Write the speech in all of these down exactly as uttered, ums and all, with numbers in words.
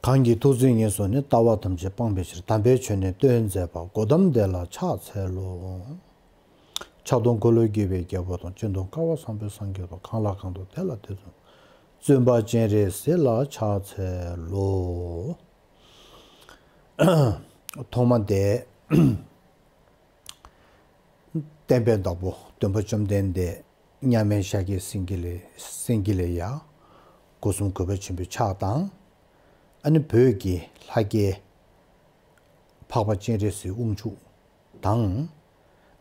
གང་གིས་ཐུགས་བརྩེ་ཉེར་བཟུང་ནས། ལྟ་བ་ཐམས་ཅད་སྤང་བའི་ཕྱིར། དམ་པའི་ཆོས་ནི་སྟོན་མཛད་པ། གོའུ་ཏམ་དེ་ལ་ཕྱག་འཚལ་ལོ། ཕྱག་སྟོང་འཁོར་ལོས་སྒྱུར་བའི་རྒྱལ་པོ་དང་། སྤྱི་སྟོང་བསྐལ་པ་བཟང་པོའི་སངས་རྒྱས་དང་། གང་ལ་གང་འདུལ་དེ་ལ་དེ་བཟུང་། བཙུན་པ་སྤྱན་རས་གཟིགས་ལ་ཕྱག་འཚལ་ལོ། ཐོག་མ་དེ། བསྟན་པའི་བདག་པོ་སྟོན་པ་བཅོམ་ལྡན་འདས་མཉམ་མེད་ཤཱཀྱའི་སེང་གེ་ལ། སེང་གེ་ལ་ཡ། སྒོ་གསུམ་གུས་པ་ཆེན་པོའི་ཕྱག་དང་། ཨ་ནི་བོད་ཀྱི་ལྷ་སྐལ་འཕགས་པ་སྤྱན་རས་གཟིགས་དབུ་བཞུགས་དང་།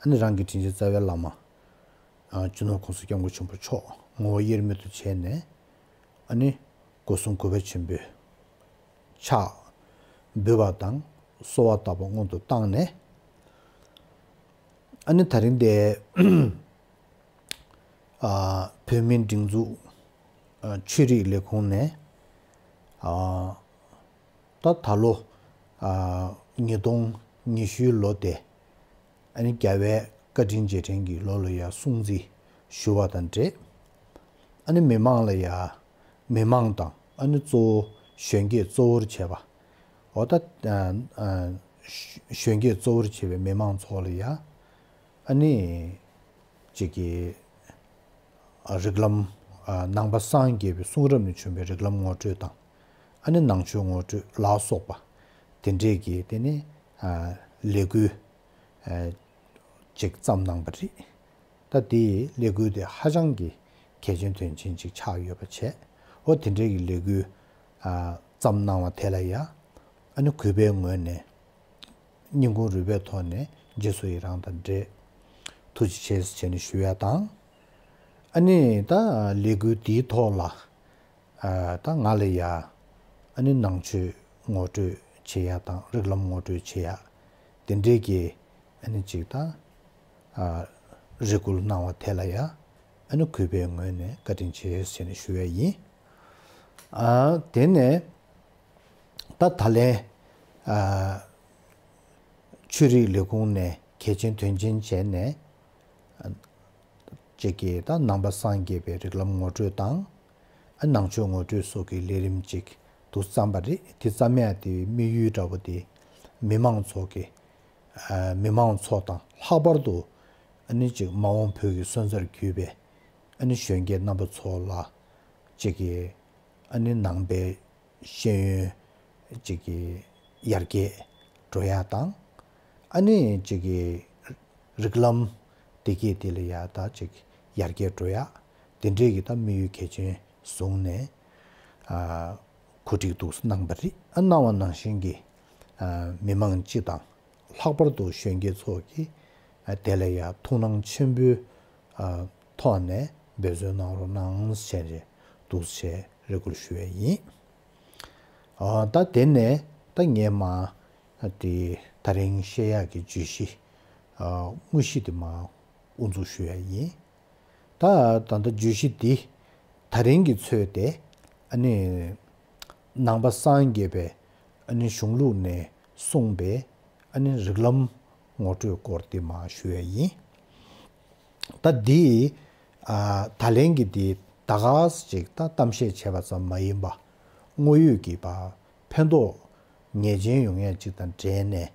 ཨ་ནི་རང་གི་དྲིན་ཅན་རྩ་བའི་བླ་མ། ཨ། སྤྱི་ནོར་༸གོང་ས་༸སྐྱབས་མགོན་ཆེན་པོ་མཆོག་ངོ་བོ་དབྱེར་མེད་དུ་བྱས་ནས། ཨ་ནི་སྒོ་གསུམ་གུས་པ་ཆེན་པོའི་ཕྱག་འབུལ་བ་དང་གསོལ་བ་བཏབ་པ་སྔོན་དུ་བཏང་ནས། ཨ་ནི་ད་རིང་དེ། ཨ། བོད་མིའི་སྒྲིག་འཛུགས། ཨ། ཆོས་རིག་ལས་ཁུངས་ནས། ཨ། ད་ད་ལོ། ཨ། ཉིས་སྟོང་ཉི་ཤུའི་ལོ་དེ། ཨ་ནི་རྒྱལ་བའི་བཀའ་དྲིན་རྗེས་དྲན་གྱི་ལོ་ལ་ཡ་སྲུང་བརྩི་ཞུ་བ་དང་འབྲེལ། ཨ་ནི་མི་མང་ལ་ཡ། མི་མང་དང་ཨ་ནི་གཙོ་བོ་གཞོན་སྐྱེས་གཙོ་བོར་བྱས་པ། འོ་ད། ཨ། ཨ། གཞོན་སྐྱེས་གཙོ་བོར་བྱས་པའི་མི་མང་ཚོ་ལ་ཡ། ཨ་ནི་ཅིག་གི། ཨ། རིགས་ལམ། ཨ། ནང་པ་སངས་རྒྱས་པའི་གསུང་རབ་ནས་བྱུང་བའི་རིགས་ལམ་ངོ་སྤྲོད་དང་། ཨ་ནི་ནང་ཆོས་ངོ་སྤྲོད་ལ་སོགས་པ། དེ་འདྲས་ཀྱི་དེ་ནི། ཨ། ལས་འགུལ། ཨ། ཅིག་བརྩམས་གནང་བ་རེད། ད་དེའི་ལས་འགུལ་དེ་ཧ་ཅང་གི་གལ་ཆེན་དོན་ཆེན་ཅིག་ཆགས་ཡོད་པ་བྱས། འོ་དེ་འདྲའི་གི་ལས་འགུལ། ཨ། བརྩམས་གནང་བ་དེ་ལ་ཡ། ཨ་ནི་གུས་པའི་ངོས་ནས་སྙིང་ཁུང་རུས་པའི་ཐོག་ནས་རྗེས་སུ་ཡི་རང་དང་འབྲེལ། ཐུགས་རྗེ་ཆེ་ཟེར་བྱས་ནས་ཞུ་ཡ་དང་། ཨ་ནི་ད་ལས་འགུལ་འདིའི་ཐོག་ལ། ཨ། ད་ང་ལ་ཡ། ཨ་ནི་ནང་ཆོས་ངོ་སྤྲོད་བྱེད་ཡ་དང་རིགས་ལམ་ངོ་སྤྲོད་བྱེད་ཡ། དེ་འདྲའི་གི། ཨ་ནི་ཅིག་ད། ཨ། རེ་སྐུལ་གནང་བ་དེ་ལ་ཡ། ཨ་ནི་གུས་པའི་ངོས་ནས་བཀའ་དྲིན་ཆེ་ཟེར་ནས་ཞུ་ཡ་ཡིན། ཨ། དེ་ནས་ད་ད་ལན། ཨ། ཆོས་རིག་ལས་ཁུངས་ནས་གལ་ཆེན་དོན་ཆེན་བྱས་ནས། ཅིག་གིས་ད་ནང་པ་སངས་རྒྱས་པའི་རིགས་ལམ་ངོ་སྤྲོད་དང་། ཨ། ནང་ཆོས་ངོ་སྤྲོད་སོགས་ཀྱི་ལས་རིམ་ཅིག་ཏུ་བརྩམས་པ་རེད། དེ་བརྩམས་ཡ་དེའི་དམིགས་ཡུལ་འདྲ་པོ་དེ། མི་མང་ཚོ་གི། ཨ། མི་མང་ཚོ་དང་ལྷག་པར་དུ། ཨ་ནི་ཅིག་མ་འོངས་བོད་ཀྱི་སོན་རྩར་གྱུར་པའི། ཨ་ནི་གཞོན་སྐྱེས་རྣམ་པ་ཚོ་ལ། ཅིག་གི། ཨ་ནི་ནང་པའི་ཤེས་ཡོན་ཅིག་གི་ཡར་རྒྱས་འགྲོ་ཡ་དང་། ཨ་ནི་ཅིག་གི་རིགས་ལམ་བདེ་སྐྱིད་དེ་ལ་ཡ་ད་ཅིག་ཡར་རྒྱས་འགྲོ་ཡ། དེ་འདྲའི་གི་ད་དམིགས་ཡུལ་གལ་ཆེན་བཟུང་ནས། ཨ། གོ་སྒྲིག་འདུག་གནང་བ་རེད། ཨ། གནང་བ་ནང་བཞིན་གྱི། ཨ། མི་མང་སྤྱི་དང་། ལྷག་པར་དུ་གཞོན་སྐྱེས་ཚོ་གིས། ཨ། དེ་ལ་ཡ་ཐུགས་སྣང་ཆེན་པོའི། ཨ། ཐོག་ནས་འབད་བརྩོན་གནང་རོགས་གནང་ཟེར་ནས་འདུག་ཟེར་རེ་སྐུལ་ཞུ་ཡས་ཡིན། ཨ། ད་དེ་ནས་ད་ངས་མ། ཨ། དེ་ད་རིང་བཤད་ཡག་གི་བརྗོད་གཞི། ཨ། དངོས་གཞི་དེ་མ་དབུ་འཛུགས་ཞུ་ཡས་ཡིན། ད་ད་ལྟ་བརྗོད་གཞི་འདི་ད་རིང་གི་ཚོད་དེ། ཨ་ནི་ནང་པ་སངས་རྒྱས་པའི། ཨ་ནི་གཞུང་ལུགས་ནས་གསུངས་པའི། ཨ་ནི་རིགས་ལམ་ངོ་སྤྲོད་སྐོར་དེ་མ་ཞུ་ཡས་ཡིན། ད་འདི། ཨ། ད་ལན་གྱི་འདི་ད་ག་ཅིག་ད་གཏམ་བཤད་བྱས་པ་ཙམ་མ་ཡིན་པ། དངོས་ཡོད་ཀྱི་པ་ཕན་ཐོགས་ངེས་ཅན་ཡོང་ཡ་ཅིག་དང་འབྲེལ་ནས།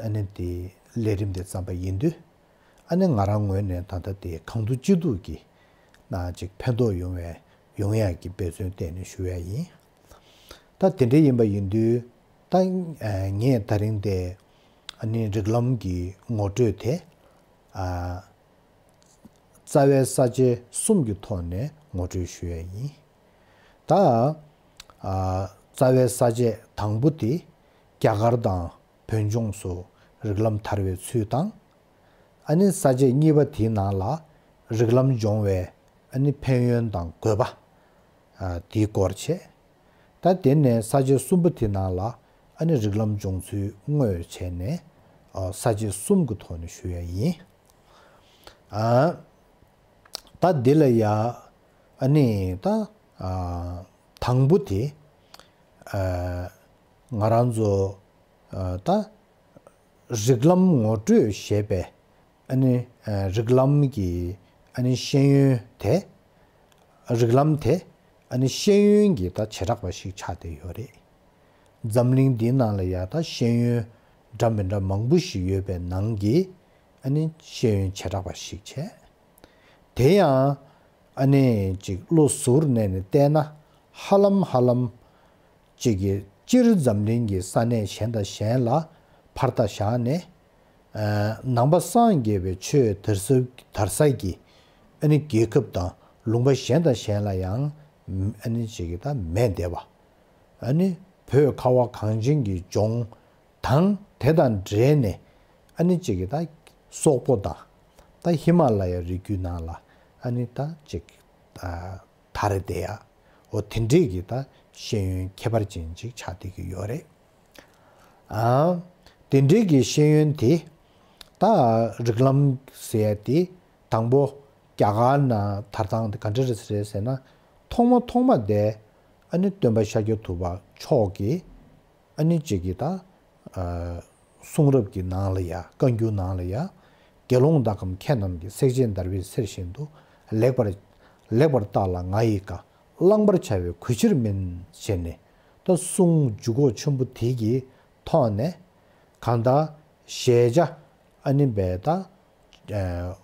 ཨ་ནི་དེ་ལས་རིམ་དེ་བརྩམས་པ་ཡིན་དུས། ཨ་ནི་ང་རང་ངོས་ནས་ད་ལྟ་དེ་གང་ཐུབ་ཅི་ཐུབ་ཀྱིས་ན་ཅིག་ཕན་ཐོགས་ཡོང་བའི་ཡོང་ཡག་གི་འབད་བརྩོན་གཏན་ནས་ཞུ་ཡ་ཡིན། ད་དེ་འདྲ་ཡིན་པ་ཡིན་དུས། ད་ངས་ད་རིང་དེ་ཨ་ནི་རིགས་ལམ་གྱི་ངོ་སྤྲོད་དེ། ཨ། རྩ་བའི་ས་བཅད་གསུམ་གྱི་ཐོག་ནས་ངོ་སྤྲོད་ཞུ་ཡ་ཡིན། ད། ཨ། རྩ་བའི་ས་བཅད་དང་པོ་དེ་རྒྱ་གར་དང་བོད་ལྗོངས་སུ་རིགས་ལམ་དར་བའི་ཚུལ་དང་། ཨ་ནི་ས་བཅད་གཉིས་པ་དེའི་ནང་ལ་རིགས་ལམ་སྦྱོང་བའི། ཨ་ནི་ཕན་ཡོན་དང་དགོས་པ། ཨ། དེའི་སྐོར་བྱས། ད་དེ་ནས་ས་བཅད་གསུམ་པ་དེའི་ནང་ལ། ཨ་ནི་རིགས་ལམ་སྦྱོང་ཚུལ་དངོས་བྱས་ནས། ཨ། ས་བཅད་གསུམ་གྱི་ཐོག་ནས་ཞུ་ཡ་ཡིན། ཨ། ད་འདི་ལ་ཡ། ཨ་ནི་ད། ཨ། དང་པོ་དེ། ཨ། ང་རང་ཚོ། ཨ། ད་རིགས་ལམ་ངོ་སྤྲོད་ཞེས་པའི། ཨ་ནི། ཨ། རིགས་ལམ་གྱི། ཨ་ནི་ཤེས་ཡོན་དེ། རིགས་ལམ་དེ། ཨ་ནི་ཤེས་ཡོན་གྱི་ད་བྱེ་བྲག་པ་ཞིག་ཆགས་བསྡད་ཡོད་རེད། འཛམ་གླིང་འདིའི་ནང་ལ་ཡ་ད་ཤེས་ཡོན་འདྲ་མི་འདྲ་མང་པོ་ཞིག་ཡོད་པའི་ནང་གི་ཨ་ནི་ཤེས་ཡོན་བྱེ་བྲག་པ་ཞིག་བྱས། དེ་ཡང་ཨ་ནི་ཅིག་བློ་གཟུར་གནས་ནས་བལྟས་ན་ཧ་ལམ་ཧ་ལམ་ཅིག་གི་སྤྱིར་འཛམ་གླིང་གི་ས་གནས་གཞན་དང་གཞན་ལ་ཕར་ལྟ་བཞག་ནས། ནང་པ་སངས་རྒྱས་པའི་ཆོས་དར་ས་དར་ས་གི་ཨ་ནི་རྒྱལ་ཁབ་དང་ལུང་པ་གཞན་དང་གཞན་ལ་ཡང་ཨ་ནི་ཅིག་གི་ད་མེད་བསྡད་པ། ཨ་ནི་བོད་ཁ་བ་གངས་ཅན་གྱི་ལྗོངས་དང་དེ་དང་འབྲེལ་ནས་ཨ་ནི་ཅིག་གི་ད་སོག་པོ་དང་ད་ཧི་མ་ལ་ཡ་རི་རྒྱུད་ནང་ལ་ཨ་ནི་ད་ཅིག་ཨ་དར་བསྡད་ཡ། འོ་དེ་འདྲས་ཀྱི་ད་ཤེས་ཡོན་ཁྱད་པར་ཅན་ཅིག་ཆགས་བསྡད་ཀྱི་ཡོད་རེད། ཨ། དེ་འདྲའི་གི་ཤེས་ཡོན་དེ། ད་རིགས་ལམ་ཟེར་ཡ་དེ། དང་པོ་རྒྱ་གར་ནང་དར་སྟངས་དེ་ག་འདྲ་རེད་ཟེར་ཟེར་ན། ཐོག་མ་ཐོག་མ་དེ་ཨ་ནི་སྟོན་པ་ཤཱཀྱ་ཐུབ་པ་མཆོག་གིས་ཨ་ནི་གཅིག་གི་ད་ཨ་གསུང་རབ་ཀྱི་ནང་ལ་ཡ། བཀའ་འགྱུར་ནང་ལ་ཡ། དགེ་སློང་དག་གམ་མཁས་རྣམས་ཀྱིས། བསྲེགས་བཅད་བརྡར་བའི་གསེར་བཞིན་དུ། ལེགས་པར་ལེགས་པར་བརྟགས་ལ་ང་ཡི་བཀའ། བླང་བར་བྱ་བའི་གུས་ཕྱིར་མིན། ཞེས་ནས་ད་གསུང་འཇུག་སྒོ་ཆེན་པོ་དེ་གི་ཐོག་ནས་གང་ལྟར་ཞལ་བྱ་ཨ་ནི་བས་ད་ཨ་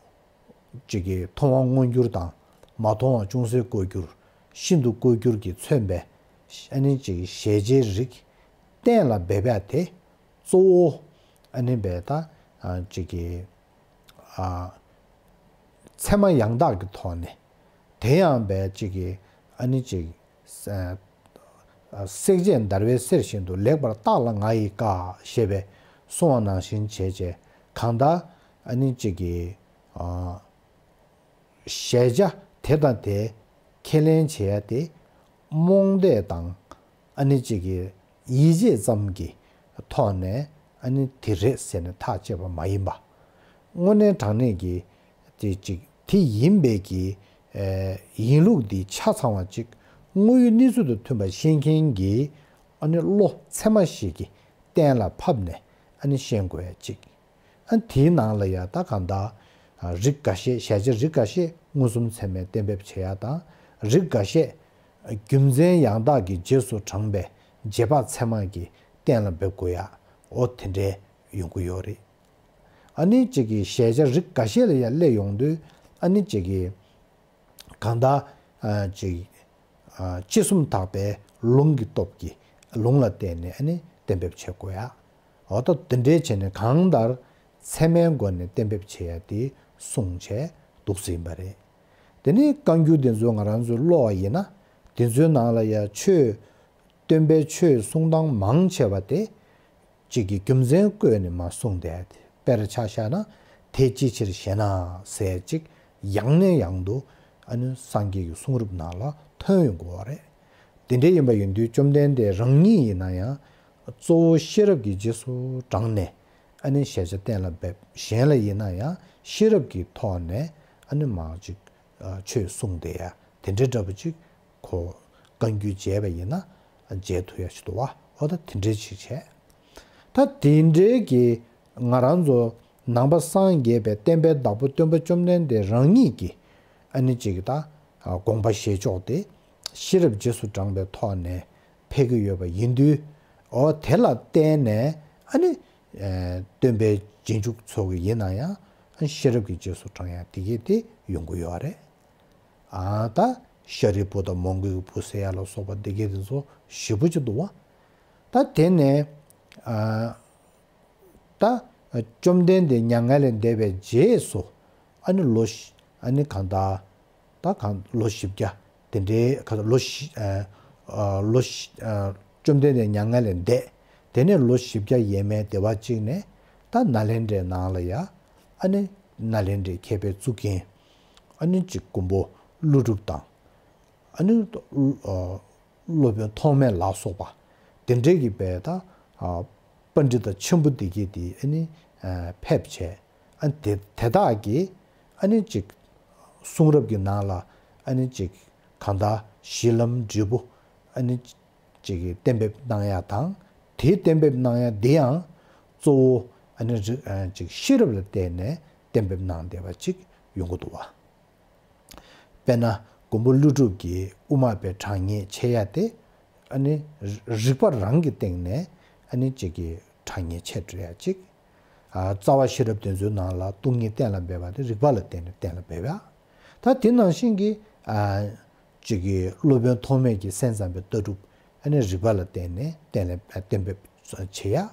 ཅིག་གི་མཐོང་བ་མངོན་གྱུར་དང་མ་མཐོང་བ་ཅུང་ཟད་ལྐོག་གྱུར། ཤིན་ཏུ་ལྐོག་གྱུར་གྱིས་མཚོན་པའི་ཨ་ནི་ཅིག་གི་ཞལ་བྱའི་རིགས་གཏན་ལ་འབེབས་ཡ་དེ་གཙོ་བོ་ཨ་ནི་བས་ད་ཨ་ཅིག་གི་ཨ་ཚད་མ་ཡང་དག་གི་ཐོག་ནས། དེ་ཡང་བས་ཅིག་གི་ཨ་ནི་ཅིག་ཨ་བསྲེགས་བཅད་བརྡར་བའི་གསེར་བཞིན་དུ། ལེགས་པར་བརྟགས་ལ་ང་ཡི་བཀའ། ཞེས་པའི་གསུང་བ་ནང་བཞིན་བྱས་བྱས་གང་ལྟར་ཨ་ནི་ཅིག་གི་ཨ་ཞལ་བྱ་དེ་དང་དེ་ཁས་ལེན་བྱེད་ཡ་དེ་རྨོངས་དད་དང་ཨ་ནི་ཅིག་གི་ཡིད་ཆེས་ཙམ་གྱི་ཐོག་ནས་ཨ་ནི་དེ་རེད་ཟེར་ནས་ཐག་བཅད་པ་མ་ཡིན་པ། དངོས་གནས་དྲང་གནས་ཀྱི་དེ་ཅིག་དེ་ཡིན་པའི་གི་ཨེ་ཡིན་ལུགས་འདི་ཆ་ཚང་བ་ཅིག་དངོས་ཡོད་གནས་ཚུལ་དང་མཐུན་པ་ཤེས་མཁན་གྱི་ཨ་ནི་བློ་ཚད་མ་ཞིག་གིས་གཏན་ལ་ཕབ་ནས་ཨ་ནི་ཤེས་དགོས་ཡ་ཅིག་ཨ་དེའི་ནང་ལ་ཡ་ད་གང་ལྟར་རིགས་འགའ་ཤས། ཞལ་བྱ་རིགས་འགའ་ཤས་མངོན་སུམ་ཚད་མས་གཏན་འབེབས་བྱེད་ཡ་དང་། རིགས་འགའ་ཤས་རྒྱུ་མཚན་ཡང་དག་གི་རྗེས་སུ་འབྲངས་པའི་རྗེས་དཔག་ཚད་མ་གིས་གཏན་ལ་འབེབས་དགོས་ཡ། འོ་དེ་འདྲས་ཡོང་གི་ཡོད་རེད། ཨ་ནི་གཅིག་གི་ཞལ་བྱ་རིགས་འགའ་ཤས་ལ་ཡ་སླེབས་ཡོང་དུས་ཨ་ནི་གཅིག་གི་གང་ལྟར་ཨ་ཅིག་ཨ་ཅི་གསུམ་དག་པའི་ལུང་གི་སྟོབས་ཀྱིས་ལུང་ལ་བརྟེན་ནས་ཨ་ནི་གཏན་འབེབས་བྱེད་དགོས་ཡ། འོ་ད་དེ་འདྲའི་བྱས་ནས་གང་ལྟར་ཚད་མའི་སྒོ་ནས་གཏན་འབེབས་བྱེད་ཡ་དེ་གསུངས་བྱས་འདུག་ཟིན་པ་རེད། དེ་ནས་བཀའ་འགྱུར་དེ་ཚོ་ང་རང་ཚོས་ཀློག་པ་ཡིན་ན་དེ་ཚོའི་ནང་ལ་ཡ་ཆོས་སྟོན་པའི་ཆོས་གསུང་སྟངས་མང་ཆེ་བ་དེ་གཅིག་གི་རྒྱུ་མཚན་བཀོད་ནས་མར་གསུངས་བསྡད་དེ། དཔེར་ཆ་བཞག་ན་དེ་ཅིའི་ཕྱིར་ཞེ་ན་ཟེར་ཅིག་ཡང་ནས་ཡང་དུ་ཨ་ནི་སངས་རྒྱས་ཀྱི་གསུང་རབ་ནང་ལ་ཐོན་ཡོང་གི་ཡོད་རེད། དེ་འདྲ་ཡིན་པ་ཡིན་དུས་བཅོམ་ལྡན་འདས་རང་ཉིད་ཡིན་ན་ཡང་གཙོ་བོ་ཤེས་རབ་ཀྱི་རྗེས་སུ་འབྲངས་ནས་ཨ་ནི་ཞལ་བྱ་གཏན་ལ་འབེབས། གཞན་ལ་ཡིན་ན་ཡང་ཤེས་རབ་ཀྱི་ཐོག་ནས་ཨ་ནི་མར་ཅིག་ཆོས་གསུངས་བསྡད་ཡ་དེ་འདྲའི་འདྲ་པོ་ཅིག་ཁོ་བཀའ་འགྱུར་མཇལ་བ་ཡིན་ན་མཇལ་ཐུབ་ཡ་ཞིག་འདུག་བ། འོ་ད་དེ་འདྲའི་ཅིག་བྱས། ད་དེ་འདྲའི་གི་ང་རང་ཚོ་ནང་པ་སངས་རྒྱས་པའི་བསྟན་པའི་བདག་པོ་སྟོན་པ་བཅོམ་ལྡན་འདས་རང་ཉིད་ཀྱིས་ཨ་ནི་ཅིག་ད་དགོངས་པ་བཞེས་ཕྱོགས་དེ་ཤེས་རབ་རྗེས་སུ་འབྲངས་པའི་ཐོག་ནས་ཕེབས་ཀྱི་ཡོད་པ་ཡིན་དུས། འོ་དེ་ལ་བརྟེན་ནས་ཨ་ནི་སྟོན་པའི་རྗེས་འཇུག་ཚོ་གི་ཡིན་ན་ཡང་ཤེས་རབ་ཀྱི་རྗེས་སུ་འབྲང་ཡ་དེ་གས་དེ་ཡོང་གི་ཡོད་རེད། ཨ་ད་ཤཱ་རིའི་བུ་དང་མོའུ་འགལ་གྱི་བུ་ཟེར་ཡ་ལ་སོགས་པ་འདི་གས་དེ་ཚོ་ཞེ་པོ་ཅིག་འདུག་བ། ད་དེ་ནས་ཨ་ད་བཅོམ་ལྡན་འདས་མྱ་ངན་ལས་འདས་པའི་རྗེས་སུ་ཨ་ནི་ལོ་ཨ་ནི་གང་ལྟར་ད་གང་ལོ་བཞི་བརྒྱ་དེ་འདྲའི་ག་ལོ་བཞི་ཨ་ལོ་བཞི་ཨ་བཅོམ་ལྡན་འདས་མྱ་ངན་ལས་འདས། དེ་ནས་ལོ་བཞི་བརྒྱ་ཡས་མས་དེ་བ་གཅིག་ནས་ད་ནཱ་ལེནྡྲའི་ནང་ལ་ཡ། ཨ་ནི་ནཱ་ལེནྡྲའི་མཁས་པའི་གཙུག་རྒྱན་ཨ་ནི་གཅིག་མགོན་པོ་ཀླུ་སྒྲུབ་དང་། ཨ་ནི་སློབ་དཔོན་ཐོགས་མེད་ལ་སོགས་པ་དེ་འདྲའི་གི་བས་ད་པཎྜི་ཏ་ཆེན་པོ་འདི་གས་དེ་ཨ་ནི་ཕེབས་བྱས། ཨ་ནི་དེ་དེ་དག་གིས་ཨ་ནི་གཅིག་གསུང་རབ་ཀྱི་ནང་ལ་ཨ་ནི་གཅིག་གང་ལྟར་གཞི་ལམ་འབྲས་བུ་ཨ་ནི་ཅིག་གི་གཏན་འབེབས་གནང་ཡ་དང་། དེའི་གཏན་འབེབས་གནང་ཡ་འདི་ཡང་གཙོ་བོ་ཨ་ནི་རིགས་ཨ་ཅིག་ཤེས་རབ་ལ་བརྟེན་ནས་གཏན་འབེབས་གནང་བསྡད་པ་ཅིག་ཡོང་གི་འདུག་བ། དཔེར་ན་མགོན་པོ་ཀླུ་སྒྲུབ་ཀྱིས་དབུ་མ་པའི་གྲངས་ངེས་འཆད་ཡ་དེ་ ཨ་ནི་རིག་པ་རང་གི་སྟེང་ནས་ཨ་ནི་གཅིག་གི་དྲང་ངེས་འཆད་འགྲོ་ཡ་གཅིག་ཨ་རྩ་བ་ཤེས་རབ་སྟེང་ཚོའི་ནང་ལ་སྟོང་ཉིད་གཏན་ལ་འབེབས་པ་དེ་རིག་པ་ལ་བརྟེན་ནས་གཏན་ལ་འབེབས་ཡ། ད་དེ་ནང་བཞིན་གྱི་ཨ་གཅིག་གི་སློབ་དཔོན་ཐོགས་མེད་ཀྱི་སེམས་ཙམ་པའི་ལྟ་གྲུབ་ཨ་ནི་རིག་པ་ལ་བརྟེན་ནས་གཏན་ལ་གཏན་འབེབས་བྱེད་ཡ།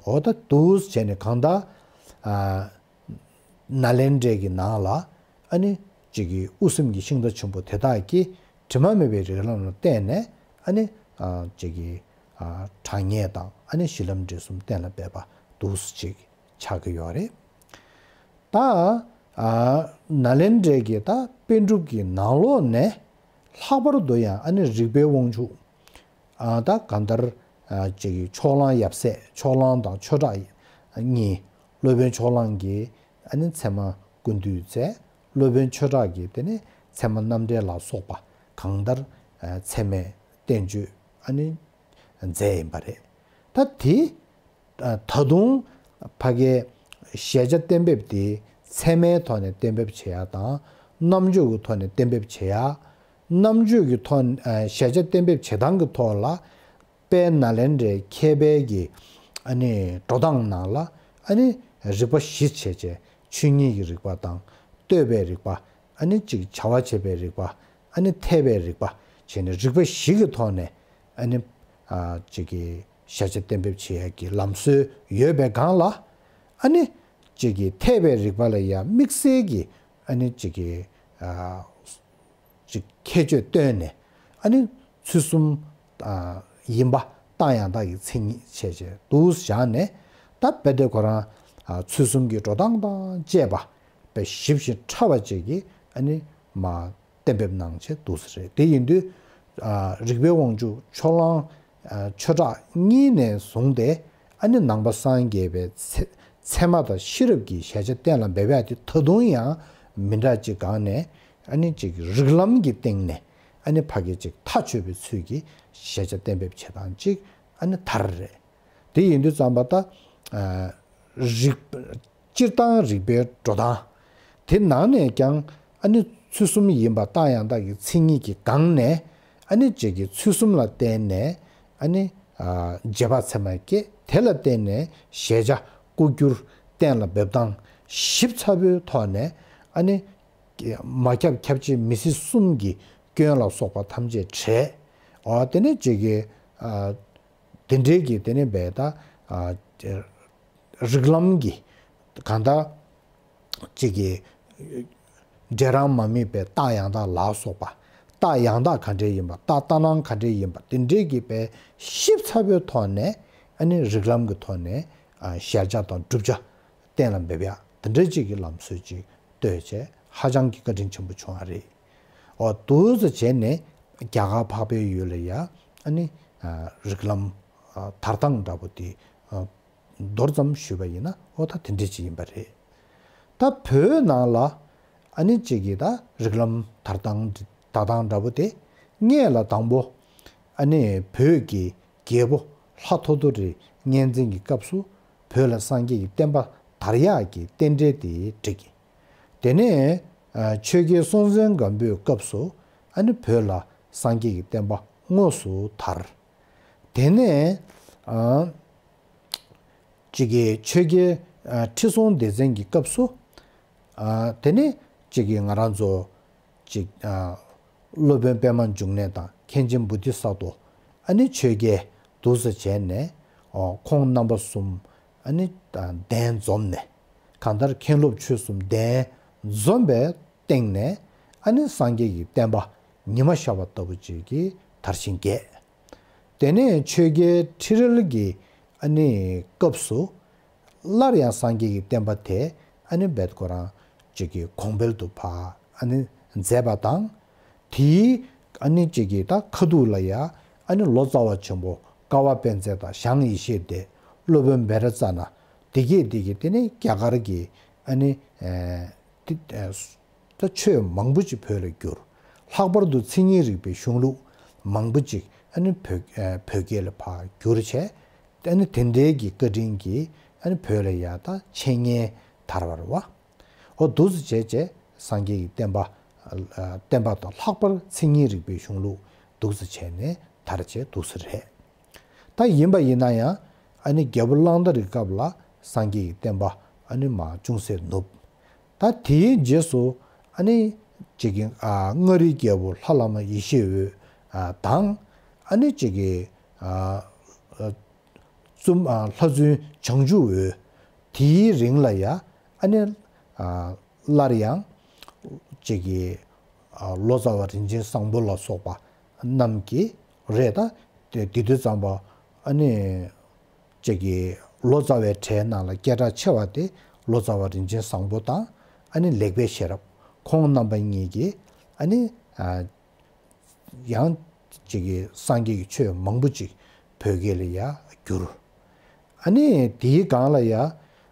འོ་ད་འདུག་བྱས་ནས་གང་ལྟར་ཨ་ནཱ་ལེནྡྲའི་གི་ནང་ལ་ཨ་ནི་གཅིག་གི་དབུ་སེམས་ཀྱི་ཤིང་རྟ་ཆེན་པོ་དེ་དག་གིས་དྲི་མ་མེད་པའི་རིགས་ལམ་ལ་བརྟེན་ནས་ཨ་ནི་ཨ་གཅིག་གི་ཨ་དྲང་ངེས་དང་ཨ་ནི་གཞི་ལམ་འབྲས་གསུམ་གཏན་ལ་འབེབས་པ་འདུག་ཅིག་ཆགས་ཀྱི་ཡོད་རེད། ད་ཨ་ནཱ་ལེནྡྲའི་གི་ད་པཎ་གྲུབ་ཀྱི་ནང་ལོགས་ནས་ལྷག་པར་དུ་ཡང་ཨ་ནི་རིག་པའི་དབང་ཕྱུག་ཨ་ད་གང་ལྟར་ཨ་ཅིག་ཕྱོགས་གླང་ཡབ་སྲས་ཕྱོགས་གླང་དང་ཆོས་གྲགས་གཉིས། སློབ་དཔོན་ཕྱོགས་གླང་གིས་ཨ་ནི་ཚད་མ་ཀུན་བཏུས་མཛད། སློབ་དཔོན་ཆོས་གྲགས་ཀྱིས་དེ་ནས་ཚད་མ་རྣམ་འགྲེལ་ལ་སོགས་པ་གང་ལྟར་ཨ་ཚད་མའི་བསྟན་བཅོས་ཨ་ནི་མཛད་ཡིན་པ་རེད། ད་དེ་ད་དུང་ཕ་གའི་གཞལ་བྱ་གཏན་འབེབས་དེ་ཚད་མའི་ཐོག་ནས་གཏན་འབེབས་བྱེད་ཡ་དང་། རྣམ་དཔྱོད་ཀྱི་ཐོག་ནས་གཏན་འབེབས་བྱེད་ཡ། རྣམ་དཔྱོད་ཀྱི་ཐོག་ཨ་གཞལ་བྱ་གཏན་འབེབས་བྱེད་སྟངས་ཀྱི་ཐོག་ལ་དཔལ་ནཱ་ལེནྡྲའི་མཁས་པའི་གི་ཨ་ནི་འགྲོ་སྟངས་ནང་ལ་ཨ་ནི་རིག་པ་བཞི་བྱས་བྱས་ཆོས་ཉིད་ཀྱི་རིག་པ་དང་ལྟོས་པའི་རིག་པ། ཨ་ནི་གཅིག་བྱ་བ་བྱེད་པའི་རིག་པ། ཨ་ནི་འཐད་པའི་རིག་པ་བྱས་ནས་རིག་པ་བཞི་གི་ཐོག་ནས་ཨ་ནི་ཨ་གཅིག་གི་གཞལ་བྱ་གཏན་འབེབས་བྱེད་ཡ་གི་ལམ་སྲོལ་ཡོད་པའི་སྒང་ལ་ཨ་ནི་གཅིག་གི་འཐད་པའི་རིག་པ་ལ་ཡང་དམིགས་བསལ་གྱི་ཨ་ནི་གཅིག་གི་ཨ་ཅིག་ཁྱད་ཆོས་བཏོན་ནས་ཨ་ནི་ཚུལ་གསུམ་ཨ་ཡིན་པ་རྟགས་ཡང་དག་གི་མཚན་ཉིད་བྱས་བྱས་འདུག་བཞག་ནས། ད་དཔེ་དེ་ཁོ་རང་ཨ་ཚུལ་གསུམ་གྱི་འགྲོ་སྟངས་དང་བཅས་པ་དཔེ་ཞིབ་ཅིང་ཕྲ་བ་ཅིག་གིས་ཨ་ནི་མ་གཏན་འབེབས་གནང་བྱས་འདུག་ས་རེད། དེ་ཡིན་དུས་ཨ་རིག་པའི་དབང་ཕྱུག་ཕྱོགས་གླང་ཨ་ཆོས་གྲགས་གཉིས་ནས་བཟུང་སྟེ་ཨ་ནི་ནང་པ་སངས་རྒྱས་པའི་ཚད་ཚད་མ་དང་ཤེས་རབ་ཀྱི་གཞལ་བྱ་གཏན་ལ་འབེབས་ཡ་དེ་ད་དུང་ཡང་མི་འདྲ་ཅིག་སྒང་ནས་ཨ་ནི་ཅིག་རིགས་ལམ་གྱི་སྟེང་ནས་ཨ་ནི་ཕ་གི་ཅིག་ཐག་ཆོད་པའི་ཚུལ་གྱིས་གཞལ་བྱ་གཏན་འབེབས་བྱེད་སྟངས་ཅིག་ཨ་ནི་དར་རེད། དེ་ཡིན་དུས་ཙམ་པ་ད་ཨ་རིག་སྤྱིར་བཏང་རིག་པའི་འགྲོ་སྟངས་དེ་ནང་ནས་ཀྱང་ཨ་ནི་ཚུལ་གསུམ་ཡིན་པ་རྟགས་ཡང་དག་གི་མཚན་ཉིད་ཀྱི་སྒང་ནས་ཨ་ནི་གཅིག་གི་ཚུལ་གསུམ་ལ་བརྟེན་ནས་ཨ་ནི་ཨ་རྗེས་དཔག་ཚད་མ་སྐྱེ། དེ་ལ་བརྟེན་ནས་གཞལ་བྱ་ལྐོག་གྱུར་གཏན་ལ་འབེབས་སྟངས་ཞིབ་ཚགས་པོའི་ཐོག་ནས་ཨ་ནི་མ་ཁྱབ་ཁྱབ་ཆེས་མི་སྲིད་གསུམ་གྱི་སྐྱོན་ལ་སོགས་པ་ཐམས་ཅད་བྲལ། འོ་དེ་ནས་གཅིག་གི་ཨ་དེ་འདྲའི་གི་དེ་ནས་བས་ད་ཨ་རིགས་ལམ་གྱི་གང་ལྟར་གཅིག་གི་འབྲས་རང་མ་དམིགས་པའི་རྟགས་ཡང་དག་ལ་སོགས་པ། རྟགས་ཡང་དག་ག་འདྲས་ཡིན་པ། རྟགས་ལྟར་སྣང་ག་འདྲས་ཡིན་པ། དེ་འདྲའི་གི་བས་ཞིབ་ཚགས་པོའི་ཐོག་ནས་ཨ་ནི་རིགས་ལམ་གྱི་ཐོག་ནས་ཨ་གཞལ་བྱ་དང་བསྒྲུབ་བྱ་གཏན་ལ་འབེབས་ཡ་དེ་འདྲའི་གཅིག་གི་ལམ་སྲོལ་ཅིག་གཏོད་བྱས་ཧ་ཅང་གི་བཀའ་དྲིན་ཆེན་པོ་བྱུང་བ་རེད། འོ་འདུག་སེ་བྱས་ནས་རྒྱ་གར་འཕགས་པའི་ཡུལ་ལ་ཡ་ཨ་ནི་ཨ་རིགས་ལམ་ཨ་དར་སྟངས་འདྲ་པོ་དེ་ཨ་མདོར་ཙམ་ཞུས་པ་ཡིན་ན་འོ་ད་དེ་འདྲ་ཅིག་ཡིན་པ་རེད། ད་བོད་ནང་ལ་ཨ་ནི་གཅིག་གི་ད་རིགས་ལམ་དར་སྟངས་དར་སྟངས་འདྲ་པོ་དེ་སྔས་ལ་དང་པོ་ཨ་ནི་བོད་ཀྱི་རྒྱལ་པོ་ལྷ་ཐོ་ཐོ་རི་གཉན་བཙན་གྱི་སྐབས་སུ་བོད་ལ་སངས་རྒྱས་ཀྱི་བསྟན་པ་དར་ཡག་གི་རྟེན་འབྲེལ་དེ་བསྒྲིགས། དེ་ནས་ཨ་ཆོས་རྒྱལ་སྲོང་བཙན་སྒམ་པོའི་སྐབས་སུ་ཨ་ནི་བོད་ལ་སངས་རྒྱས་ཀྱི་བསྟན་པ་དངོས་སུ་དར། དེ་ནས་ཨ་གཅིག་གི་ཆོས་རྒྱལ་ཨ་ཁྲི་སྲོང་ལྡེ་བཙན་གྱི་སྐབས་སུ་ཨ་དེ་ནས་གཅིག་གི་ང་རང་ཚོ་གཅིག་ཨ་སློབ་དཔོན་པདྨ་འབྱུང་གནས་དང་མཁན་ཆེན་བོ་དྷི་ས་ཏྭ་ཨ་ནི་ཆོས་རྒྱལ་འདུག་སེ་བྱས་ནས་ཨོ་ཁོང་རྣམ་པ་གསུམ་ཨ་ནི་གདན་འཛོམས་ནས་གང་ལྟར་མཁན་སློབ་ཆོས་གསུམ་གདན་འཛོམས་པའི་སྟེང་ནས་ཨ་ནི་སངས་རྒྱས་ཀྱི་བསྟན་པ་ཉི་མ་ཤར་བ་ལྟ་བུ་ཅིག་གི་དར་ཞིང་རྒྱས། དེ་ནས་ཆོས་རྒྱལ་ཁྲི་རལ་གྱི་ཨ་ནི་སྐབས་སུ་སླར་ཡང་སངས་རྒྱས་ཀྱི་བསྟན་པ་དེ་ཨ་ནི་རྦད་ཁོ་རང་གཅིག་གི་གོང་འཕེལ་དུ་ཕར་ཨ་ནི་མཛད་པ་དང་། དེའི་ཨ་ནི་གཅིག་གི་ད་ཁ་ཐུག་ལ་ཡ་ཨ་ནི་ལོ་ཙཱ་བ་ཆེན་པོ་ཀ་བ་པཎ་ཙེ་དང་ཞང་ཡེ་ཤེས་སྡེ། སློབ་དཔོན་བེ་ར་ཙ་ན། དེ་གས་དེ་གས་དེ་ནི་རྒྱ་གར་གྱི་ཨ་ནི་ཨེ་དེ་ཨེ་ད་ཆོས་མང་པོ་ཅིག་བོད་ལ་བསྒྱུར། ལྷག་པར་དུ་མཚན་ཉིད་རིག་པའི་གཞུང་ལུགས་མང་པོ་ཅིག་ཨ་ནི་བོད་ཨ་བོད་སྐད་ལ་ཕར་བསྒྱུར་བྱས། ཨ་ནི་དེ་འདྲའི་གི་བཀའ་དྲིན་གྱིས་ཨ་ནི་བོད་ལ་ཡ་ད་འཆད་ཉན་དར་བ་རེད་བ། འོ་འདུག་སེ་བྱས་བྱས་སངས་རྒྱས་ཀྱི་བསྟན་པ་ཨ་བསྟན་པ་དང་ལྷག་པར་མཚན་ཉིད་རིག་པའི་གཞུང་ལུགས་འདུག་སེ་བྱས་ནས་ དར་བྱས་འདུག་ས་རེད། ད་ཡིན་པ་ཡིན་ན་ཡང་ཨ་ནི་རྒྱལ་པོ་གླང་དར་གྱི་སྐབས་ལ་སངས་རྒྱས་ཀྱི་བསྟན་པ་ཨ་ནི་མར་ཅུང་ཟད་ནུབ། ད་དེའི་རྗེས་སུ་ཨ་ནི་ཅིག་གི་ཨ་མངའ་རིས་རྒྱལ་པོ་ལྷ་བླ་མ་ཡེ་ཤེས་འོད་ཨ་དང་ཨ་ནི་ཅིག་གི་ཨ་ཨ་བཙུན་ཨ་ལྷ་བཙུན་བྱང་ཆུབ་འོད། དེའི་རིང་ལ་ཡ་ཨ་ནི་ཨ་སླར་ཡང་ཅིག་གི་ཨ་ལོ་ཙཱ་བ་རིན་ཆེན་བཟང་པོ་ལ་སོགས་པ་རྣམས་ཀྱིས་རེད། ད་དེ་དེ་དུས་ཙམ་པ་ཨ་ནི་ཅིག་གི་ལོ་ཙཱ་བའི་གྲས་ནང་ལ་སྐད་གྲགས་ཆེ་བ་དེ་ལོ་ཙཱ་བ་རིན་ཆེན་བཟང་པོ་དང་ཨ་ནི་ལེགས་པའི་ཤེས་རབ། ཁོང་རྣམ་པ་གཉིས་ཀྱིས་ཨ་ནི་ཨ་ཡང་ཅིག་གི་སངས་རྒྱས་ཀྱི་ཆོས་མང་པོ་ཅིག་བོད་སྐད་ལ་ཡ་བསྒྱུར། ཨ་ནི་དེའི་སྒང་ལ་ཡ་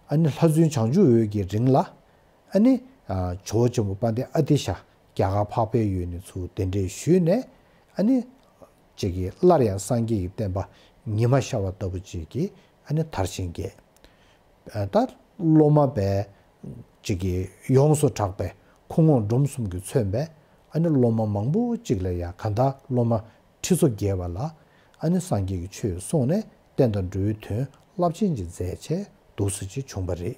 ཨ་ནི་ལྷ་བཙུན་བྱང་ཆུབ་འོད་ཀྱི་རིང་ལ་ཨ་ནི་ཨ་ཇོ་བོ་ཆེན་པོ་དཔལ་ལྡན་ཨ་ཏི་ཤ་རྒྱ་གར་འཕགས་པའི་ཡུལ་ནས་ཚུར་གདན་འདྲེན་ཞུས་ནས་ཨ་ནི་ཅིག་གི་སླར་ཡང་སངས་རྒྱས་ཀྱི་བསྟན་པ་ཉི་མ་ཤར་བ་ལྟ་བུ་ཅིག་གི་ཨ་ནི་དར་ཞིང་རྒྱས། ད་སློབ་མ་པས་ཅིག་གི་ཡོངས་སུ་གྲགས་པའི་ཁུངས་དབང་སྒྲོམ་གསུམ་གྱིས་མཚོན་པའི་ཨ་ནི་སློབ་མ་མང་པོ་ཅིག་ལ་ཡང་གང་ལྟར་སློབ་མ་ཁྲི་ཚོ་བརྒལ་བ་ལ་ཨ་ནི་སངས་རྒྱས་ཀྱི་ཆོས་གསུངས་ནས་བསྟན་དང་འགྲོ་བའི་དོན་རླབས་ཆེན་ཅིག་མཛད་བྱས་འདུག་སེ་ཅིག་བྱུང་བ་རེད།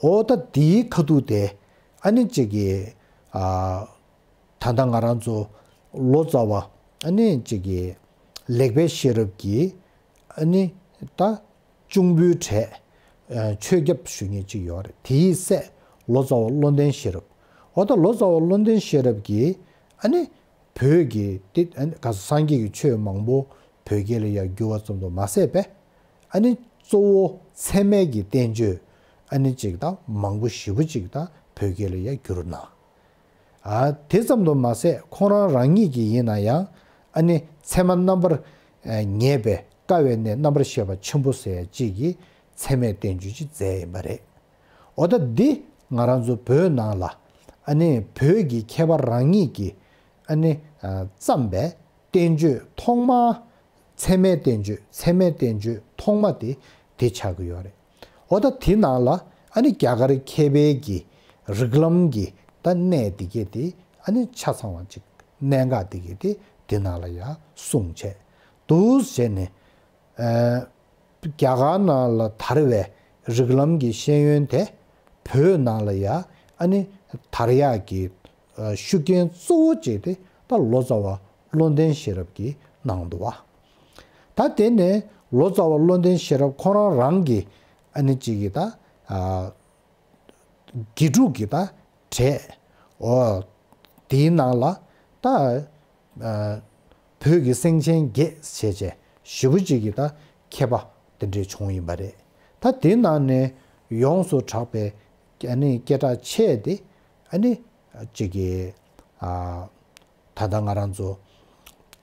འོ་ད་དེའི་ཁ་ཐུག་དེ་ཨ་ནི་ཅིག་གི་ཨ་ད་ལྟ་ང་རང་ཚོ་ལོ་ཙཱ་བ་ཨ་ནི་ཅིག་གི་ལེགས་པའི་ཤེས་རབ་ཀྱི་ཨ་ནི་ད་གཅུང་པོའི་གྲས་ཆོས་སྐྱབས་ཞུ་མཁན་ཅིག་ཡོད་རེད། དེའི་སྲས་ལོ་ཙཱ་བ་བློ་ལྡན་ཤེས་རབ། འོ་ད་ལོ་ཙཱ་བ་བློ་ལྡན་ཤེས་རབ་ཀྱིས་ཨ་ནི་བོད་ཀྱི་དེ་ཨ་ནི་ག་སངས་རྒྱས་ཀྱི་ཆོས་མང་པོ་བོད་སྐད་ལ་ཡང་བསྒྱུར་བ་ཙམ་དུ་མ་ཟད་པས་ཨ་ནི་གཙོ་བོ་ཚད་མེད་ཀྱི་བསྟན་བཅོས་ཨ་ནི་ཅིག་དང་མང་པོ་ཞེ་པོ་ཅིག་དང་བོད་སྐད་ལ་ཡང་བསྒྱུར་གནང་། ཨ་དེ་ཙམ་དུ་མ་ཟད་ཁོང་རང་རང་ཉིད་ཀྱིས་ཡིན་ན་ཡང་ཨ་ནི་ཚད་མ་རྣམ་པར་ངེས་པའི་དཀའ་བའི་གནས་རྣམ་པར་ཤེས་པ་ཆེན་པོ་ཟེར་ཅིག་གིས་ཚད་མེད་བསྟན་བཅོས་ཅིག་མཛད་ཡིན་པ་རེད། འོ་ད་འདི་ང་རང་ཚོ་བོད་ནང་ལ་ཨ་ནི་བོད་ཀྱི་མཁས་པ་རང་ཉིད་ཀྱིས་ཨ་ནི་བརྩམས་པའི་བསྟན་བཅོས་ཐོག་མ། ཚད་མའི་བསྟན་བཅོས་ཚད་མའི་བསྟན་བཅོས་ཐོག་མ་དེ་དེ་ཆགས་ཀྱི་ཡོད་རེད། འོ་ད་དེ་ནང་ལ་ཨ་ནི་རྒྱ་གར་མཁས་པའི་གི་རིགས་ལམ་གྱི་ད་གནད་དེ་གས་དེ་ཨ་ནི་ཆ་ཚང་བ་ཅིག་གནད་འགག་དེ་གས་དེ་དེ་ནང་ལ་ཡང་གསུངས་བྱས་འདུག་བྱས་ནས། རྒྱ་གར་ནང་ལ་དར་བའི་རིགས་ལམ་གྱི་ཤེས་ཡོན་དེ་བོད་ནང་ལ་ཡ་ཨ་ནི་དར་ཡག་གི་ཤུགས་རྐྱེན་གཙོ་བོ་བྱས་ཏེ་ད་ལོ་ཙཱ་བ་བློ་ལྡན་ཤེས་རབ་ཀྱིས་གནང་འདུག་བ། ད་དེ་ནས་ལོ་ཙཱ་བ་བློ་ལྡན་ཤེས་རབ་ཁོ་རང་རང་གི་ཨ་ནི་གཅིག་གི་ད་དགེ་ཕྲུག་གི་ད་གྲས། འོ་དེའི་ནང་ལ་ད་བོད་ཀྱི་སེང་ཆེན་བརྒྱད་བྱས་བྱས་ཞེ་པོ་ཅིག་གི་ད་མཁས་པ་དེ་འདྲས་བྱུང་ཡིན་པ་རེད། ད་དེའི་ནང་ནས་ཡོངས་སུ་གྲགས་པའི་ཨ་ནི་སྐད་གྲགས་ཆེ་དེ་ཨ་ནི་ཅིག་གི་ད་ལྟ་ང་རང་ཚོ་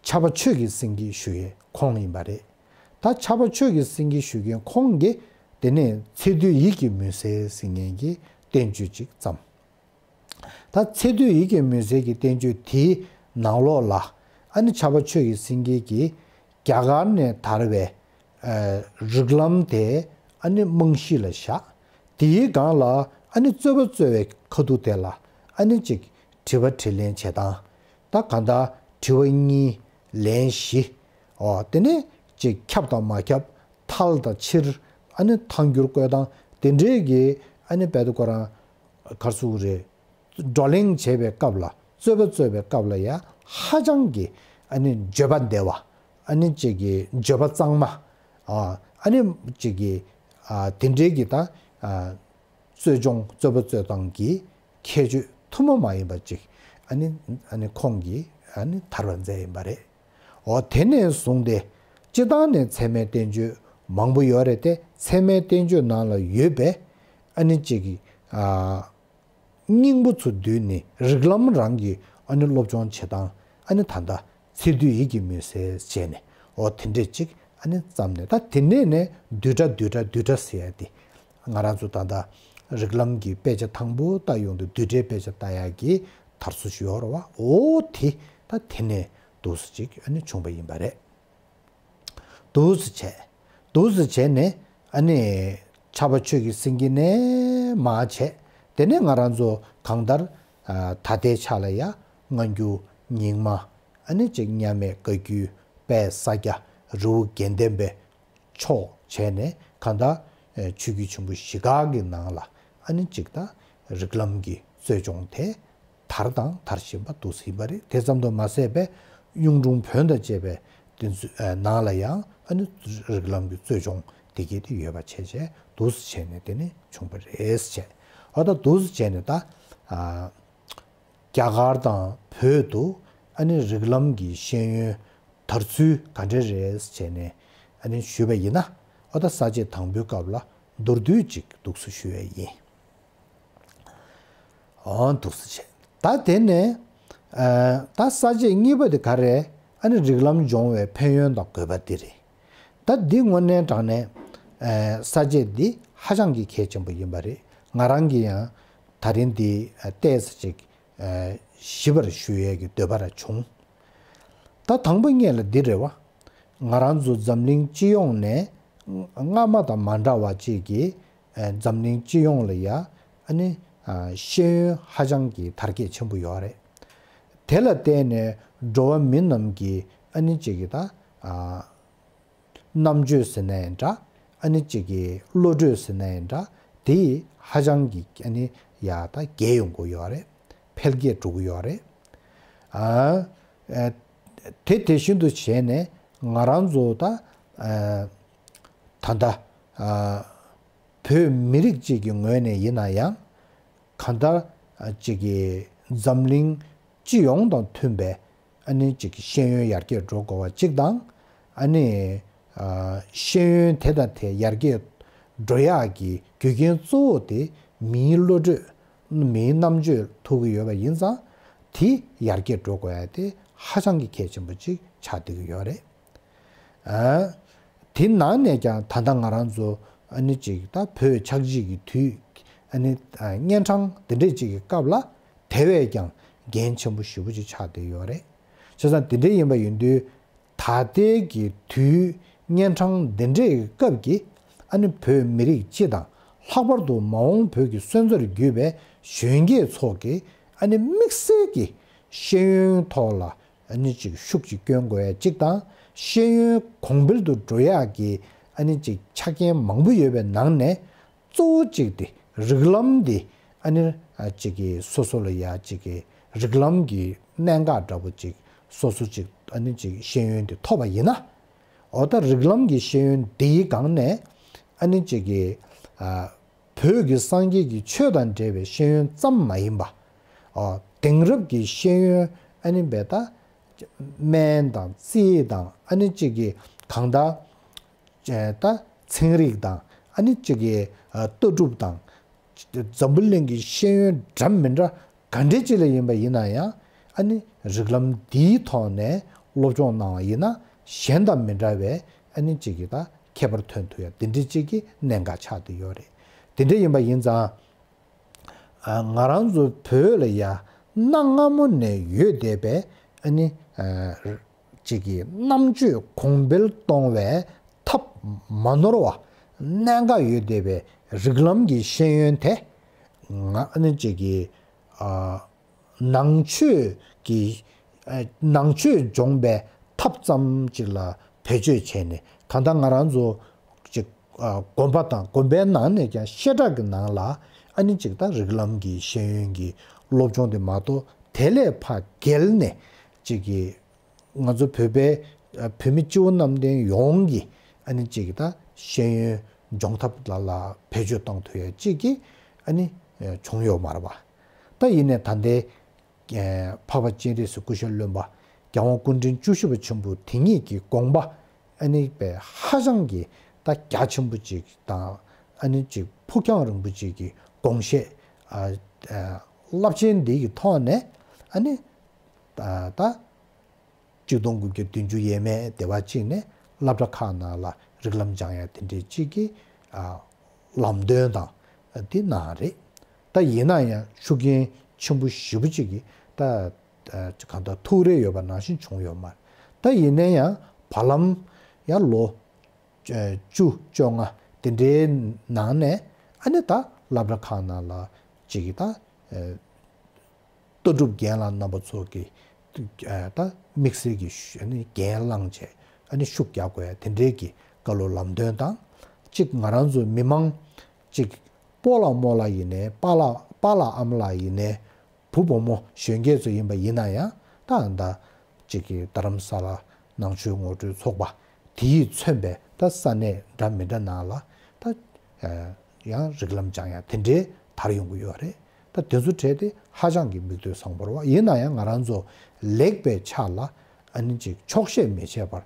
ཕྱྭ་པ་ཆོས་ཀྱི་སེང་གེ་ཞུ་མཁན་ཁོང་ཡིན་པ་རེད། ད་ཕྱྭ་པ་ཆོས་ཀྱི་སེང་གེ་ཞུ་མཁན་ཁོང་གིས་དེ་ནས་ཚེ་འདུལ་ཡིད་ཀྱི་མུན་སེལ་ཟེར་མཁན་གྱི་བསྟན་བཅོས་ཅིག་བརྩམས། ད་ཚེ་འདུལ་ཡིད་ཀྱི་མུན་སེལ་གྱི་བསྟན་བཅོས་དེའི་ནང་ལོགས་ལ་ཨ་ནི་ཕྱྭ་པ་ཆོས་ཀྱི་སེང་གེ་གིས་རྒྱ་གར་ནས་དར་བའི་རིགས་ལམ་དེ་ཨ་ནི་རྨང་གཞི་ལ་བཞག་དེའི་སྒང་ལ་ཨ་ནི་རྩོད་པ་རྩོད་པའི་ཁ་ཐུག་དེ་ལ་ཨ་ནི་ཅིག་དྲི་བ་དྲིས་ལན་བྱེད་སྟངས། ད་གང་ལྟར་དྲི་བ་གཉིས་ལན་བཞི། འོ་དེ་ནས་ཅིག་ཁྱབ་དང་མ་ཁྱབ་ཐལ་དང་ཕྱིར་ཨ་ནི་ཐལ་འགྱུར་བཀོད་སྟངས་དེ་འདྲས་ཀྱི་ཨ་ནི་བལ་དུ་ཁོ་རང་གར་སུ་རེད། བགྲོ་གླེང་བྱེད་པའི་སྐབས་ལ་རྩོད་པ་རྩོད་པའི་སྐབས་ལ་ཡང་ཧ་ཅང་གི་ཨ་ནི་བརྗོད་པ་བདེ་བ། ཨ་ནི་ཅིག་གི་བརྗོད་པ་གཙང་མ། ཨ་ནི་ཅིག་གི་དེ་འདྲའི་གི་ད་རྩོད་སྦྱོང་རྩོད་པ་རྩོད་སྟངས་ཀྱི་ཁྱད་ཆོས་ཐུན་མོང་མ་ཡིན་པ་ཅིག་ཨ་ནི་ཨ་ནི་ཁོང་གིས་ཨ་ནི་དར་བ་མཛད་ཡིན་པ་རེད། འོ་དེ་ནས་བཟུང་སྟེ་སྤྱིར་བཏང་ནས་ཚད་མའི་བསྟན་བཅོས་མང་པོ་ཡོད་རེད་དེ་ཚད་མའི་བསྟན་བཅོས་ནང་ལ་ཡོད་པའི་ཨ་ནི་ཅིག་གི་ཨ། སྙིང་པོ་ཚུར་བསྡུས་ནས་རིགས་ལམ་རང་གི་ཨ་ནི་སློབ་སྦྱོང་བྱེད་སྟངས་ཨ་ནི་ད་ལྟ་ཚེ་འདུལ་ཡིད་ཀྱི་མུན་སེལ་བྱས་ནས་འོ་དེ་འདྲས་ཅིག་ཨ་ནི་བརྩམས་ནས་ད་དེ་ནས་ནས་བསྡུས་གྲྭ་བསྡུས་གྲྭ་བསྡུས་གྲྭ་ཟེར་ཡ་དེ་ང་རང་ཚོ་ད་ལྟ་རིགས་ལམ་གྱི་དཔེ་ཆ་དང་པོ་ལྟ་ཡོང་དུས་བསྡུས་གྲྭའི་དཔེ་ཆ་ལྟ་ཡ་གི་དར་སྲོལ་ཞིག་ཡོད་རེད་བ། འོ་དེ་ད་དེ་ནས་འདུག་སེ་ཅིག་ཨ་ནི་བྱུང་བ་ཡིན་པ་རེད། འདུག་སེ་བྱས། འདུག་སེ་བྱས་ནས་ཨ་ནི་ཕྱྭ་པ་ཆོས་ཀྱི་སེང་གེ་ནས་མར་བྱས། དེ་ནས་ང་རང་ཚོ་གང་ལྟར་ད་ལྟའི་ཆ་ལ་ཡ་སྔ་འགྱུར་རྙིང་མ་ ཨ་ནི་ཅིག་མཉམ་མེད་བཀའ་བརྒྱུད་དཔལ་ས་སྐྱ་རི་བོ་དགེ་ལྡན་པའི་ཕྱོགས་བྱས་ནས་གང་ལྟར་ཆོས་བརྒྱུད་ཆེན་པོ་བཞི་ཀ་གི་ནང་ལ་ཨ་ནི་ཅིག་ད་རིགས་ལམ་གྱི་རྩོད་སྦྱོང་དེ་དར་དང་དར་བཞིན་པ་འདུག་ཟིན་པ་རེད། དེ་ཙམ་དུ་མ་ཟད་པའི་གཡུང་དྲུང་བོན་དང་བཅས་པའི་དེ་ཚོའི་ནང་ལ་ཡང་ཨ་ནི་རིགས་ལམ་གྱི་རྩོད་སྦྱོང་དེ་གས་དེ་ཡོད་པ་བྱས་བྱས་འདུག་སེ་བྱས་ནས་དེ་ནི་བྱུང་བ་རེད་བྱས། འོ་ད་འདུག་སེ་བྱས་ནས་ད་ཨ། རྒྱ་གར་དང་བོད་དུ་ཨ་ནི་རིགས་ལམ་གྱི་ཤེས་ཡོན་དར་ཚུལ་ག་འདྲ་རེད་བྱས་ནས་ཨ་ནི་ཞུས་པ་ཡིན་ན། ཨོ་ད་ས་བཅད་དང་པོའི་སྐབས་ལ་མདོར་བསྡུས་ཅིག་འདུག་སེ་ཞུ་ཡས་ཡིན། ཨོ་འདུག་སེ་བྱས། ད་དེ་ནས་ཨ་ད་ས་བཅད་གཉིས་པ་དེ་ག་རེད། ཨ་ནི་རིགས་ལམ་སྦྱོང་བའི་ཕན་ཡོན་དང་དགོས་པ་དེ་རེད། ད་འདི་དངོས་གནས་དྲང་གནས་ཨ་ས་བཅད་འདི་ཧ་ཅང་གི་གལ་ཆེན་པོ་ཡིན་པ་རེད། ང་རང་གིས་ཡང་ད་རིང་འདི་ཨ་ཏོག་ཙམ་ཅིག་ཨ་ཞིབ་པར་ཞུ་ཡས་ཀྱི་འདོད་པ་ར་བྱུང་། ད་དང་པོ་ཉིད་ལ་འདི་རེད་བ། ང་རང་ཚོ་འཛམ་གླིང་སྤྱི་ཡོངས་ནས་སྔ་མ་དང་མ་འདྲ་བ་ཅིག་གིས་ཨ་འཛམ་གླིང་སྤྱི་ཡོངས་ལ་ཡ་ཨ་ནི་ཨ་ཤེས་ཡོན་ཧ་ཅང་གི་དར་རྒྱས་ཆེན་པོ་ཡོད་རེད། དེ་ལ་བརྟེན་ནས་འགྲོ་བ་མི་རྣམས་ཀྱིས་ཨ་ནི་ཅིག་གི་ད་ཨ་རྣམ་དཔྱོད་ཟེར་ན་ཡང་འདྲ། ཨ་ནི་ཅིག་གི་བློ་གྲོས་ཟེར་ན་ཡང་འདྲ། དེ་ཧ་ཅང་གི་ཨ་ནི་ཡ་ད་རྒྱས་ཡོང་གི་ཡོད་རེད། འཕེལ་རྒྱས་འགྲོ་གི་ཡོད་རེད། ཨ་ཨ་དེ་དེ་བཞིན་དུ་བྱས་ནས་ང་རང་ཚོ་ད་ཨ་ད་ལྟ་ཨ་བོད་མི་རིགས་གཅིག་གི་ངོས་ནས་ཡིན་ན་ཡང་གང་ལྟར་ཨ་ཅིག་གི་འཛམ་གླིང་སྤྱི་ཡོངས་དང་མཐུན་པའི་ཨ་ནི་ཅིག་གི་ཤེས་ཡོན་ཡར་རྒྱས་འགྲོ་དགོས་པ་གཅིག་དང་། ཨ་ནི་ཨ་ཤེས་ཡོན་དེ་དང་དེ་ཡར་རྒྱས་འགྲོ་ཡག་གི་རྒྱུ་རྐྱེན་གཙོ་བོ་དེ་མིའི་བློ་གྲོས། མིའི་རྣམ་དཔྱོད་ཐུག་གི་ཡོད་པ་ཡིན་ཙང་། དེ་ཡར་རྒྱས་འགྲོ་དགོས་ཡ་དེ་ཧ་ཅང་གི་གལ་ཆེན་པོ་ཅིག་ཆགས་བསྡད་ཀྱི་ཡོད་རེད། ཨ་དེ་ནང་ནས་ཀྱང་ད་ལྟ་ང་རང་ཚོ་ཨ་ནི་ཅིག་ད་བོད་ཆགས་འཇིག་གི་དུས་ཨ་ནི་ཨ་གཉན་འཕྲང་འདི་འདྲས་ཅིག་གི་སྐབས་ལ་དེ་བས་ཀྱང་འགན་ཆེན་པོ་ཞེ་པོ་ཅིག་ཆགས་བསྡད་ཡོད་རེད། བྱས་ཙང་དེ་འདྲས་ཡིན་པ་ཡིན་དུས། ད་ལྟའི་གི་དུས་གཉན་འཕྲང་འདི་འདྲའི་སྐབས་ཀྱི་ཨ་ནི་བོད་མི་རིགས་སྤྱི་དང་ལྷག་པར་དུ་མ་འོངས་བོད་ཀྱི་སོན་རྩར་གྱུར་པའི་གཞོན་སྐྱེས་ཚོ་གི་ཨ་ནི་དམིགས་བསལ་གྱི་ཤེས་ཡོན་ཐོག་ལ་ཨ་ནི་ཅིག་ཤུགས་ཅིག་སྐྱོན་དགོས་ཡ་གཅིག་དང་། ཤེས་ཡོན་གོང་འཕེལ་དུ་འགྲོ་ཡག་གི་ཨ་ནི་ཅིག་ཆ་རྐྱེན་མང་པོ་ཡོད་པའི་ནང་ནས། གཙོ་བོ་གཅིག་དེ་རིགས་ལམ་འདི་ཨ་ནི་ཨ་གཅིག་གི་སོ་སོ་ལ་ཡ་གཅིག་གི་རིགས་ལམ་གྱི་གནད་འགག་འདྲ་པོ་གཅིག་སོ་སོ་གཅིག་ཨ་ནི་གཅིག་ཤེས་ཡོན་དེ་ཐོབ་པ་ཡིན་ན། འོ་ད་རིགས་ལམ་གྱི་ཤེས་ཡོན་འདིའི་སྒང་ནས་ཨ་ནི་གཅིག་གི་ཨ་བོད་ཀྱི་སངས་རྒྱས་ཀྱི་ཆོས་དང་འབྲེལ་བའི་ཤེས་ཡོན་ཙམ་མ་ཡིན་པ། ཨོ་དེང་རབས་ཀྱི་ཤེས་ཡོན་ཨ་ནི་བས་ད་སྨན་དང་རྩིས་དང་ཨ་ནི་གཅིག་གི་གང་ལྟར། ད་ཚན་རིག་དང་ཨ་ནི་གཅིག་གི་ལྟ་གྲུབ་དང་། འཛམ་བུ་གླིང་གི་ཤེས་ཡོན་འདྲ་མི་འདྲ་ག་འདྲ་ཅིག་ལ་ཡིན་པ་ཡིན་ན་ཡང་། ཨ་ནི་རིགས་ལམ་འདིའི་ཐོག་ནས་སློབ་སྦྱོང་གནང་བ་ཡིན་ན། གཞན་དང་མི་འདྲ་བའི་ཨ་ནི་གཅིག་གི་ད་ཁྱད་པར་ཐོན་ཐུབ་ཡ་དེ་འདྲ་གཅིག་གི་གནད་འགག་ཆགས་བསྡད་ཡོད་རེད། དེ་འདྲ་ཡིན་པ་ཡིན་ཙང་། ང་རང་ཚོ་བོད་ལ་ཡ་གནའ་སྔ་མོ་ནས་ཡོད་བསྡད་པའི་ཨ་ནི་ཅིག་གི་རྣམ་དཔྱོད་གོང་འཕེལ་གཏོང་བའི་ཐབས་མ་ནོར་བ་གནད་འགག་ཡོད་བསྡད་པའི་རིགས་ལམ་གྱི་ཤེས་ཡོན་དེ། ང་ཨ་ནི་ཅིག་གི་ནང་ཆོས་ཀྱི་ནང་ཆོས་སྦྱོང་པའི་ཐབས་ཙམ་ཅིག་ལ་བེད་སྤྱོད་བྱས་ནས། གང་ལྟར་ང་རང་ཚོ་ཅིག་ཨ་དགོན་པ་དང་དགོན་པའི་ནང་ནས་ཀྱང་བཤད་གྲྭ་གི་ནང་ལ་ཨ་ནི་ཅིག་ད་རིགས་ལམ་གྱི་ཤེས་ཡོན་གྱི་སློབ་སྦྱོང་དེ་མ་གཏོགས། དེ་ལས་ཕར་བརྒལ་ནས་ཅིག་གི་ང་ཚོ་བོད་པའི་ཨ་བོད་མི་སྤྱི་བོ་གནམ་བསྟན་ཡོངས་ཀྱི་ཨ་ནི་ཅིག་ད་ཤེས་ཡོན་སྦྱོང་ཐབས་ལ་ལ་བེད་སྤྱོད་གཏོང་ཐུབ་ཡ་ཅིག་གི་ཨ་ནི་བྱུང་ཡོད་མ་རེད་པ། ད་ཡིན་ནའི་ད་ལྟའི་འཕགས་པ་སྤྱན་རས་གཟིགས་སྐུ་ཞབས་བློན་པ་རྒྱལ་དབང་སྐུ་ཕྲེང་བཅུ་བཞི་པ་ཆེན་པོ་དེ་ཉིད་ཀྱི་དགོངས་པ་ཨ་ནི་པའི་ཧ་ཅང་གི་ད་རྒྱ་ཆེན་པོ་ཅིག་དང་། ཨ་ནི་ཅིག་ཕུགས་རྒྱང་རིང་པོ་ཅིག་གི་དགོངས་བཞེད་ཨ་ཨ་རླབས་ཆེན་འདི་གི་ཐོག་ནས་ཨ་ནི་ད་ད། ཆིག་སྟོང་དགུ་བརྒྱ་བདུན་ཅུ་ཡས་མས་དེ་བ་གཅིག་ནས་སློབ་གྲྭ་ཁག་ནང་ལ་རིགས་ལམ་སྦྱང་ཡ་དེ་འདྲའི་གཅིག་གི་ཨ་ལམ་སྟོན་དང་དེ་གནང་རེད། ད་ཡིན་ན་ཡང་ཤུགས་རྐྱེན་ཆེན་པོ་ཞེ་པོ་ཅིག་གི་ད་ཨ་གང་ལྟར་ཐུགས་རེ་ཡོད་པ་ནང་བཞིན་བྱུང་ཡོད་མ་རེད། ད་ཡིན་ན་ཡང་བར་ལམ་ཡང་ལོ་བཅུ་བཅོ་ལྔ་དེ་འདྲའི་ནང་ནས་ཨ་ནི་ད་སློབ་གྲྭ་ཁག་ནང་ལ་གཅིག་གི་ད་ཨ། ལྟ་གྲུབ་རྒན་ལགས་རྣམ་པ་ཚོ་གི་ ད་དམིགས་བསལ་གྱི་ཨ་ནི་འགན་བླངས་བྱས་ཨ་ནི་ཤུགས་རྒྱག་དགོས་ཡ་དེ་འདྲའི་གི་བཀའ་སློབ་ལམ་སྟོན་དང་། གཅིག་ང་རང་ཚོ་མི་མང་གཅིག་སྤོ་ལགས་རྨོ་ལགས་ཡིན་ནའི་པཱ་ལགས་པཱ་ལགས་ཨ་མ་ལགས་ཡིན་ནའི་བུ་བུ་མོ་གཞོན་སྐྱེས་ཚོ་ཡིན་པ་ཡིན་ན་ཡང་། ད་ད་གཅིག་གི་རྡ་རམ་ས་ལ་ནང་ཆོས་ངོ་སྤྲོད་ཚོགས་པ་དེས་མཚོན་པའི་ད་ས་གནས་འདྲ་མི་འདྲ་ནང་ལ་ད་ཡང་རིགས་ལམ་སྦྱང་ཡ་དེ་འདྲའི་དར་ཡོང་གི་ཡོད་རེད། ད་དེ་ཚོ་གྲས་དེ་ཧ་ཅང་གི་མིག་ལྟོས་བཟང་པོ་རེད་བ། ཡིན་ན་ཡང་ང་རང་ཚོ་ལེགས་པའི་ཆ་ལ་ཨ་ནི་ཅིག་འཁྱོག་བཤད་མི་བྱེད་པར་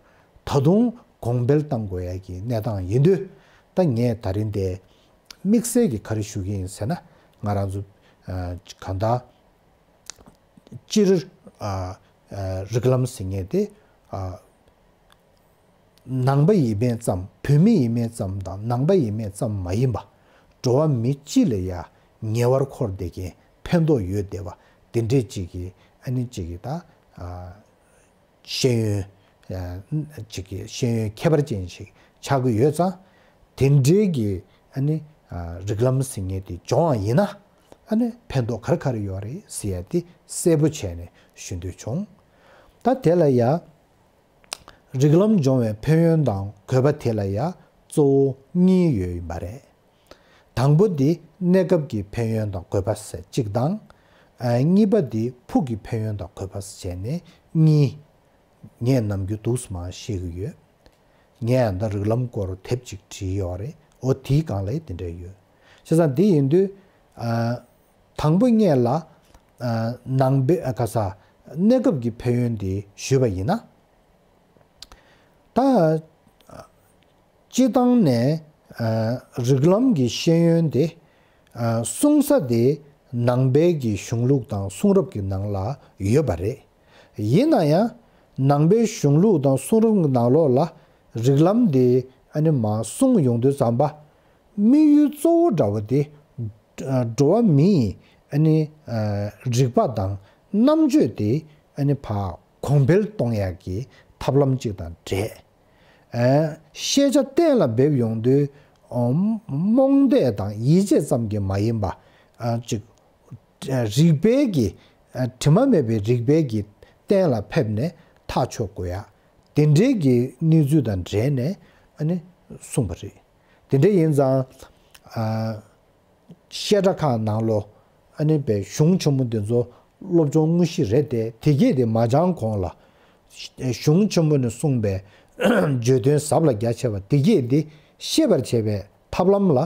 ད་དུང་གོང་འཕེལ་གཏང་དགོས་ཡ་གི་གནས་སྟངས་ཡིན་དུས། ད་ངས་ད་རིང་དེ་དམིགས་བསལ་གྱི་ག་རེ་ཞུ་གི་ཡིན་ཟེར་ན། ང་རང་ཚོ་གང་ལྟར་སྤྱིར་རིགས་ལམ་ཟེར་མཁན་དེ་ནང་པ་ཡིན་མིན་ཙམ། བོད་མི་ཡིན་མིན་ཙམ་དང་ནང་པ་ཡིན་མིན་ཙམ་མ་ཡིན་པ། འགྲོ་བ་མི་སྤྱི་ལ་ཡ་ཉེ་བར་འཁོར་བསྡད་མཁན་ཕན་ཐོགས་ཡོད་བསྡད་པ་དེ་འདྲས་ཅིག་གི་ཨ་ནི་ཅིག་གི་ད་ཤེས་ཡོན་ཅིག་གི་ཤེས་ཡོན་ཁྱད་པར་ཅན་ཞིག་ཆགས་ཀྱི་ཡོད་ཙང་། དེ་འདྲའི་གི་ཨ་ནི་རིགས་ལམ་ཟེར་མཁན་དེ་སྦྱོང་བ་ཡིན་ན་ཨ་ནི་ཕན་ཐོགས་ག་རེ་ག་རེ་ཡོད་རེད་ཟེར་ཡ་དེ་གསལ་པོ་བྱས་ནས་ཞུ་འདོད་བྱུང་། ད་དེ་ལ་ཡ། རིགས་ལམ་སྦྱོང་བའི་ཕན་ཡོན་དང་དགོས་པ་དེ་ལ་ཡང་གཙོ་བོ་གཉིས་ཡོད་ཡིན་པ་རེད། དང་པོ་འདི་གནས་སྐབས་ཀྱི་ཕན་ཡོན་དང་དགོས་པ་ཟེར་གཅིག་དང་། ཨ་གཉིས་པ་འདི་ཕུགས་ཀྱི་ཕན་ཡོན་དང་དགོས་པ་ཟེར་བྱས་ནས་གཉིས། ངས་ནམ་རྒྱུན་འདུག་སེ་མར་བཤད་ཀྱི་ཡོད། ངས་ཡང་ད་རིགས་ལམ་སྐོར་དེབ་ཅིག་བྲིས་ཡོད་རེད། འོ་དེའི་སྒང་ལ་དེ་འདྲ་ཡོད། བྱས་ཙང་འདི་ཡིན་དུས། ཨ་དང་པོ་ངས་ལ་ཨ་ནང་པའི་ཨ་ག་ས་གནས་སྐབས་ཀྱི་ཕན་ཡོན་དེ་ཞུས་པ་ཡིན་ན། ད་སྤྱི་བཏང་ནས་ཨ་རིགས་ལམ་གྱི་ཤེས་ཡོན་དེ་ཨ་གསུང་ས་དེ་ནང་པའི་གི་གཞུང་ལུགས་དང་གསུང་རབ་ཀྱི་ནང་ལ་ཡོད་པ་རེད། ཡིན་ན་ཡང་ནང་པའི་གཞུང་ལུགས་དང་གསུང་རབ་ཀྱི་ནང་ལོགས་ལ་རིགས་ལམ་དེ་ཨ་ནི་མར་གསུངས་ཡོང་དུས་ཙམ་པ། དམིགས་ཡུལ་གཙོ་བོ་འདྲ་བོ་དེ་འགྲོ་བ་མིའི་ཨ་ནི་རིག་པ་དང་རྣམ་དཔྱོད་དེ་ཨ་ནི་ཕར་གོང་འཕེལ་གཏོང་ཡག་གི་ཐབས་ལམ་ཅིག་དང་འབྲེལ། ཤེས་བྱ་གཏན་ལ་འབེབས་ཡོང་དུས་རྨོངས་དད་དང་ཡིད་ཆེས་ཙམ་གྱིས་མ་ཡིན་པ་ཅིག་རིག་པའི་གི་དྲི་མ་མེད་པའི་རིག་པའི་གི་གཏན་ལ་ཕེབས་ནས་ཐག་ཆོད་དགོས་ཡག་དེ་འདྲའི་གི་གནས་ཚུལ་དང་འབྲེལ་ནས་ཨ་ནི་གསུངས་པ་རེད། དེ་འདྲ་ཡིན་ཙང་། ཨ་བཤད་གྲྭ་ཁག་ནང་ལོ་ཨ་ནི་པའི་གཞུང་ཆེན་མོ་འདི་ཚོ་སློབ་སྦྱོང་དངོས་གཞི་རེད་དེ། དེ་གས་དེ་མ་སྦྱང་གོང་ལ་གཞུང་ཆེན་མོ་ནས་གསུངས་པའི་བརྗོད་དོན་ཟབ་ལ་རྒྱ་ཆེ་བ་དེ་གས་དེ་ཤེས་པར་བྱེད་པའི་ཐབས་ལམ་ལ་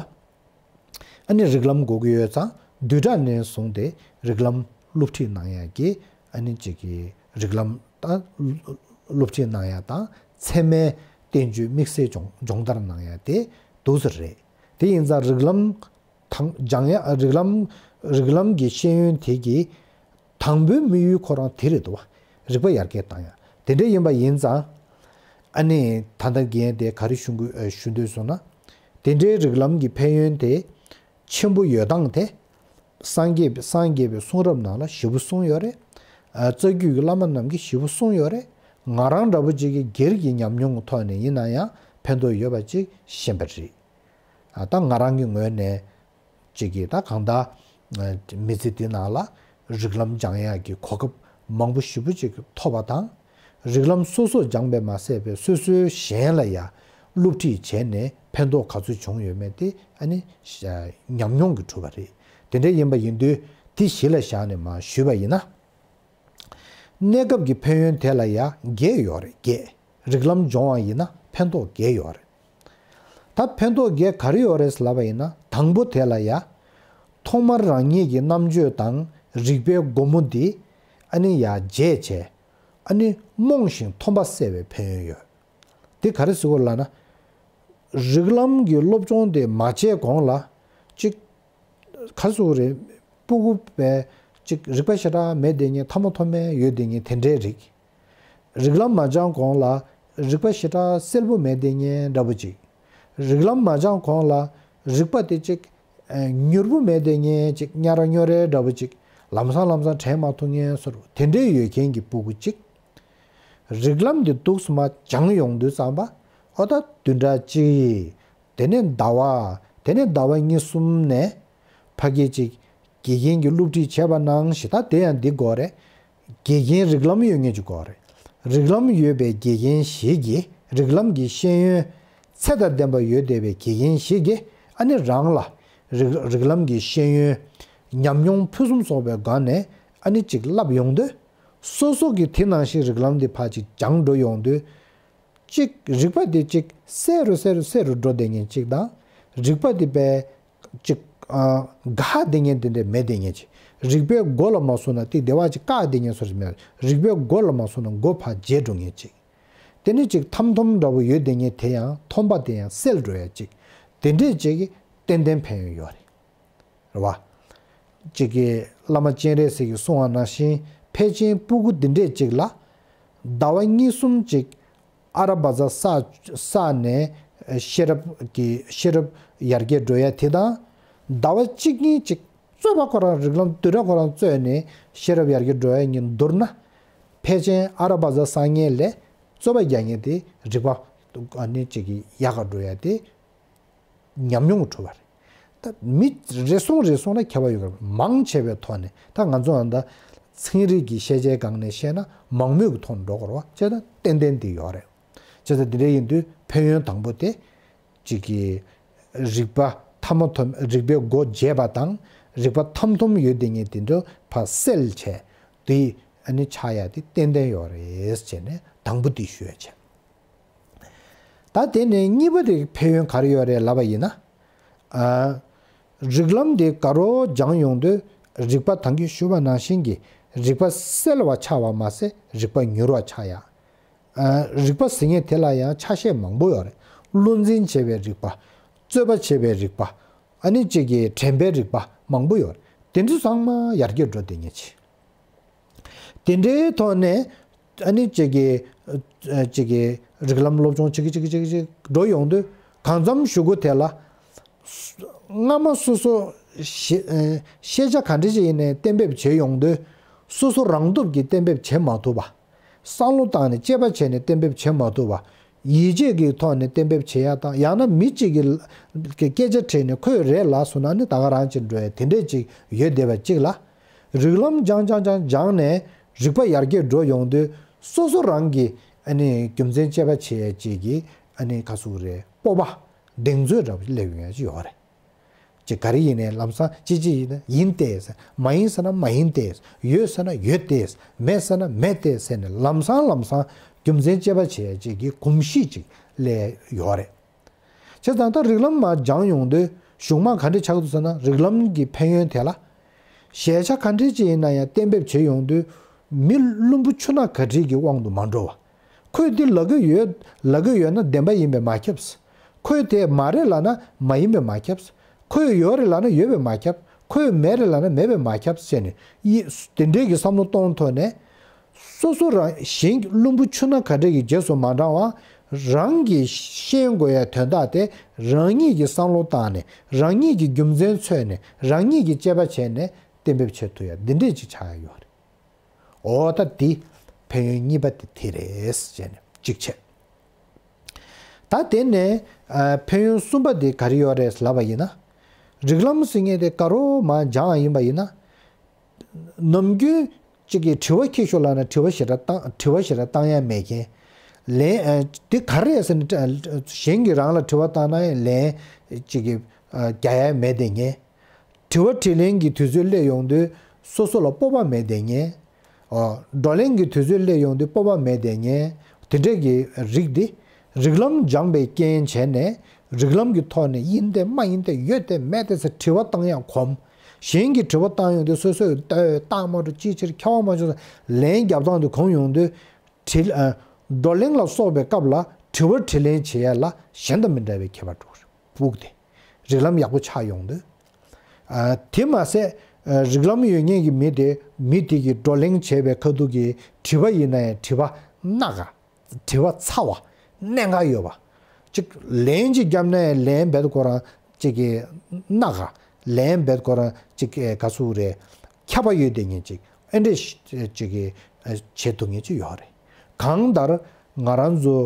ཨ་ནི་རིགས་ལམ་དགོས་ཀྱི་ཡོད་ཙང་། བསྡུས་གྲྭ་ནས་བཟུང་སྟེ་རིགས་ལམ་སློབ་ཁྲིད་གནང་ཡག་གི་ཨ་ནི་ཅིག་གི་རིགས་ལམ་ད་སློབ་ཁྲིད་གནང་ཡག་དང་། ཚད་མའི་བསྟན་བཅོས་དམིགས་བསལ་སྦྱོང་སྦྱོང་བརྡར་གནང་ཡག་དེ་འདུག་ས་རེད། དེ་ཡིན་ཙང་རིགས་ལམ་དང་སྦྱང་ཡག་རིགས་ལམ་རིགས་ལམ་གྱི་ཤེས་ཡོན་དེ་གི་དང་པོའི་དམིགས་ཡུལ་ཁོ་རང་དེ་རེད་འདུག་བ། རིག་པ་ཡར་རྒྱས་བཏང་ཡག་དེ་འདྲ་ཡིན་པ་ཡིན་ཙང་། ཨ་ནི་ད་ལྟ་རྒན་དེ་ག་རེ་ཞུ་དགོས་ཞུ་འདོད་སོང་ན། དེ་འདྲའི་རིགས་ལམ་གྱི་ཕན་ཡོན་དེ་ཆེན་པོ་ཡོད་སྟངས་དེ། སངས་རྒྱས་པའི་སངས་རྒྱས་པའི་གསུང་རབ་ནང་ལ་ཞེ་པོ་གསུངས་ཡོད་རེད། ཨ་རྩ་རྒྱུད་ཀྱི་བླ་མ་རྣམས་ཀྱིས་ཞེ་པོ་གསུངས་ཡོད་རེད། ང་རང་འདྲ་པོ་ཅིག་གིས་སྒེར་གྱི་ཉམས་མྱོང་གི་ཐོག་ནས་ཡིན་ན་ཡང་ཕན་ཐོགས་ཡོད་པ་ཅིག་ཤེས་པ་རེད། ཨ་ད་ང་རང་གི་ངོས་ནས་ཅིག་གིས་ད་གང་ལྟར་མི་ཚེ་འདི་ནང་ལ་རིགས་ལམ་སྦྱང་ཡག་གི་གོ་སྐབས་མང་པོ་ཞེ་པོ་ཅིག་ཐོབ་པ་དང་། རིགས་ལམ་སོ་སོ་སྦྱངས་པས་མ་ཟད་པའི་སོ་སོའི་གཞན་ལ་ཡང་སློབ་ཁྲིད་བྱས་ནས་ཕན་ཐོགས་ག་ཚོད་བྱུང་ཡོད་མེད་དེ་ཨ་ནི་ཉམས་མྱོང་གིས་གྲུབ་པ་རེད། དེ་འདྲ་ཡིན་པ་ཡིན་དུས་དེ་གཞི་ལ་བཞག་ནས་མར་ཞུས་པ་ཡིན་ན། གནས་སྐབས་ཀྱི་ཕན་ཡོན་དེ་ལ་ཡང་བརྒྱད་ཡོད་རེད། བརྒྱད། རིགས་ལམ་སྦྱོང་བ་ཡིན་ན་ཕན་ཐོགས་བརྒྱད་ཡོད་རེད། ད་ཕན་ཐོགས་བརྒྱད་ག་རེ་ཡོད་རེད་ལབ་པ་ཡིན་ན། དང་པོ་དེ་ལ་ཡང་ཐོག་མར་རང་ཉིད་ཀྱི་རྣམ་དཔྱོད་དང་རིག་པའི་སྒོ་མོ་འདི་ཨ་ནི་ཡར་རྒྱས་བྱས། ཨ་ནི་རྨོངས་ཤིང་ཐོམ་པ་སེལ་བའི་ཕན་ཡོན་ཡོད། དེ་ག་རེ་ཟེར་དགོས་ལབ་ན། རིགས་ལམ་གྱི་སློབ་སྦྱོང་དེ་མ་བྱས་གོང་ལ་ཅིག་ག་ཟེར་དགོས་རེད། སྤུ་གུ་བས་ཅིག་རིག་པ་ཞེ་དྲག་མེད་བསྡད་མཁན། ཐ་མ་ཐོ་མའི་ཡོད་བསྡད་མཁན་དེ་འདྲའི་རིགས། རིགས་ལམ་མ་སྦྱངས་གོང་ལ་རིག་པ་ཞེ་དྲག་གསལ་པོ་མེད་བསྡད་མཁན་འདྲ་པོ་ཅིག་རིགས་ལམ་མ་སྦྱངས་གོང་ལ་རིག་པ་དེ་ཅིག་ཨ་མྱུར་པོ་མེད་བསྡད་མཁན་ཅིག་སྙ་ར་སྙོ་རའི་འདྲ་པོ་ཅིག་ལམ་སང་ལམ་སང་དྲན་མ་ཐུབ་མཁན་བཟོ་འདྲ་དེ་འདྲའི་ཡོད་མཁན་གྱི་སྤུ་གུ་ཅིག་རིགས་ལམ་འདི་འདུག་སེ་མར་སྦྱངས་ཡོང་དུས་ཙམ་པ། ཨོ་ད་བདུན་ཕྲག་གཅིག་དེ་ནས་ཟླ་བ། དེ་ནས་ཟླ་བ་གཉིས་གསུམ་ནས་ཕ་གི་ཅིག་དགེ་རྒན་གྱིས་སློབ་ཁྲིད་བྱས་པ་ནང་བཞིན། ད་དེ་ཡང་འདི་དགོས་རེད། དགེ་རྒན་རིགས་ལམ་ཡོད་མཁན་ཅིག་དགོས་རེད། རིགས་ལམ་ཡོད་པའི་དགེ་རྒན་ཞིག་གིས་རིགས་ལམ་གྱི་ཤེས་ཡོན་ཚད་དང་ལྡན་པ་ཡོད་བསྡད་པའི་དགེ་རྒན་ཞིག་གིས་ཨ་ནི་རང་ལ་རིགས་རིགས་ལམ་གྱི་ཤེས་ཡོན་ཉམས་མྱོང་ཕུན་སུམ་ཚོགས་པའི་སྒང་ནས་ཨ་ནི་ཅིག་བསླབ་ཡོང་དུས། སོ་སོ་གིས་དེ་ནང་བཞིན་རིགས་ལམ་འདི་ཕར་ཅིག་སྦྱངས་འགྲོ་ཡོང་དུས། གཅིག་རིག་པ་དེ་གཅིག་གསལ་རུ་གསལ་རུ་གསལ་རུ་འགྲོ་བསྡད་མཁན་གཅིག་དང་། རིག་པ་དེ་དཔེ་གཅིག་ཨ་འགག་བསྡད་མཁན་དེ་འདྲ་མེད་བསྡད་མཁན་གཅིག་རིག་པའི་མགོ་ལ་མ་སོང་ན་ཏིག་དེ་བ་གཅིག་བཀག་བསྡད་མཁན་བཟོ་འདྲ་མེད། རིག་པའི་མགོ་ལ་མ་སོང་ན་མགོ་ཕར་བརྗེད་འགྲོ་མཁན་གཅིག་དེ་ནི་གཅིག་ཐམ་ཐོམ་འདྲ་བོ་ཡོད་བསྡད་མཁན་དེ་ཡང་ཐོམ་པ་དེ་ཡང་སེལ་འགྲོ་ཡ་གཅིག་དེ་འདྲས་གཅིག་གི་ཏན་ཏན་ཕན་ཡོན་ཡོད་རེད། རེད་བ། གཅིག་གིས་བླ་མ་སྤྱན་རས་གཟིགས་ཀྱིས་གསུངས་པ་ནང་བཞིན་ཕལ་ཆེན་སྤུ་གུ་འདི་འདྲས་གཅིག་ལ། ཟླ་བ་གཉིས་གསུམ་གཅིག་ཨ་ར་བ་ཛ་བསགས་བསགས་ནས་ཤེས་རབ་ཀྱི་ཤེས་རབ་ཡར་རྒྱས་འགྲོ་ཡ་དེ་དང་། ཟླ་བ་གཅིག་གཉིས་གཅིག་རྩོད་པ་ཁོ་རང་རིགས་ལམ་བསྡུས་གྲྭ་ཁོ་རང་རྩོད་ནས་ཤེས་རབ་ཡར་རྒྱས་འགྲོ་ཡ་གཉིས་བསྡུར་ན། ཕལ་ཆེན་ཨ་ར་བ་ཛ་བསགས་མཁན་ལས་རྩོད་པ་རྒྱག་མཁན་དེ་རིག་པ་ཨ་ནི་གཅིག་གི་ཡག་ག་འགྲོ་ཡ་དེ། ཉམས་མྱོང་གི་གྲུབ་པ་རེད། ད་མི་རེ་ཟུང་རེ་ཟུང་ལ་ཁྱད་པར་ཡོད་གི་རེད། མང་ཆེ་བའི་ཐོག་ནས་ད་ང་ཚོ་ཨ་ད་ཚན་རིག་གི་ཤེས་བྱའི་སྒང་ནས་བཤད་ན་མང་མོས་ཀྱི་ཐོག་ནས་འགྲོ་དགོས་རེད་བ། བྱས་ཙང་ཏན་ཏན་དེ་ཡོད་རེད། བྱས་ཙང་འདི་འདྲ་ཡིན་དུས་ཕན་ཡོན་དང་པོ་དེ་གཅིག་གི་རིག་པ་ཐ་མ་ཐོབ་རིག་པའི་སྒོ་འབྱེད་པ་དང་རིག་པ་ཐམ་ཐོམ་ཡོད་དེ་ངས་དེ་འདྲ་ཕར་སེལ་བྱས་དེ་ཨ་ནི་ཆགས་ཡ་དེ་ཏན་ཏན་ཡོད་རེད་བྱས་ནས་དང་པོ་དེ་ཞུ་ཡ་བྱས། ད་དེ་ནས་གཉིས་པ་དེ་ཕན་ཡོན་ག་རེ་ཡོད་རེད་ལབ་པ་ཡིན་ན། ཨ། རིགས་ལམ་དེ་དགའ་རོགས་སྦྱངས་ཡོང་དུས་རིག་པ་ད་གིན་ཞུས་པ་ནང་བཞིན་གྱི་རིག་པ་གསལ་བ་ཆགས་པ་མ་ཟད་རིག་པ་མྱུར་བ་ཆགས་ཡ། ཨ། རིག་པ་ཟེར་མཁན་དེ་ལ་ཡང་ཆ་ཤས་མང་པོ་ཡོད་རེད། བློ་འཛིན་བྱེད་པའི་རིག་པ། རྩོད་པ་བྱེད་པའི་རིག་པ། ཨ་ནི་གཅིག་གི་དྲན་པའི་རིག་པ་མང་པོ་ཡོད་རེད། དེ་འདྲ་ཚང་མ་ཡར་རྒྱས་འགྲོ་བསྡད་མཁན་ཅིག་དེ་འདྲའི་ཐོག་ནས་ཨ་ནི་གཅིག་གི་གཅིག་གི་རིགས་ལམ་སློབ་སྦྱོང་བྱེད་ཀྱི་བྱེད་ཀྱི་བྱེད་ཀྱི་འགྲོ་ཡོང་དུས་གང་འཚམ་ཞུ་སྒོ་དེ་ལ་སྔ་མ་སོ་སོ་ཤེས་ཤེས་བྱ་ག་འདྲ་ཞིག་ཡིན་ནའི་གཏན་འབེབས་བྱེད་ཡོང་དུས་སོ་སོ་རང་སྟོབས་ཀྱིས་གཏན་འབེབས་བྱེད་མ་ཐུབ་པ། བསམ་བློ་བཏང་ནས་དཔྱད་པ་བྱས་ནས་གཏན་འབེབས་བྱེད་མ་ཐུབ་པ། ཡིད་ཆེས་ཀྱི་ཐོག་ནས་གཏན་འབེབས་བྱེད་ཡ་དང་ཡང་ན་མི་གཅིག་གི་སྐད་ཆ་དྲིས་ནས་ཁོས་རེད་ལབ་སོང་ན་ནི་ད་ག་རང་ཅིག་འགྲོ་ཡ་དེ་འདྲས་ཅིག་ཡོད་བསྡད་པ་གཅིག་ལ། རིགས་ལམ་སྦྱང་སྦྱང་སྦྱང་སྦྱངས་ནས་རིག་པ་ཡར་རྒྱས་འགྲོ་ཡོང་དུས་སོ་སོ་རང་གི་ཨ་ནི་རྒྱུ་མཚན་དཔྱད་པ་བྱེད་ཡ་ཅིག་གི་ཨ་ནི་ག་ཟེར་དགོས་རེད་སྤོབས་པ་གདེང་ཚོད་འདྲ་པོ་སླེབས་ཡོང་ཡ་ཅིག་ཡོད་རེད། ཅིག་ག་རེ་ཡིན་ནའི་ལམ་སང་ཅི་ཅི་ཡིན་ན་ཡིན་ཏེ་ཟེར། མ་ཡིན་ཟེར་ན་མ་ཡིན་ཏེ་ཟེར། ཡོད་ཟེར་ན་ཡོད་དེ་ཟེར། མེད་ཟེར་ན་མེད་དེ་ཟེར་ནས་ལམ་སང་ལམ་སང་རྒྱུ་མཚན་དཔྱད་པ་བྱེད་ཡ་ཅིག་གི་གོམས་གཤིས་ཅིག་སླེབས་ཡོད་རེད། བྱས་ཙང་ད་རིགས་ལམ་མར་སྦྱངས་ཡོང་དུས་གཞུང་མ་ག་འདྲས་ཆགས་འདུག་ཟེར་ན་རིགས་ལམ་གྱི་ཕན་ཡོན་དེ་ལ། ཞན་ཆ་ག་འདྲས་ཅིག་ཡིན་ན་ཡང་གཏན་འབེབས་བྱེད་ཡོང་དུས་མི་བླུན་པོ་ཆུ་ནག་ག་འདྲས་ཀྱི་དབང་དུ་མ་འགྲོ་བ། ཁོས་འདི་ལབ་ཀྱི་ཡོད་ལབ་ཀྱི་ཡོད་ན་བདེན་པ་ཡིན་པས་མ་ཁྱབ། ཁོས་དེ་མ་རེད་ལབ་ན་མ་ཡིན་པས་མ་ཁྱབ། ཁོས་ཡོད་རེད་ལབ་ན་ཡོད་པས་མ་ཁྱབ། ཁོས་མེད་རེད་ལབ་ན་མེད་པས་མ་ཁྱབ་ཟེར་ནས་ཡི་དེ་འདྲའི་གི་བསམ་བློ་གཏོང་ཐོག་ནས། སོ་སོ་རང་གཞན་གྱི་བླུན་པོ་ཆུ་ནག་ག་འདྲ་གི་རྗེས་སུ་མ་འབྲང་བ། རང་གིས་ཤེས་དགོས་ཡ་དོན་དག་དེ་རང་ཉིད་ཀྱིས་བསམ་བློ་བཏང་ནས་རང་ཉིད་ཀྱིས་རྒྱུ་མཚན་འཚོལ་ནས་རང་ཉིད་ཀྱིས་དཔྱད་པ་བྱས་ནས་གཏན་འབེབས་བྱེད་ཐུབ་ཡ་འདི་འདྲས་ཅིག་ཆགས་ཡ་ཡོད་རེད། འོ་ད་འདི་ཕན་ཡོན་གཉིས་པ་དེ་དེ་རེད་ཟེར་ནས་གཅིག་བྱས། ད་དེ་ནས་ཨ་ཕན་ཡོན་གསུམ་པ་དེ་ག་རེ་ཡོད་རེད་ལབ་པ་ཡིན་ན། རིགས་ལམ་ཟེར་མཁན་དེ་དགའ་རོགས་མར་སྦྱངས་ཡིན་པ་ཡིན་ན། ནམ་རྒྱུན་གཅིག་གིས་དྲི་བ་འཁྱེར་ཤོག་ལབ་ན་དྲི་བ་ཞེ་དྲག་བཏང་དྲི་བ་ཞེ་དྲག་བཏང་ཡ་མེད་མཁན། ལན་ཨ་འདི་ག་རེ་རེད་ཟེར་ནས་གཞན་གྱིས་རང་ལ་དྲི་བ་བཏང་ན་ཡང་ལན་གཅིག་གིས་ཨ་རྒྱག་ཡ་མེད་བསྡད་མཁན། དྲི་བ་དྲིས་ལན་གྱི་དུས་ཚོད་སླེབས་ཡོང་དུས་སོ་སོ་ལ་སྤོབས་པ་མེད་བསྡད་མཁན། ཨོ། བགྲོ་གླེང་གི་དུས་ཚོད་སླེབས་ཡོང་དུས་སྤོབས་པ་མེད་བསྡད་མཁན། དེ་འདྲས་ཀྱི་རིགས་འདི་རིགས་ལམ་སྦྱངས་པའི་རྐྱེན་བྱས་ནས་རིགས་ལམ་གྱི་ཐོག་ནས་ཡིན་ཏེ་མ་ཡིན་ཏེ་ཡོད་དེ་མེད་དེ་ཟེར་དྲི་བ་བཏང་ཡག་གོམས། གཞན་གྱིས་དྲི་བ་བཏང་ཡོང་དུས་སོ་སོས་ལྟོས་བཏང་མ་འགྲོ་ཅིའི་ཕྱིར་ཁྱབ་པ་མ་བྱུང་ཟེར་ལན་རྒྱབ་སྟངས་དེ་གོམས་ཡོང་དུས། དྲི་ཨ། བགྲོ་གླེང་ལ་སོགས་པའི་སྐབས་ལ་དྲི་བ་དྲིས་ལན་བྱེད་ཡ་ལ་གཞན་དང་མི་འདྲ་བའི་ཁྱད་པར་འགྲོ་གི་རེད། སྤུ་གུ་དེ་རིགས་ལམ་ཡག་པོ་ཆགས་ཡོང་དུས། ཨ། དེ་མ་ཟད་ཨ། རིགས་ལམ་ཡོད་མཁན་གྱི་མི་དེ་མི་དེ་གིས་བགྲོ་གླེང་བྱས་པའི་ཁ་ཐུག་གི་དྲི་བ་ཡིན་ན་ཡང་དྲི་བ་སྣ་ག་དྲི་བ་ཚ་བ་གནད་འགག་ཡོད་པ། གཅིག་ལན་གཅིག་བརྒྱབ་ན་ཡང་ལན་རྦད་ཁོ་རང་གཅིག་གི་སྣ་ག་ལན་རྦད་ཁོ་རང་གཅིག་ག་ཟེར་རེད། ཁྱབ་པ་ཡོད་བསྡད་མཁན་གཅིག་ཨེ་འདྲས་གཅིག་གི་བྱེད་ཐུབ་མཁན་གཅིག་ཡོད་རེད། གང་ལྟར་ང་རང་ཚོ་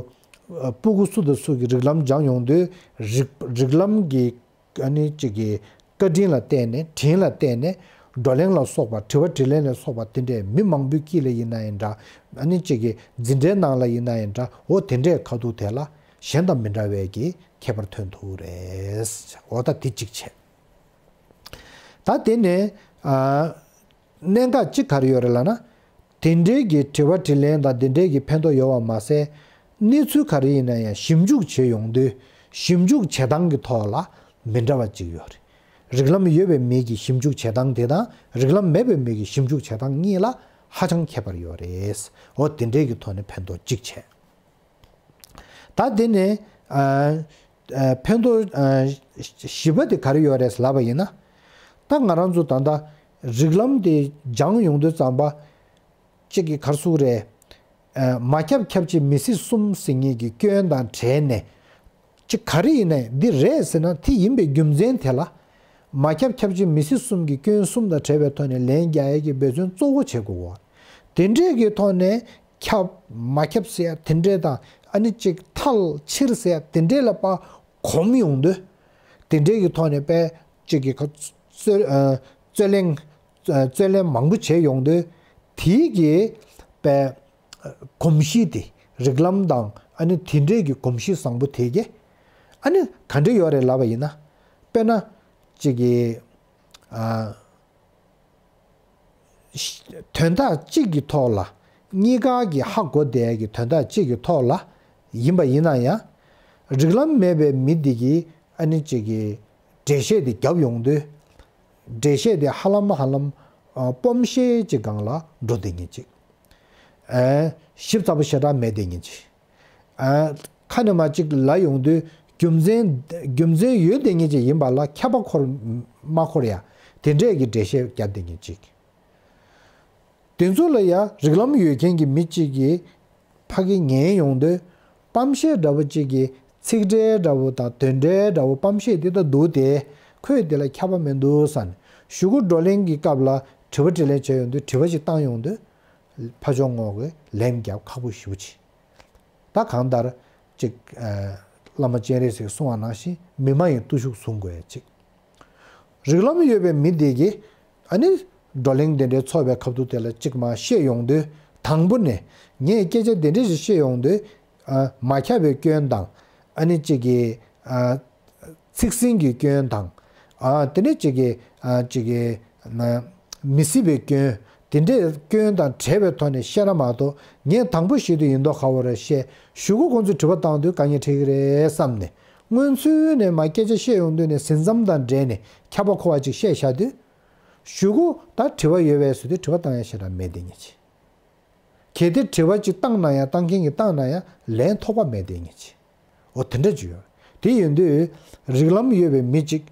སྤུ་གུ་སུ་དང་སུ་གི་རིགས་ལམ་སྦྱངས་ཡོང་དུས་རིགས་རིགས་ལམ་གྱི་ཨ་ནི་གཅིག་གི་བཀའ་དྲིན་ལ་བརྟེན་ནས་དྲིན་ལ་བརྟེན་ནས་ བགྲོ་གླེང་ལ་སོགས་པ། དྲི་བ་དྲིས་ལན་ལ་སོགས་པ་དེ་འདྲས་མི་མང་པོའི་དཀྱིལ་ལ་ཡིན་ན་ཡང་འདྲ། ཨ་ནི་གཅིག་གི་འཛིན་གྲྭའི་ནང་ལ་ཡིན་ན་ཡང་འདྲ། འོ་དེ་འདྲས་ཁ་ཐུག་དེ་ལ་གཞན་དང་མི་འདྲ་བའི་གི་ཁྱད་པར་ཐོན་ཐུབ་རེད། འོ་ད་དེ་གཅིག་བྱས། ད་དེ་ནས་ཨ། གནད་འགག་གཅིག་ག་རེ་ཡོད་རེད་ལབ་ན། དེ་འདྲའི་གི་དྲི་བ་དྲིས་ལན་དང་དེ་འདྲའི་གི་ཕན་ཐོགས་ཡོད་པ་མ་ཟད། གནས་ཚུལ་ག་རེ་ཡིན་ན་ཡང་ཞིབ་འཇུག་བྱེད་ཡོང་དུས། ཞིབ་འཇུག་བྱེད་སྟངས་ཀྱི་ཐོག་ལ་མི་འདྲ་བ་གཅིག་ཡོད་རེད། རིགས་ལམ་ཡོད་པའི་མི་གི་ཞིབ་འཇུག་བྱེད་སྟངས་དེ་དང་། རིགས་ལམ་མེད་པའི་མི་གི་ཞིབ་འཇུག་བྱེད་སྟངས་གཉིས་ལ་ཧ་ཅང་ཁྱད་པར་ཡོད་རེད། འོ་དེ་འདྲའི་གི་ཐོག་ནས་ཕན་ཐོགས་གཅིག་བྱས། ད་དེ་ནས་ཨ། ཨ། ཕན་ཐོགས་ཨ། བཞི་པ་དེ་ག་རེ་ཡོད་རེད་ལབ་པ་ཡིན་ན། ད་ང་རང་ཚོ་ད་ལྟ་རིགས་ལམ་དེ་སྦྱང་ཡོང་དུས་ཙམ་པ། གཅིག་གི་ག་རེ་ཟེར་དགོས་རེད། ཨ། མ་ཁྱབ་ཁྱབ་བྱེད་མི་སྲིད་གསུམ་ཟེར་མཁན་གྱི་སྐྱོན་དང་བྲལ་ནས། གཅིག་ག་རེ་ཡིན་ནའི་འདི་རེད་ཟེར་ན། དེ་ཡིན་པའི་རྒྱུ་མཚན་དེ་ལ། མ་ཁྱབ་ཁྱབ་བྱེད་མི་སྲིད་གསུམ་གྱི་སྐྱོན་གསུམ་དང་བྲལ་བའི་ཐོག་ནས་ལན་རྒྱག་ཡས་ཀྱི་འབད་བརྩོན་གཙོ་བོ་བྱེད་དགོས་པ། དེ་འདྲས་ཀྱི་ཐོག་ནས་ཁྱབ་མ་ཁྱབ་ཟེར་ཡ་དེ་འདྲས་དང་། ཨ་ནི་གཅིག་ཐལ་ཕྱིར་ཟེར་ཡ་དེ་འདྲས་ལ་ཕར་གོམས་ཡོང་དུས། དེ་འདྲས་ཀྱི་ཐོག་ནས་དཔེ་གཅིག་གི་ཁ་རྩོད་ཨ། རྩོད་གླེང་རྩོད་གླེང་མང་པོ་བྱས་ཡོང་དུས། དེའི་གི་དཔེ་གོམས་གཤིས་དེ། རིགས་ལམ་དང་ཨ་ནི་དེ་འདྲས་ཀྱི་གོམས་གཤིས་བཟང་པོ་དེ་གི་ཨ་ནི་ག་འདྲས་ཡོད་རེད་ལབ་པ་ཡིན་ན། དཔེར་ན་གཅིག་གི་ཨ། དོན་དག་གཅིག་གི་ཐོག་ལ། གཉིས་ཀ་གིས་ཧ་གོ་བསྡད་ཀྱི་དོན་དག་གཅིག་གི་ཐོག་ལ་ཡིན་པ་ཡིན་ན་ཡང་། རིགས་ལམ་མེད་པའི་མི་དེ་གིས་ཨ་ནི་གཅིག་གི་འགྲེལ་བཤད་དེ་བརྒྱབ་ཡོང་དུས། འགྲེལ་བཤད་དེ་ཧ་ལམ་ཧ་ལམ་ཨ། སྤོམ་ཤེས་ཀྱི་སྒང་ལ་འགྲོ་བསྡད་མཁན་གཅིག་ཨ། ཞིབ་ཚགས་པོ་ཞེ་དྲག་མེད་བསྡད་མཁན་གཅིག་ཨ། ཁ་ནས་མར་གཅིག་ལབ་ཡོང་དུས། རྒྱུ་མཚན་རྒྱུ་མཚན་ཡོད་བསྡད་མཁན་གཅིག་ཡིན་པ་ལ་ཁྱབ་པ་འཁོར་མ་འཁོར་ཡ། དེ་འདྲས་ཀྱི་འགྲེལ་བཤད་བརྒྱབ་བསྡད་མཁན་གཅིག་དེ་ཚོ་ལ་ཡང་རིགས་ལམ་ཡོད་མཁན་གྱི་མི་གཅིག་གིས་ཕ་གི་ཉན་ཡོང་དུས། སྤོམ་ཤེས་འདྲ་པོ་གཅིག་གིས་ཚིག་འགྲེལ་འདྲ་པོ་དང་དོན་འགྲེལ་འདྲ་པོ་སྤོམ་ཤེས་འདི་ལྟ་འདུག་སྟེ། ཁོས་འདི་ལ་ཁྱབ་པ་མི་འདུག་བསམ་ནས། གཞུག་གུ་བགྲོ་གླེང་གི་སྐབས་ལ་དྲི་བ་དྲིས་ལན་བྱས་ཡོང་དུས། དྲི་བ་ཞིག་བཏང་ཡོང་དུས། ཕ་ཕྱོགས་ངོས་ཀྱིས་ལན་རྒྱག་ཁག་པོ་ཞེ་པོ་ཅིག་ད་གང་ལྟར་གཅིག་ཨ། བླ་མ་སྤྱན་རས་གཟིགས་གསུངས་པ་ནང་བཞིན། མི་མ་ཡིན་བརྟུལ་ཞུགས་བཟུང་དགོས་ཡ་གཅིག་རིགས་ལམ་ཡོད་པའི་མི་དེ་གིས་ཨ་ནི་བགྲོ་གླེང་དེ་འདྲའི་ཚོགས་པའི་ཁ་ཐུག་དེ་ལ་གཅིག་མར་བཤད་ཡོང་དུས། དང་པོ་ནས་ངས་སྐད་ཆ་དེ་འདྲ་ཞིག་བཤད་ཡོང་དུས། ཨ། མ་ཁྱབ་པའི་སྐྱོན་དང་། ཨ་ནི་གཅིག་གི་ཨ། ཚིག་ཟིན་གྱི་སྐྱོན་དང་། ཨ། དེ་ནས་གཅིག་གི་ཨ། གཅིག་གི་ན། མི་སྲིད་པའི་སྐྱོན། དེ་འདྲའི་སྐྱོན་དང་བྲལ་བའི་ཐོག་ནས་བཤད་ན་མ་གཏོགས། ངས་དང་པོ་ཞིག་ཏུ་ཡིན་མདོག་ཁ་པོ་རེ་བཤད། གཞུག་གུ་ཁོང་ཚོས་དྲི་བ་བཏང་དུས་དཀའ་ངལ་འཕྲད་ཀྱི་རེད་བསམ་ནས། སྔོན་ཚུད་ནས་མར་སྐད་ཆ་བཤད་ཡོང་དུས་ནས་ཟིན་མཚམས་དང་འབྲེལ་ནས་ཁྱབ་པ་འཁོར་བ་ཅིག་བཤད་བཞག་དུས། གཞུག་གུ་ད་དྲི་བ་ཡོད་པའི་ཟེར་དུས། དྲི་བ་བཏང་ཡ་ཞེ་དྲག་མེད་དེ་ཉིད་ཅིག་གལ་ཏེ་དྲི་བ་ཅིག་བཏང་ན་ཡང་། བཏང་མཁན་གྱིས་བཏང་ན་ཡང་ལན་ཐོགས་པ་མེད་དེ་ཉིད་ཅིག་འོ་དེ་འདྲ་ཅིག་ཡོད། དེ་ཡིན་དུས་རིགས་ལམ་ཡོད་པའི་མི་གཅིག་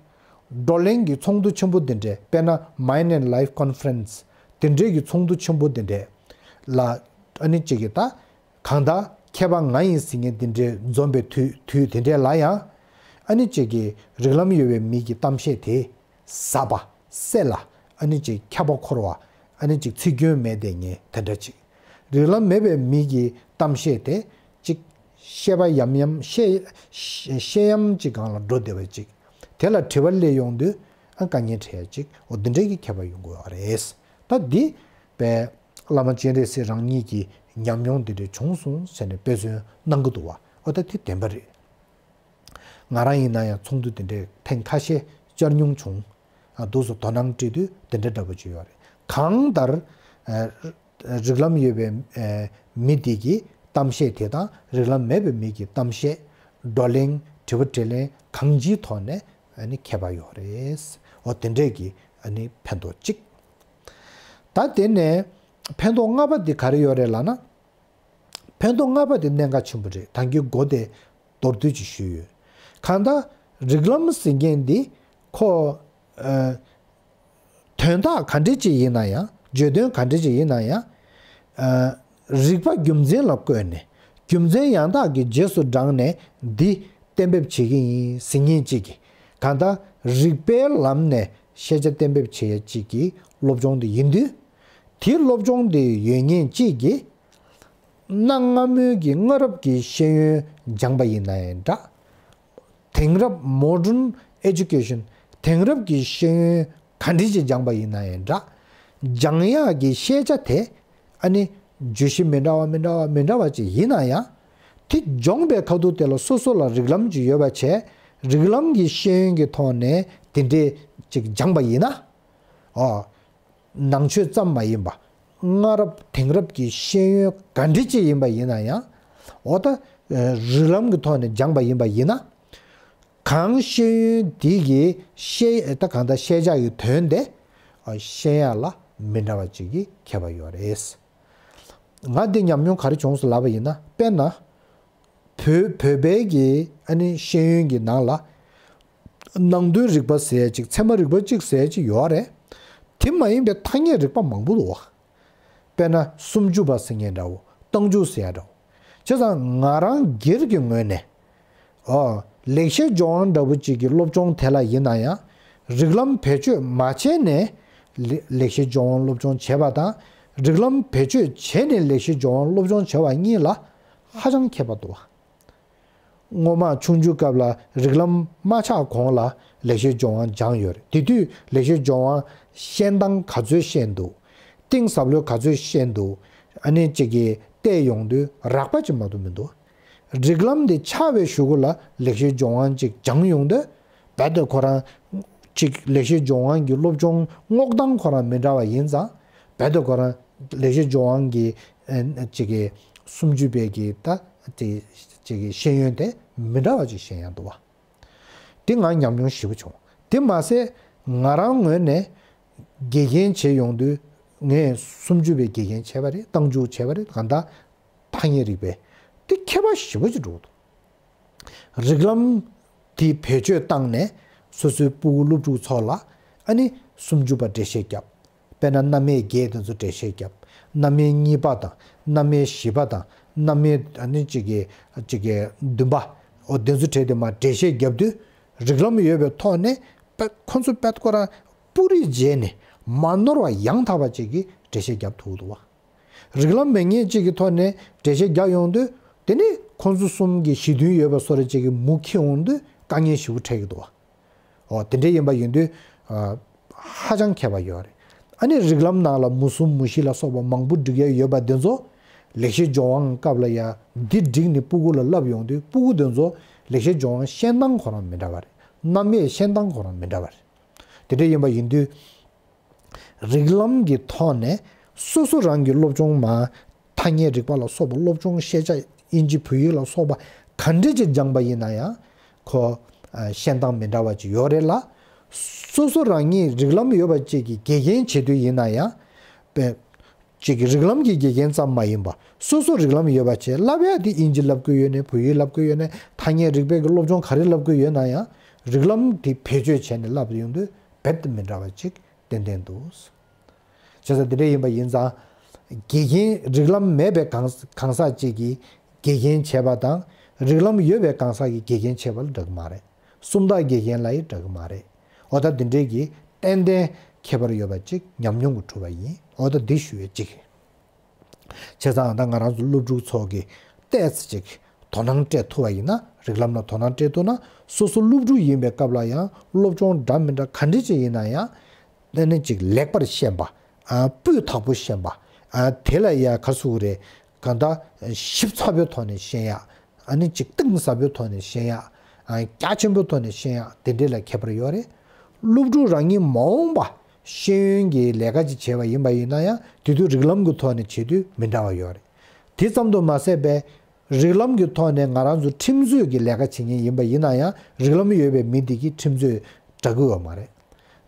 བགྲོ་གླེང་གི་ཚོགས་འདུ་ཆེན་པོ་འདི་འདྲའི། དཔེར་ན་Mind and Life Conference དེ་འདྲའི་གི་ཚོགས་འདུ་ཆེན་པོ་འདི་འདྲའི་ལ། ཨ་ནི་གཅིག་གིས་ད་གང་ལྟར་མཁས་པ་ང་ཡིན་ཟེར་མཁན་འདི་འདྲའི་འཛོམས་པའི་དུས་དུས་དེ་འདྲའི་ལ་ཡང་། ཨ་ནི་གཅིག་གིས་རིགས་ལམ་ཡོད་པའི་མི་གི་གཏམ་བཤད་དེ་ཟབ་པ་གསལ་ལ། ཨ་ནི་གཅིག་ཁྱབ་པ་འཁོར་བ། ཨ་ནི་གཅིག་ཚིག་སྐྱོན་མེད་དེ་ཉིད་དེ་འདྲ་ཅིག་རིགས་ལམ་མེད་པའི་མི་གི་གཏམ་བཤད་དེ་གཅིག་བཤད་པ་ཡམ་ཡམ་བཤད་བཤད་ཡམ་གཅིག་སྒང་ལ་འགྲོ་བསྡད་པ་ཅིག་དེ་ལ་དྲི་བ་སླེབས་ཡོང་དུས། ཨ། དཀའ་ངལ་འཕྲད་ཡ་ཅིག་འོ་འདི་འདྲའི་གི་ཁྱད་པར་ཡོང་གི་ཡོད་རེད། ད་འདི་པའི་བླ་མ་སྤྱན་རས་གཟིགས་རང་ཉིད་ཀྱི་ཉམས་མྱོང་འདི་འདྲ་བྱུང་སོང་ཟེར་ནས་དཔེ་མཚོན་གནང་གི་འདུག་བ། འོ་ད་དེ་བདེན་པ་རེད། ང་རང་ཡིན་ན་ཡང་ཚོགས་འདུ་དེ་འདྲའི་ཐེངས་ཁ་ཤས་བཅར་མྱོང་བྱུང་། ཨ། འདུག་སེ་དོ་སྣང་སྤྲད་དུས་དེ་འདྲ་འདྲ་པོ་ཅིག་ཡོད་རེད། གང་ལྟར་ཨ། རིགས་ལམ་ཡོད་པའི་ཨ། མི་དེ་གི་གཏམ་བཤད་དེ་དང་། རིགས་ལམ་མེད་པའི་མི་གི་གཏམ་བཤད། བགྲོ་གླེང་། དྲི་བ་དྲིས་ལན་གང་ཅིའི་ཐོག་ནས་ཨ་ནི་ཁྱད་པར་ཡོད་རེད། འོ་དེ་འདྲས་ཀྱི་ཨ་ནི་ཕན་ཐོགས་གཅིག་ད་དེ་ནས་ཕན་ཐོགས་ལྔ་པ་དེ་ག་རེ་ཡོད་རེད་ལབ་ན། ཕན་ཐོགས་ལྔ་པ་དེ་གནད་འགག་ཆེན་པོ་རེད། ད་གིན་མགོ་དེ་མདོར་བསྡུས་ཅིག་ཞུས་ཡོད། གང་ལྟར་རིགས་ལམ་ཟེར་མཁན་འདི་ཁོ། ཨ། དོན་དག་ག་འདྲ་ཅིག་ཡིན་ན་ཡང་། བརྗོད་དོན་ག་འདྲ་ཅིག་ཡིན་ན་ཡང་། ཨ། རིགས་པ་རྒྱུ་མཚན་ལ་བཀོད་ནས། རྒྱུ་མཚན་ཡང་དག་གི་རྗེས་སུ་འབྲངས་ནས་འདི་གཏན་འབེབས་བྱེད་ཀྱི་ཡིན་ཟེར་མཁན་ཅིག་གིས། གང་ལྟར་རིགས་པའི་ལམ་ནས་ཤེས་བྱ་གཏན་འབེབས་བྱེད་ཡ་ཅིག་གི་སློབ་སྦྱོང་དེ་ཡིན་དུས། དེའི་སློབ་སྦྱོང་དེ་ཡོད་མཁན་ཅིག་གིས། གནའ་སྔ་མོའི་གི་སྔ་རབས་ཀྱི་ཤེས་ཡོན་སྦྱངས་པ་ཡིན་ན་ཡང་འདྲ། དེང་རབས་modern education དེང་རབས་ཀྱི་ཤེས་ཡོན་ ག་འདྲ་ཅིག་སྦྱངས་པ་ཡིན་ན་ཡང་འདྲ། སྦྱང་ཡག་གི་ཤེས་བྱ་དེ་ཨ་ནི་བརྗོད་གཞི་མི་འདྲ་བ་མི་འདྲ་བ་མི་འདྲ་བ་ཅིག་ཡིན་ན་ཡང་། དེ་སྦྱོང་པའི་ཁ་ཐུག་དེ་ལ་སོ་སོ་ལ་རིགས་ལམ་ཅིག་ཡོད་པ་བྱས། རིགས་ལམ་གྱི་ཤེས་ཡོན་གྱི་ཐོག་ནས་དེ་འདྲས་ཅིག་སྦྱངས་པ་ཡིན་ན། ཨོ། ནང་ཆོས་ཙམ་མ་ཡིན་པ། སྔ་རབས་དེང་རབས་ཀྱི་ཤེས་ཡོན་ག་འདྲ་ཅིག་ཡིན་པ་ཡིན་ན་ཡང་། འོ་ད། རིགས་ལམ་གྱི་ཐོག་ནས་སྦྱངས་པ་ཡིན་པ་ཡིན་ན། གང་ཤེས་ཡོན་དེ་གི་ཤེས་ད་གང་ལྟར་ཤེས་བྱ་ཡི་དོན་དེ་ཤེས་ཡག་ལ་མི་འདྲ་བ་ཅིག་གི་ཁྱད་པར་ཡོད་རེད། ང་འདི་ཉམས་མྱོང་ག་རེ་བྱུང་སོང་ལབ་པ་ཡིན་ན། དཔེར་ན། བོད་བོད་པའི་གི་ཨ་ནི་ཤེས་ཡོན་གྱི་ནང་ལ། ནང་དོན་རིག་པ་ཟེར་ཡ་ཅིག་ཚད་མ་རིག་པ་ཅིག་ཟེར་ཡ་ཅིག་ཡོད་རེད། དེ་མ་ཡིན་པའི་ཐ་སྙད་རིག་པ་མང་པོ་འདུག་བ། དཔེར་ན་སུམ་ཅུ་པ་ཟེར་མཁན་འདྲ་བོ། རྟགས་འཇུག་ཟེར་ཡ་འདྲ་བོ། བྱས་ཙང་ང་རང་སྒེར་གྱི་ངོས་ནས། ཨོ། ལེགས་བཤད་ལྗོན་དབང་འདྲ་བོ་ཅིག་གི་སློབ་སྦྱོང་དེ་ལ་ཡིན་ན་ཡང་། རིགས་ལམ་བེད་སྤྱོད་མ་བྱས་ནས་ལེ་ལེགས་བཤད་ལྗོན་དབང་སློབ་སྦྱོང་བྱས་པ་དང་། རིགས་ལམ་བེད་སྤྱོད་བྱས་ནས་ལེགས་བཤད་ལྗོན་དབང་སློབ་སྦྱོང་བྱས་པ་གཉིས་ལ་ཧ་ཅང་ཁྱད་པར་འདུག་བ། སྔོན་མ་ཆུང་ཆུང་སྐབས་ལ་རིགས་ལམ་མ་ཆགས་གོང་ལ་ལེགས་བཤད་ལྗོན་དབང་སྦྱངས་ཡོད་རེད། དེ་དུས་ལེགས་བཤད་ལྗོན་དབང་ཤེས་སྟངས་ག་ཚོད་ཤེས་འདུག་གཏིང་ཟབ་ལོས་ག་ཚོད་ཤེས་འདུག་ཨ་ནི་གཅིག་གིས་བལྟས་ཡོང་དུས་རགས་པ་ཅིག་མ་གཏོགས་མི་འདུག་རིགས་ལམ་དེ་ཆགས་པའི་གཞུག་གུ་ལ་ལེགས་བཤད་ལྗོན་དབང་ཅིག་སྦྱངས་ཡོང་དུས། རྦད་དེ་ཁོ་རང་ཅིག་ལེགས་བཤད་ལྗོན་དབང་གི་སློབ་སྦྱོང་སྔོག་སྟངས་ཁོ་རང་མི་འདྲ་བ་ཡིན་ཙང་། རྦད་དེ་ཁོ་རང་ལེགས་བཤད་ལྗོན་དབང་གི་ཨ་ཅིག་གི་སུམ་ཅུ་པའི་གི་ད་དེ་ཅིག་གི་ཤེས་ཡོན་དེ་མི་འདྲ་བ་ཅིག་ཤེས་ཡོང་འདུག་བ། དེ་ང་ཉམས་མྱོང་ཞེ་པོ་བྱུང་། དེ་མ་ཟད་ང་རང་ངོས་ནས་དགེ་རྒན་བྱེད་ཡོང་དུས། ངས་སུམ་ཅུ་པའི་དགེ་རྒན་བྱས་པ་རེད། རྟགས་འཇུག་བྱས་པ་རེད། གང་ལྟར་ཐ་སྙད་རིག་པའི་དེ་ཁྱད་པར་ཞེ་པོ་ཅིག་འགྲོ་གི་འདུག་རིགས་ལམ་དེ་བེད་སྤྱོད་བཏང་ནས་སོ་སོའི་སྤུ་གུ་སློབ་ཕྲུག་ཚོ་ལ་ཨ་ནི་སུམ་ཅུ་པ་འགྲེལ་བཤད་བརྒྱབ། དཔེར་ན་རྣམ་དབྱེ་བརྒྱད་དེ་ཚོ་འགྲེལ་བཤད་བརྒྱབ། རྣམ་དབྱེ་གཉིས་པ་དང་རྣམ་དབྱེ་བཞི་པ་དང་རྣམ་དབྱེ་ཨ་ནི་གཅིག་གི་གཅིག་གི་བདུན་པ། འོ་དེ་ཚོ་བྲིས་ཏེ་མར་འགྲེལ་བཤད་བརྒྱབ་དུས། རིགས་ལམ་ཡོད་པའི་ཐོག་ནས་པད་ཁོ་ཚོ་པད་ཁོ་རང་སྤུ་རིས་བརྗེས་ནས་མ་ནོར་བ་ཡང་དག་པ་ཅིག་གི་འགྲེལ་བཤད་བརྒྱབ་ཐུབ་འདུག་བ། རིགས་ལམ་མེད་མཁན་གཅིག་གི་ཐོག་ནས་འགྲེལ་བཤད་རྒྱག་ཡོང་དུས། དེ་ནི་ཁོང་ཚོ་གསུམ་གྱི་ཞི་མཐུན་ཡོད་པ་བཟོ་འདྲ་ཅིག་གི་མུ་འཁྱེར་འོང་དུས་དཀའ་ངལ་ཞེ་པོ་འཕྲད་ཀྱི་འདུག་བ། འོ་དེ་འདྲ་ཡིན་པ་ཡིན་དུས། ཨ། ཧ་ཅང་ཁྱད་པར་ཡོད་རེད། ཨ་ནི་རིགས་ལམ་ནང་ལ་མུ་གསུམ་མུ་བཞི་ལ་སོགས་པ་མང་པོ་སྒྲིག་ཡ་ཡོད་པ་དེ་ཚོ། ལེགས་བཤད་ལྗོན་དབང་སྐབས་ལ་ཡ་འདི་བསྒྲིགས་ནས་སྤུ་གུ་ལ་བསླབ་ཡོང་དུས། སྤུ་གུ་དེ་ཚོ་ལེགས་བཤད་ལྗོན་དབང་ཤེས་སྟངས་ཁོ་རང་མི་འདྲ་བ་རེད། རྣམ་དབྱེ་ཤེས་སྟངས་ཁོ་རང་མི་འདྲ་བ་རེད། དེ་འདྲ་ཡིན་པ་ཡིན་དུས། རིགས་ལམ་གྱི་ཐོག་ནས་སོ་སོ་རང་གི་སློབ་སྦྱོང་མ། ཐ་སྙད་རིག་པ་ལ་སོགས་པ་སློབ་སྦྱོང་ཤེས་བྱ་དབྱིན་ཇི་བོད་ཡིག་ལ་སོགས་པ་ག་འདྲ་ཅིག་སྦྱངས་པ་ཡིན་ན་ཡང་། ཁོ། ཨ། ཤེས་སྟངས་མི་འདྲ་བ་ཅིག་ཡོད་རེད་ལ། སོ་སོ་རང་ཉིད་རིགས་ལམ་ཡོད་པ་ཅིག་གི་དགེ་རྒན་བྱེད་དུས་ཡིན་ན་ཡང་། དཔེ། ཅིག་གི་རིགས་ལམ་གྱི་དགེ་རྒན་ཙམ་མ་ཡིན་པ། སོ་སོ་རིགས་ལམ་ཡོད་པ་བྱས་བསླབ་ཡ་དེ་དབྱིན་ཇི་བསླབ་དགོས་ཡོད་ནས། བོད་ཡིག་བསླབ་དགོས་ཡོད་ནས། ཐ་སྙད་རིག་པའི་གི་སློབ་སྦྱོང་ག་རེ་བསླབ་དགོས་ཡོད་ན་ཡང་། རིགས་ལམ་དེ་བེད་སྤྱོད་བྱས་ནས་བསླབ་ཡོང་དུས་རྦད་དེ་མི་འདྲ་བ་ཅིག་ཏན་ཏན་འདུག་བྱས་ཙང་དེ་འདྲ་ཡིན་པ་ཡིན་ཙང་། དགེ་རྒན་རིགས་ལམ་མེད་པའི་གང་གང་ཟག་ཅིག་གིས་དགེ་རྒན་བྱས་པ་དང་། རིགས་ལམ་ཡོད་པའི་གང་ཟག་གིས་དགེ་རྒན་བྱས་པ་ལ་འདྲ་གི་མ་རེད། སུམ་རྟགས་དགེ་རྒན་ལ་ཡང་འདྲ་གི་མ་རེད། འོ་ད་འདི་འདྲའི་གི་ཏན་ཏན་ཁྱད་པར་ཡོད་པ་ཅིག་ཉམས་མྱོང་གིས་གྲུབ་པ་ཡིན། འོ་ད་འདི་ཞུ་ཡས་གཅིག་བྱས་ཙང་ད་ང་རང་ཚོ་སློབ་ཕྲུག་ཚོ་གིས་ཏོག་ཙམ་ཅིག་དོ་སྣང་སྤྲད་ཐུབ་པ་ཡིན་ན། རིགས་ལམ་ལ་དོ་སྣང་སྤྲད་ཐུབ་ན། སོ་སོ་སློབ་ཕྲུག་ཡིན་པའི་སྐབས་ལ་ཡང་སློབ་སྦྱོང་འདྲ་མི་འདྲ་ག་འདྲ་ཅིག་ཡིན་ན་ཡང་། དེ་ནི་ཅིག་ལེགས་པར་ཤེས་པ། ཨ། སྤུས་དག་པོ་ཤེས་པ། ཨ། དེ་ལ་ཡ་ག་ཟེར་དགོས་རེད། གང་ལྟར་ཞིབ་ཚགས་པོའི་ཐོག་ནས་ཤེས་ཡ། ཨ་ནི་ཅིག་གཏིང་ཟབ་པོའི་ཐོག་ནས་ཤེས་ཡ། ཨ། རྒྱ་ཆེན་པོའི་ཐོག་ནས་ཤེས་ཡ། དེ་འདྲས་ལ་ཁྱད་པར་ཡོད་རེད། སློབ་ཕྲུག་རང་ཉིད་མ་འོངས་པ་ཤེས་ཡོན་གྱི་ལས་ཀ་ཅིག་བྱས་པ་ཡིན་པ་ཡིན་ན་ཡང་། དེ་དུས་རིགས་ལམ་གྱི་ཐོག་ནས་བྱེད་དུས་མི་འདྲ་བ་ཡོད་རེད། དེ་ཙམ་དུ་མ་ཟད་པའི་རིགས་ལམ་གྱི་ཐོག་ནས་ང་རང་ཚོ་ཁྲིམས་རྩོད་ཀྱི་ལས་ཀ་བྱེད་མཁན་ཡིན་པ་ཡིན་ན་ཡང་། རིགས་ལམ་ཡོད་པའི་མི་དེ་གིས་ཁྲིམས་རྩོད་འདྲ་གི་ཡོད་མ་རེད།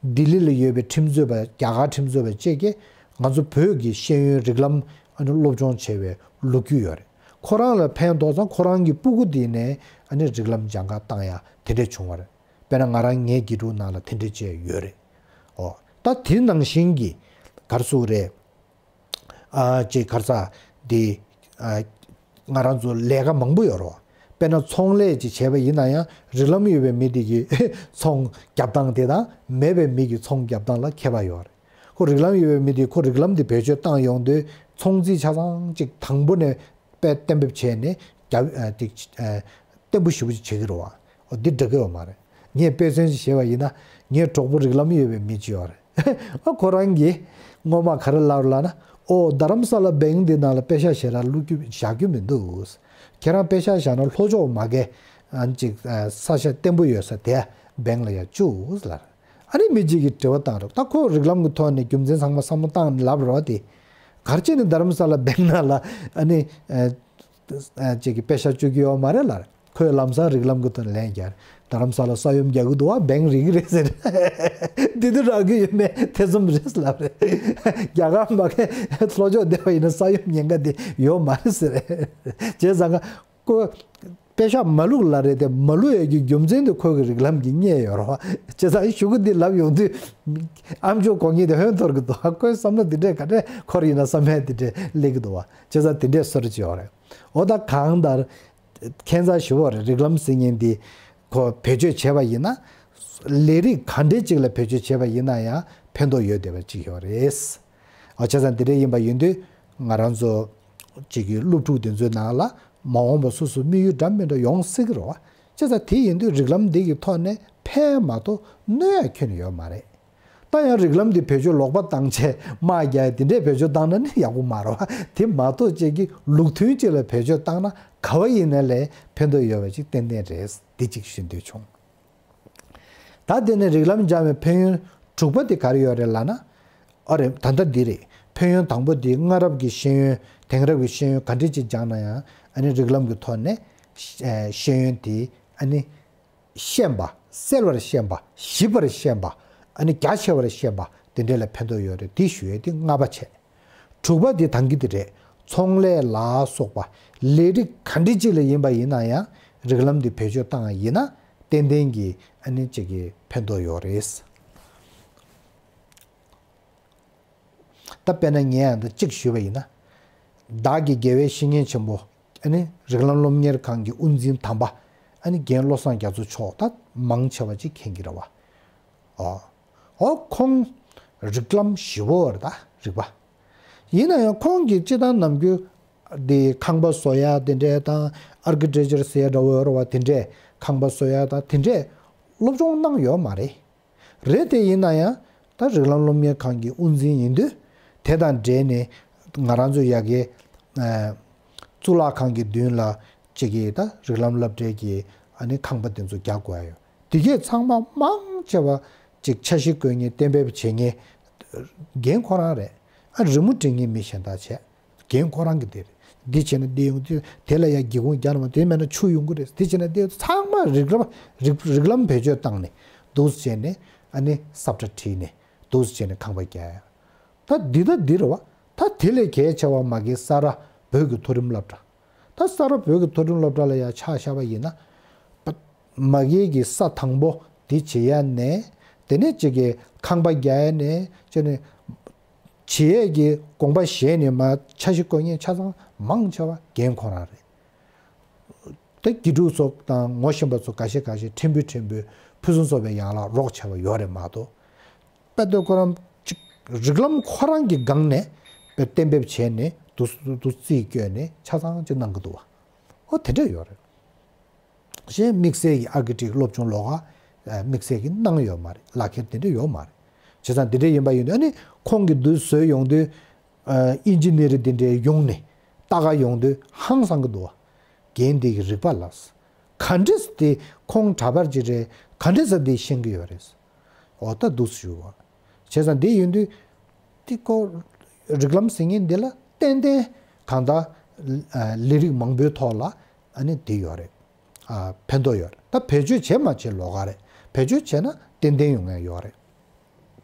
ལྡི་ལི་ལ་ཡོད་པའི་ཁྲིམས་རྩོད་པ། རྒྱ་གར་ཁྲིམས་རྩོད་པ་བཅས་ཀྱིས་ང་ཚོ་བོད་ཀྱི་ཤེས་ཡོན་རིགས་ལམ་ཨ་ནི་སློབ་སྦྱོང་བྱས་པའི་ལོ་རྒྱུས་ཡོད་རེད། ཁོ་རང་ལ་ཕན་ཐོགས་ཙང་ཁོ་རང་གི་སྤུ་གུ་དེ་ནས་ཨ་ནི་རིགས་ལམ་སྦྱང་ག་བཏང་ཡ་དེ་འདྲས་བྱུང་བ་རེད། དཔེར་ན་ང་རང་ངའི་དགེ་ཕྲུག་ནང་ལ་དེ་འདྲས་བཅས་ཡོད་རེད། ཨོ། ད་དེ་ནང་བཞིན་གྱི་ག་རེ་ཟེར་དགོས་རེད། ཨ། ཅིག་ག་རེ་ཟེར། འདི། ཨ། ང་རང་ཚོ་ལས་ཀ་མང་པོ་ཡོད་རེད་བ། དཔེར་ན་ཚོང་ལས་ཅིག་བྱས་པ་ཡིན་ན་ཡང་། རིགས་ལམ་ཡོད་པའི་མི་དེ་གི་ཚོང་རྒྱབ་སྟངས་དེ་དང་མེད་པའི་མི་གི་ཚོང་རྒྱབ་སྟངས་ལ་ཁྱད་པར་ཡོད་རེད། ཁོ་རིགས་ལམ་ཡོད་པའི་མི་དེ་ཁོ་རིགས་ལམ་དེ་བེད་སྤྱོད་བཏང་ཡོང་དུས་ཚོང་རྩིས་ཆ་ཚང་ཅིག་དང་པོ་ནས་དཔེ་གཏན་འབེབས་བྱས་ནས་རྒྱབ། ཨ། དེ། ཨ། བརྟན་པོ་ཞེ་པོ་ཅིག་བྱེད་ཀྱི་རེད་བ། འོ་འདི་འདྲ་གི་ཡོད་མ་རེད། ངས་དཔེ་མཚོན་ཅིག་བྱས་པ་ཡིན་ན། ངའི་གྲོགས་པོ་རིགས་ལམ་ཡོད་པའི་མི་ཅིག་ཡོད་རེད། ཨ་ཁོ་རང་གིས་སྔོན་མ་ག་རེ་ལབ་ལབ་ན། ཨོ་རྡ་རམ་ས་ལ་བེང་འདི་ནང་ལ་པེ་ཤག་ཞེ་དྲག་བླུག་རྒྱུ་བཞག་རྒྱུ་མི་འདུག་ཁྱེད་རང་པེ་ཤག་བཞག་ན་ལྷོ་ཕྱོགས་མ་གི་ཨ་ཅིག་ས་ཆ་བརྟན་པོ་ཡོད་ས་དེ་བེང་ལ་ཡར་བཅུག་ལབ། ཨ་ནི་མི་གཅིག་གིས་དྲི་བ་བཏང་རོགས། ད་ཁོ་རིགས་ལམ་གྱི་ཐོག་ནས་རྒྱུ་མཚན་ཚང་མ་བསམ་བློ་བཏང་ནས་ལབ་རོགས་དེ། ག་རེ་བྱས་ནས་རྡ་རམ་ས་ལ་བེང་ནང་ལ་ཨ་ནི་ཨ་ཅིག་གི་པེ་ཤག་བཅུག་གི་ཡོད་མ་རེད་ལབ། ཁོས་ལམ་སང་རིགས་ལམ་གྱི་ཐོག་ནས་ལན་བརྒྱབ། རྡ་རམ་ས་ལ་ས་ཡོམ་རྒྱག་གི་འདུག་བ། བེང་རིག་གི་རེད་ཟེར། དེ་དུས་རག་གི་ཡོད་མེད་ཐེ་ཚོམ་རེད་ལབ་རེད། རྒྱ་གར་མ་གི་ལྷོ་ཕྱོགས་བསྡད་པ་ཡིན་ན་ས་ཡོམ་ཉེན་ཁ་དེ་ཡོད་མ་རེད་ཟེར། བྱས་ཙང་ཀ་ཁོ་པེ་ཤག་མ་བླུག་ལབ་རེད་དེ། མ་བླུག་ཡས་ཀྱི་རྒྱུ་མཚན་དེ་ཁོ་གི་རིགས་ལམ་གྱིས་རྙེད་ཡོད་རེད་བ། བྱས་ཙང་གཞུག་གུ་འདི་ལབ་ཡོང་དུས་ཨ་མཆོག་གོ་ངེས་དེ་ཧོན་འཐོར་གི་འདུག་ཁོའི་བསམ་བློ་འདི་འདྲས་ག་འདྲས་འཁོར་ཡིན་ན་བསམ་ཡས་འདི་འདྲས་སླེབས་ཀྱི་འདུག་བ། བྱས་ཙང་དེ་འདྲས་སོར་ཅིག་ཡོད་རེད། འོ་ད་གང་ལྟར། ཁྱད་མཚར་ཞེ་པོ་རེད། རིགས་ལམ་ཟེར་མཁན་འདི་ཁོ་བེད་སྤྱོད་བྱས་པ་ཡིན་ན། ལས་རིགས་ག་འདྲས་ཅིག་ལ་བེད་སྤྱོད་བྱས་པ་ཡིན་ན་ཡང་ཕན་ཐོགས་ཡོད་བསྡད་པ་ཅིག་ཡོད་རེད། ཨ་བྱས་ཙང་འདི་འདྲས་ཡིན་པ་ཡིན་དུས་ང་རང་ཚོ་ཅིག་གི་སློབ་ཕྲུག་དེ་ཚོའི་ནང་ལ་མ་འོངས་པ་སོ་སོ་དམིགས་ཡུལ་འདྲ་མི་འདྲ་ཡོང་སྲིད་ཀྱི་རེད་བ། བྱས་ཙང་དེ་ཡིན་དུས་རིགས་ལམ་འདི་གི་ཐོག་ནས་ཕན་མ་གཏོགས་གནོད་ཡ་ཁྱོན་ནས་ཡོད་མ་རེད། ད་ཡང་རིགས་ལམ་འདི་བེད་སྤྱོད་ལོག་པ་བཏང་བྱས་དམག་རྒྱག་ཡ་དེ་འདྲས་བེད་སྤྱོད་བཏང་ན་ནི་ཡག་པོ་མ་རེད་བ། དེ་མ་གཏོགས་ཅིག་གི་ལུགས་མཐུན་ཅིག་ལ་བེད་སྤྱོད་བཏང་ན་ག་བ་ཡིན་ན་ལས་ཕན་ཐོགས་ཡོད་པ་ཅིག་ཏན་ཏན་རེད། འདི་གཅིག་ཞུ་འདོད་བྱུང་། ད་དེ་ནས་རིགས་ལམ་སྦྱང་བའི་ཕན་ཡོན་དྲུག་པ་དེ་ག་རེ་ཡོད་རེད་ལབ་ན། ཨ་རེ་ད་ལྟ་འདི་རེད། ཕན་ཡོན་དང་པོ་དེ་སྔ་རབས་ཀྱི་ཤེས་ཡོན་དེང་རབས་ཀྱི་ཤེས་ཡོན་ག་འདྲས་ཅིག་སྦྱངས་ན་ཡང་ཨ་ནི་རིགས་ལམ་གྱི་ཐོག་ནས་ཤེས་ཡོན་དེ་ཨ་ནི། ཤེས་པ། གསལ་བར་ཤེས་པ། ཞིབ་པར་ཤེས་པ། ཨ་ནི་རྒྱ་ཆེ་བར་ཤེས་པ། དེ་འདྲས་ལ་ཕན་ཐོགས་ཡོད་རེད། དེ་ཞུ་ཡས་དེ་ལྔ་པ་བྱས། དྲུག་པ་དེ་དང་གི་དེ་རེད། ཚོང་ལས་ལ་སོགས་པ་ལས་རིགས་ག་འདྲ་ཅིག་ལ་ཡིན་པ་ཡིན་ན་ཡང་རིགས་ལམ་འདི་བེད་སྤྱོད་བཏང་ཡིན་ན་ཏན་ཏན་གྱི་ཨ་ནི་ཅིག་གི་ཕན་ཐོགས་ཡོད་རེད། ད་དཔེར་ན་ངས་ཡང་ད་གཅིག་ཞུས་པ་ཡིན་ན། བདག་གི་དགེ་བའི་བཤེས་གཉེན་ཆེན་པོ། ཨ་ནི་རིགས་ལམ་སློབ་གཉེར་ཁང་གི་དབུ་འཛིན་དམ་པ། ཨ་ནི་རྒན་བློ་བཟང་རྒྱ་མཚོ་མཆོག་ད་མང་ཆེ་བ་ཅིག་མཁྱེན་གྱི་རེད་བ། ཨོ། ཨོ་ཁོང་། རིགས་ལམ་ཞེ་པོ་རེད་ད་རིག་པ། ཡིན་ན་ཡང་ཁོང་གིས་སྤྱི་བཏང་ནམ་རྒྱུན། དེ་ཁང་པ་བཟོ་ཡ་དེ་འདྲས་དང་ཨར་ཀི་ཊེག་ཅར་ཟེར་ཡ་འདྲ་བོ་ཡོད་རེད་བ། དེ་འདྲས་ཁང་པ་བཟོ་ཡ་དང་དེ་འདྲས་སློབ་སྦྱོང་གནང་ཡོད་མ་རེད། རེད་དེ་ཡིན་ན་ཡང་ད་རིགས་ལམ་སློབ་གཉེར་ཁང་གི་དབུ་འཛིན་ཡིན་དུས་དེ་དང་འབྲེལ་ནས་ང་རང་ཚོ་ཡ་གི་གཙུག་ལག་ཁང་གི་མདུན་ལ་གཅིག་གིས་ད་རིགས་ལམ་སློབ་གྲྭའི་གི་ཨ་ནི་ཁང་པ་དེ་ཚོ་རྒྱག་དགོས་ཡ་ཡོད། དེ་གས་ཚང་མ་མང་ཆེ་བ་ཅིག་འཆར་གཞི་བཀོད་མཁན་གཏན་འབེབས་བྱེད་མཁན་རྒན་ཁོ་རང་རེད། ཨ་རི་མོ་སྒྲིག་མཁན་མི་གཞན་དག་བྱས། རྒན་ཁོ་རང་གི་དེ་རེད། འདི་བྱས་ན་འདི་ཡོང་དུས་དེ་ལ་ཡང་སྒེའུ་ཁུང་རྒྱག་ན་མ་དེ་མེད་ན་ཆུ་ཡོང་གི་རེད། དེ་བྱས་ན་འདི་ཚང་མ་རིགས་ལམ་རིགས་རིགས་ལམ་བེད་སྤྱོད་བཏང་ནས་འདུག་སེ་བྱས་ནས་ཨ་ནི་ས་བཀྲ་བྲིས་ནས་འདུག་སེ་བྱས་ནས་ཁང་པ་རྒྱག་ཡ། ད་འདི་ད་འདི་རེད་བ། ད་དེ་ལས་གལ་ཆེ་བ་མ་གི་ས་རཱ་བོད་ཀྱི་མཐོ་རིམ་སློབ་གྲྭ། ད་ས་རཱ་བོད་ཀྱི་མཐོ་རིམ་སློབ་གྲྭ་ལ་ཡང་ཆ་བཞག་པ་ཡིན་ན། པ། མ་གི་གི་ས་དང་པོ་དེ་བྱེད་ཡ་ནས་དེ་ནས་ཅིག་གི་ཁང་པ་རྒྱག་ཡ་ནས་ཅིག་ནས། བྱེད་ཡས་ཀྱི་དགོངས་པ་བཞེས་ནས་མར་འཆར་གཞི་བཀོད་མཁན་ཆ་ཚང་མང་ཆེ་བ་རྒན་ཁོ་རང་རེད། དེ་དགེ་ཕྲུག་ཚོ་དང་ངོ་ཤེས་པ་ཚོ་འགའ་ཤས་འགའ་ཤས་ཕྲན་བུ་ཕྲན་བུ་ཕུན་སུམ་ཚོགས་པའི་ཡན་ལག་རོགས་བྱས་པ་ཡོད་རེད་མ་གཏོགས། དཔེ་དེ་ཁོ་རང་ཅིག་རིགས་ལམ་ཁོ་རང་གི་སྒང་ནས་དཔེ་གཏན་འབེབས་བྱས་ནས་འདུག་འདུག་རྩིས་བསྐྱོན་ནས་ཆ་ཚང་ཅིག་གནང་གི་འདུག་བ། ཨོ་དེ་འདྲ་ཡོད་རེད། གཞན་དམིགས་བསལ་གྱི་ཨར་ཀི་ཊེག་སློབ་སྦྱོང་ལོགས་ཀ་དམིགས་བསལ་གྱི་གནང་ཡོད་མ་རེད། ལག་ཁྱེར་དེ་འདྲ་ཡོད་མ་རེད། བྱས་ཙང་དེ་འདྲ་ཡིན་པ་ཡིན་དུས་ཨ་ནི་ཁོང་གིས་འདི་བཟོས་ཡོང་དུས་ཨིན་ཇི་ནི་ཡར་དེ་འདྲའི་ཡོང་ནས་ལྟ་ག་ཡོང་དུས་ཧང་སང་གི་འདུག་བ། རྒན་འདི་གི་རིག་པ་ལ། ག་འདྲས་དེ་ཁོང་གྲྭ་པ་ཅིག་རེད། ག་འདྲས་ས་དེ་ཤེས་ཀྱི་ཡོད་རེད། འོ་ད་འདུག་སེ་ཞུ་བ། བྱས་ཙང་འདི་ཡིན་དུས། དེ་ཀོ། རིགས་ལམ་ཟེར་མཁན་འདི་ལ་ཏན་ཏན་གང་ལྟར་ལས་རིགས་མང་པོའི་ཐོག་ལ་ཨ་ནི་འདི་ཡོད་རེད། ཨ་ཕན་ཐོགས་ཡོད་རེད། ད་བེད་སྤྱོད་བྱེད་མ་བྱེད་ལོགས་ཀ་རེད། བེད་སྤྱོད་བྱས་ན་ཏན་ཏན་ཡོང་ཡ་ཡོད་རེད།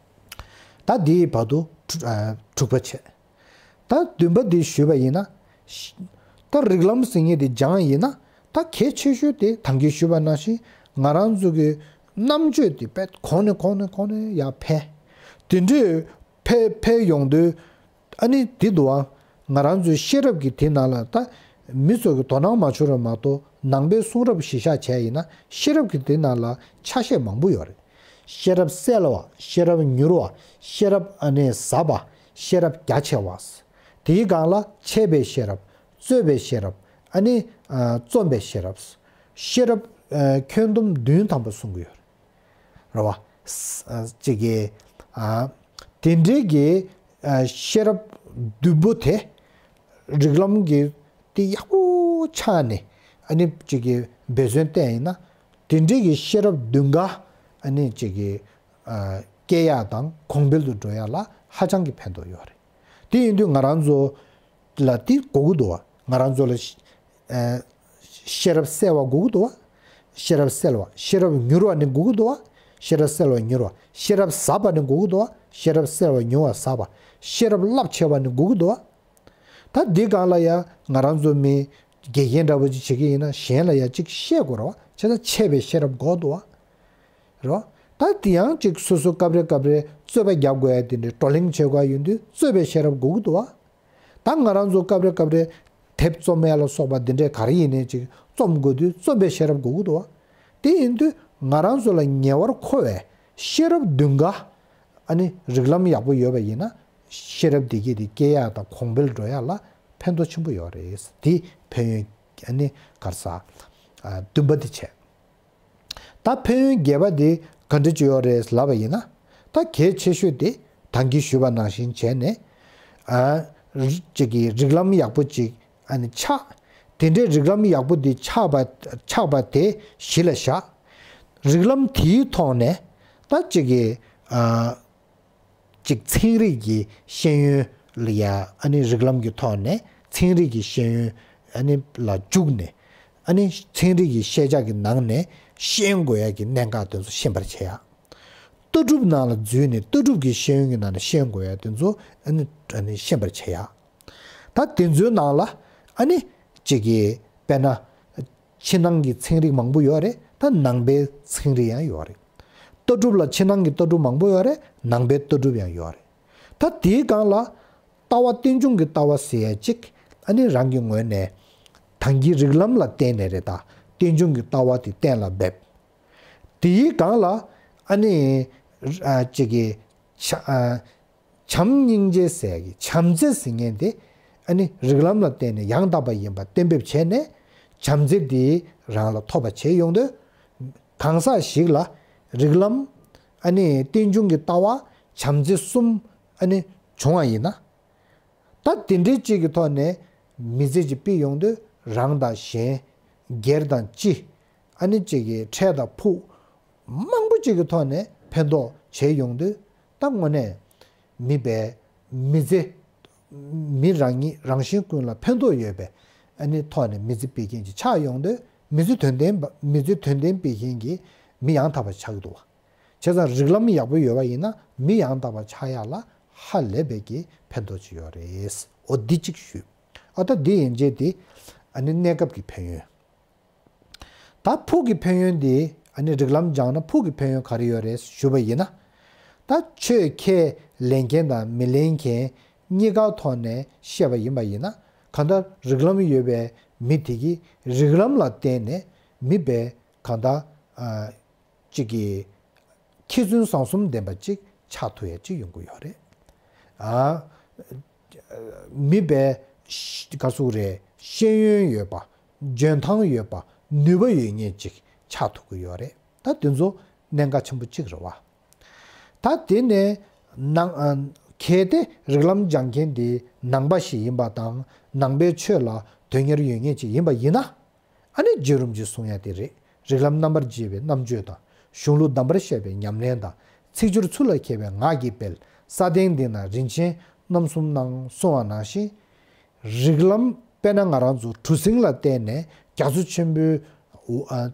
ད་འདིའི་བར་དུ་དྲུག་ཨ་དྲུག་པ་བྱས། ད་བདུན་པ་འདི་ཞུས་པ་ཡིན་ན། ད་རིགས་ལམ་ཟེར་མཁན་དེ་སྦྱངས་ཡིན་ན་ད་གལ་ཆེ་ཤོས་དེ་ད་གིན་ཞུས་པ་ནང་བཞིན་ང་རང་ཚོ་གི་རྣམ་དཔྱོད་དེ་དཔེ་གོང་ནས་གོང་ནས་གོང་ནས་ཡར་འཕེལ། དེ་འདྲའི་འཕེལ་འཕེལ་ཡོང་དུས་ཨ་ནི་དེ་འདུག་ཨ། ང་རང་ཚོའི་ཤེས་རབ་ཀྱི་དེ་ནང་ལ་ད་མི་ཚོ་གི་དོ་སྣང་མ་བྱུང་རེད་མ་གཏོགས་ནང་པའི་གསུང་རབ་གཞི་བཞག་བྱས་ཡིན་ན་ཤེས་རབ་ཀྱི་དེ་ནང་ལ་ཆ་ཤས་མང་པོ་ཡོད་རེད། ཤེས་རབ་གསལ་བ། ཤེས་རབ་མྱུར་བ། ཤེས་རབ་ཨ་ནི་ཟབ་པ། ཤེས་རབ་རྒྱ་ཆེ་བ། དེའི་སྒང་ལ་འཆད་པའི་ཤེས་རབ། རྩོད་པའི་ཤེས་རབ། ཨ་ནི་རྩོམ་པའི་ཤེས་རབ། ཤེས་རབ་ཁྱོན་བསྡོམས་བདུན་ཐམ་པ་གསུང་གི་ཡོད་རེད། རེད་བ། གཅིག་གི་ཨ་ དེ་འདྲའི་གི་ཤེས་རབ་བདུན་པོ་དེ་རིགས་ལམ་གྱི་དེ་ཡག་པོ་ཆགས་ནས་ཨ་ནི་ཅིག་གི་འབད་བརྩོན་བསྟེན་ཡིན་ན། དེ་འདྲའི་གི་ཤེས་རབ་བདུན་ག་ཨ་ནི་ཅིག་གི་སྐྱེ་ཡག་དང་གོང་འཕེལ་དུ་འགྲོ་ཡག་ལ་ཧ་ཅང་གི་ཕན་ཐོགས་ཡོད་རེད། དེ་ཡིན་དུས་ང་རང་ཚོ་ལ་དེ་དགོས་ཀྱི་འདུག་བ། ང་རང་ཚོ་ལ་ཤེས་རབ་གསལ་བ་དགོས་ཀྱི་འདུག་བ། ཤེས་རབ་གསལ་བ། ཤེས་རབ་མྱུར་བ་ནི་དགོས་ཀྱི་འདུག་བ། ཤེས་རབ་གསལ་བ་མྱུར་བ། ཤེས་རབ་ཟབ་པ་ནི་དགོས་ཀྱི་འདུག་བ། ཤེས་རབ་གསལ་བ་མྱུར་བ་ཟབ་པ། ཤེས་རབ་རླབས་ཆེ་བ་ནི་དགོས་ཀྱི་འདུག་བ། ད་འདི་སྒང་ལ་ཡང་ང་རང་ཚོ་མི་དགེ་རྒན་འདྲ་པོ་ཅིག་བྱེད་ཀྱི་ཡིན་ན་གཞན་ལ་ཡང་ཅིག་བཤད་དགོས་རེད་བ། བྱས་ཙང་འཆད་པའི་ཤེས་རབ་དགོས་འདུག་བ། རེད་བ། ད་དེ་ཡང་ཅིག་སོ་སོ་སྐབས་རེ་སྐབས་རེ་རྩོད་པ་རྒྱག་དགོས་ཡ་དེ་འདྲའི་བགྲོ་གླེང་བྱེད་དགོས་ཡ་ཡིན་དུས་རྩོད་པའི་ཤེས་རབ་དགོས་ཀྱི་འདུག་བ། ད་ང་རང་ཚོ་སྐབས་རེ་སྐབས་རེ་དེབ་རྩོམ་ཡ་ལ་སོགས་པ་འདི་འདྲའི་ག་རེ་ཡིན་ནའི་ཅིག་རྩོམ་དགོས་དུས་རྩོམ་པའི་ཤེས་རབ་དགོས་ཀྱི་འདུག་བ། དེ་ཡིན་དུས་ང་རང་ཚོ་ལ་ཉེ་བར་མཁོ་བའི་ཤེས་རབ་བདུན་ག་ཨ་ནི་རིགས་ལམ་ཡག་པོ་ཡོད་པ་ཡིན་ན་ཤེས་རབ་བདེ་སྐྱིད་དེ་སྐྱེ་ཡག་དང་གོང་འཕེལ་འགྲོ་ཡག་ལ་ཕན་ཐོགས་ཆེན་པོ་ཡོད་རེད། དེ་ཕན་ཡོན་ཨ་ནི་ག་རེ་ཟ་བདུན་པ་དེ་བྱས། ད་ཕན་ཡོན་བརྒྱད་པ་དེ་ག་འདྲ་ཅིག་ཡོད་རེད་ལབ་པ་ཡིན་ན། ད་གལ་ཆེ་ཤོས་དེ་ད་གིན་ཞུས་པ་ནང་བཞིན་བྱས་ནས། ཨ་རི་ཅིག་གི་རིགས་ལམ་ཡག་པོ་ཅིག་ཨ་ནི་ཆགས། དེ་འདྲའི་རིགས་ལམ་ཡག་པོ་དེ་ཆགས་པ་ཆགས་པ་དེ་གཞི་ལ་བཞག་རིགས་ལམ་དེའི་ཐོག་ནས་ད་ཅིག་གི་ཨ། གཅིག་ཚན་རིག་གི་ཤེས་ཡོན་ལ་ཡ་ཨ་ནི་རིགས་ལམ་གྱི་ཐོག་ནས་ཚན་རིག་གི་ཤེས་ཡོན་ཨ་ནི་ལ་འཇུག་ནས། ཨ་ནི་ཚན་རིག་གི་ཤེས་བྱ་གི་ནང་ནས་ཤེས་དགོས་ཡ་གི་གནད་འགག་དེ་ཚོ་ཤེས་པར་བྱེད་ཡ། ལྟ་གྲུབ་ནང་ལ་འཛུལ་ནས་ལྟ་གྲུབ་ཀྱི་ཤེས་ཡོན་གྱི་ནང་ནས་ཤེས་དགོས་ཡ་དེ་ཚོ་ཨ་ནི་ཨ་ནི་ཤེས་པར་བྱེད་ཡ། ད་དེ་ཚོའི་ནང་ལ་ཨ་ནི་གཅིག་གི་དཔེར་ན། ཕྱི་ནང་གི་ཚན་རིག་མང་པོ་ཡོད་རེད། ད་ནང་པའི་ཚན་རིག་ཡང་ཡོད་རེད། ལྟ་གྲུབ་ལ་ཕྱི་ནང་གི་ལྟ་གྲུབ་མང་པོ་ཡོད་རེད། ནང་པའི་ལྟ་གྲུབ་ཡང་ཡོད་རེད། ད་དེའི་སྒང་ལ་ལྟ་བ་རྟེན་འབྱུང་གི་ལྟ་བ་ཟེར་ཡ་གཅིག་ཨ་ནི་རང་གི་ངོས་ནས་ད་གིན་རིགས་ལམ་ལ་བརྟེན་ནས་རེད། ད་རྟེན་འབྱུང་གི་ལྟ་བ་དེ་གཏན་ལ་འབེབས། དེའི་སྒང་ལ་ཨ་ནི་ཨ་གཅིག་གི་ཆ་ཨ། བྱམས་སྙིང་རྗེ་ཟེར་གྱི་བྱམས་བརྩེ་ཟེར་མཁན་དེ་ཨ་ནི་རིགས་ལམ་ལ་བརྟེན་ནས་ཡང་དག་པ་ཡིན་པ་གཏན་འབེབས་བྱས་ནས་བྱམས་བརྩེ་དེ་རང་ལ་ཐོབ་པ་བྱས་ཡོང་དུས། གང་ཟག་ཞིག་ལ་རིགས་ལམ་ཨ་ནི་རྟེན་འབྱུང་གི་ལྟ་བ་བྱམས་བརྩེ་གསུམ་ཨ་ནི་བྱུང་བ་ཡིན་ན། ད་དེ་འདྲའི་གཅིག་གི་ཐོག་ནས་མི་ཚེ་གཅིག་སྤེལ་ཡོང་དུས་རང་དང་གཞན་སྒེར་དང་སྤྱི་ཨ་ནི་གཅིག་གི་འཕྲལ་དང་ཕུགས་མང་པོ་གཅིག་གི་ཐོག་ནས་ཕན་ཐོགས་བྱས་ཡོང་དུས་ད་དངོས་གནས། མི་པའི་མི་ཚེ། མི་རང་ཉིད་རང་གཞན་ཀུན་ལ་ཕན་ཐོགས་ཡོད་པའི་ཨ་ནི་ཐོག་ནས་མི་ཚེ་སྤེལ་མཁན་ཅིག་ཆགས་ཡོང་དུས་མི་ཚེ་དོན་ལྡན་པ་མི་ཚེ་དོན་ལྡན་སྤེལ་མཁན་གྱི་མི་ཡང་དག་པ་ཆགས་ཀྱི་འདུག་བ། བྱས་ཙང་རིགས་ལམ་ཡག་པོ་ཡོད་པ་ཡིན་ན་མི་ཡང་དག་པ་ཆགས་ཡག་ལ་ཧ་ལས་པའི་གི་ཕན་ཐོགས་ཅིག་ཡོད་རེད། འོ་འདི་གཅིག་ཞུས། ཨ་ད་འདི་ཡན་ཆད་དེ་ཨ་ནི་གནས་སྐབས་ཀྱི་ཕན་ཡོན། ད་ཕུགས་ཀྱི་ཕན་ཡོན་འདི་ཨ་ནི་རིགས་ལམ་སྦྱངས་ན་ཕུགས་ཀྱི་ཕན་ཡོན་ག་རེ་ཡོད་རེད་ཞུས་པ་ཡིན་ན། ད་ཆོས་ཁས་ལེན་མཁན་དང་མི་ལེན་མཁན་གཉིས་ཀ་ཐོག་ནས་བཤད་པ་ཡིན་པ་ཡིན་ན་གང་ལྟར་རིགས་ལམ་ཡོད་པའི་མི་དེ་གིས་རིགས་ལམ་ལ་བརྟེན་ནས་མི་པའི་གང་ལྟར་ཨ། གཅིག་གིས་མཁས་བཙུན་བཟང་གསུམ་ལྡན་པ་གཅིག་ཆགས་ཐུབ་ཡ་གཅིག་ཡོང་གི་ཡོད་རེད། ཨ། མི་པའི་ག་ཟུག་རེད། ཤེས་ཡོན་ཡོད་པ། འཇོན་ཐང་ཡོད་པ། ནུས་པ་ཡོད་མཁན་གཅིག་ཆགས་ཐུབ་ཀྱི་ཡོད་རེད། ད་དེ་ཚོ་གནད་འགག་ཆེན་པོ་གཅིག་རེད་བ། ད་དེ་ནས་ནང་ཨ། གལ་ཏེ་རིགས་ལམ་སྦྱང་མཁན་དེ་ནང་པ་ཞིག་ཡིན་པ་དང་ནང་པའི་ཆོས་ལ་དོན་གཉེར་ཡོད་མཁན་གཅིག་ཡིན་པ་ཡིན་ན། ཨ་ནི་རྗེ་རིན་པོ་ཆེས་གསུང་ཡ་དེ་རེད། རིགས་ལམ་རྣམ་པར་འབྱེད་པའི་རྣམ་དཔྱོད་དང་། གཞུང་ལུགས་གདམས་པར་བཤད་པའི་ཉམས་ལེན་དང་། ཚིག་སྦྱོར་ཚུལ་ལ་མཁས་པའི་ངག་གི་དཔལ། ས་སྟེང་འདི་ན་རིན་ཆེན་རྣམ་གསུམ་སྣང་། གསུང་བ་ནང་བཞིན། རིགས་ལམ་དཔེར་ན་ང་རང་ཚོ་གྲུ་གཟིངས་ལ་བརྟེན་ནས་རྒྱ་མཚོ་ཆེན་པོའི་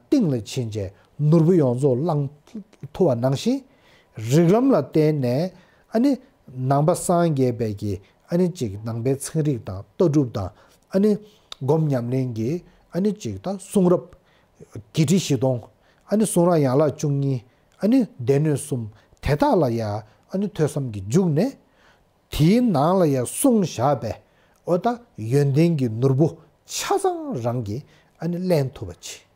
གཏིང་ལ་ཕྱིན་རྗེས་ནོར་བུ་ཡོངས་རྫོགས་བླངས་ཐུབ་པ་ནང་བཞིན། རིགས་ལམ་ལ་བརྟེན་ནས་ཨ་ནི་ནང་པ་སངས་རྒྱས་པའི་གི་ཨ་ནི་གཅིག་ནང་པའི་ཚན་རིག་དང་ལྟ་གྲུབ་དང་ཨ་ནི་སྒོམ་ཉམས་ལེན་གྱི་ཨ་ནི་གཅིག་དང་གསུང་རབ་བརྒྱད་ཁྲི་བཞི་སྟོང་ཨ་ནི་གསུང་རབ་ཡན་ལག་བཅུ་གཉིས་ཨ་ནི་སྡེ་སྣོད་གསུམ་དེ་དག་ལ་ཡ་ཨ་ནི་ཐོས་བསམ་གྱིས་འཇུག་ནས་དེའི་ནང་ལ་ཡ་གསུངས་བཞག་པའི་འོ་ད་ཡོན་ཏན་གྱི་ནོར་བུ་ཆ་ཚང་རང་གིས་ཨ་ནི་ལེན་ཐུབ་པ་བྱེད།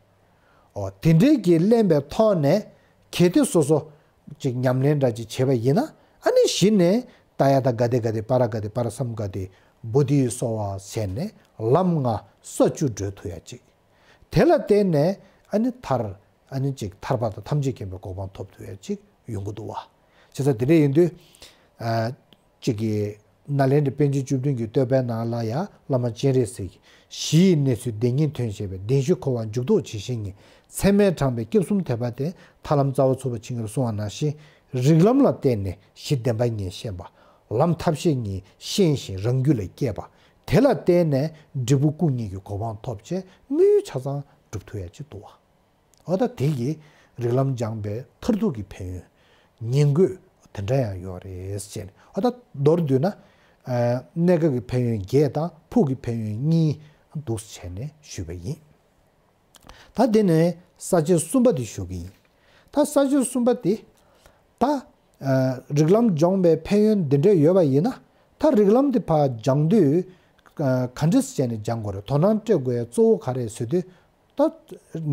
འོ་དེ་འདྲའི་གི་ལེན་པའི་ཐོག་ནས་གལ་ཏེ་སོ་སོ་ཅིག་ཉམས་ལེན་འདྲ་ཅིག་བྱས་པ་ཡིན་ན་ཨ་ནི་གཞི་ནས་ཏ་ཡ་ཐ་ག་དེ་ག་དེ་པ་ར་ག་དེ་པ་ར་སམ་ག་དེ་བོ་དྷི་སོ་བ་ཟེར་ནས་ལམ་ལྔ་ས་བཅུ་བགྲོད་ཐུབ་ཡ་ཅིག་དེ་ལ་བརྟེན་ནས་ཨ་ནི་ཐར་ཨ་ནི་ཅིག་ཐར་པ་དང་ཐམས་ཅད་མཁྱེན་པའི་གོ་འཕང་ཐོབ་ཐུབ་ཡ་ཅིག་ཡོང་གི་འདུག་བ། བྱས་ཙང་དེ་འདྲ་ཡིན་དུས་ ཨ་གཅིག་གི་ནཱ་ལེནྡྲའི་པཎ་ཆེན་བཅུ་བདུན་གྱི་བསྟོད་པའི་ནང་ལ་ཡང་བླ་མ་སྤྱན་རས་གཟིགས་ཀྱིས། གཞི་ཡི་གནས་ཚུལ་བདེན་གཉིས་ཐོན་བྱས་པས། བདེན་བཞི་འཁོར་བ་འཇུག་ལྡོག་ཇི་བཞིན་ཉིད། ཚད་མས་དྲངས་པའི་སྐྱབས་གསུམ་དད་པ་སྟེ། ཐར་ལམ་རྩ་བ་ཚུགས་པ་ཇི་སྙེད་གསུངས་པ་ནང་བཞིན། རིགས་ལམ་ལ་བརྟེན་ནས་གཞི་བདེན་པ་ཉིད་ཤེས་པ། ལམ་ཐབས་ཤེས་ཉིད་ཤེས་ཤིང་རང་རྒྱུད་ལ་སྐྱེས་པ། དེ་ལ་བརྟེན་ནས་འབྲས་བུ་སྐུ་གཉིས་ཀྱི་གོ་འཕང་ཐོབ་བྱས་དངོས་ཡོད་ཆ་ཚང་སྒྲུབ་ཐུབ་ཡ་ཅིག་འདུག་བ། འོ་ད་དེ་གི་རིགས་ལམ་སྦྱངས་པའི་མཐར་ཐུག་གི་ཕན་ཡོན། ཉིང་དགོས་དེ་འདྲ་ཡང་ཡོད་རེད་ཟེར་ནས། འོ་ད་མདོར་བསྡུས་ན། ཨ་གནས་སྐབས་ཀྱི་ཕན་ཡོན་བརྒྱད་དང་ཕུགས་ཀྱི་ཕན་ཡོན་གཉིས་འདུག་བྱས་ནས་ཞུས་པ་ཡིན། ད་དེ་ནས་ས་བཅད་གསུམ་པ་དེ་ཞུ་གི་ཡིན། ད་ས་བཅད་གསུམ་པ་དེ། ད་ཨ་རིགས་ལམ་སྦྱོང་བའི་ཕན་ཡོན་འདི་འདྲ་ཡོད་པ་ཡིན་ན། ད་རིགས་ལམ་དེ་ཕར་སྦྱང་དུས་ཨ་ག་འདྲས་བྱས་ནས་སྦྱང་དགོས་རེད། དོ་སྣང་སྤྲད་དགོས་ཡ་གཙོ་བོ་ག་རེ་ཟེར་དུས། ད་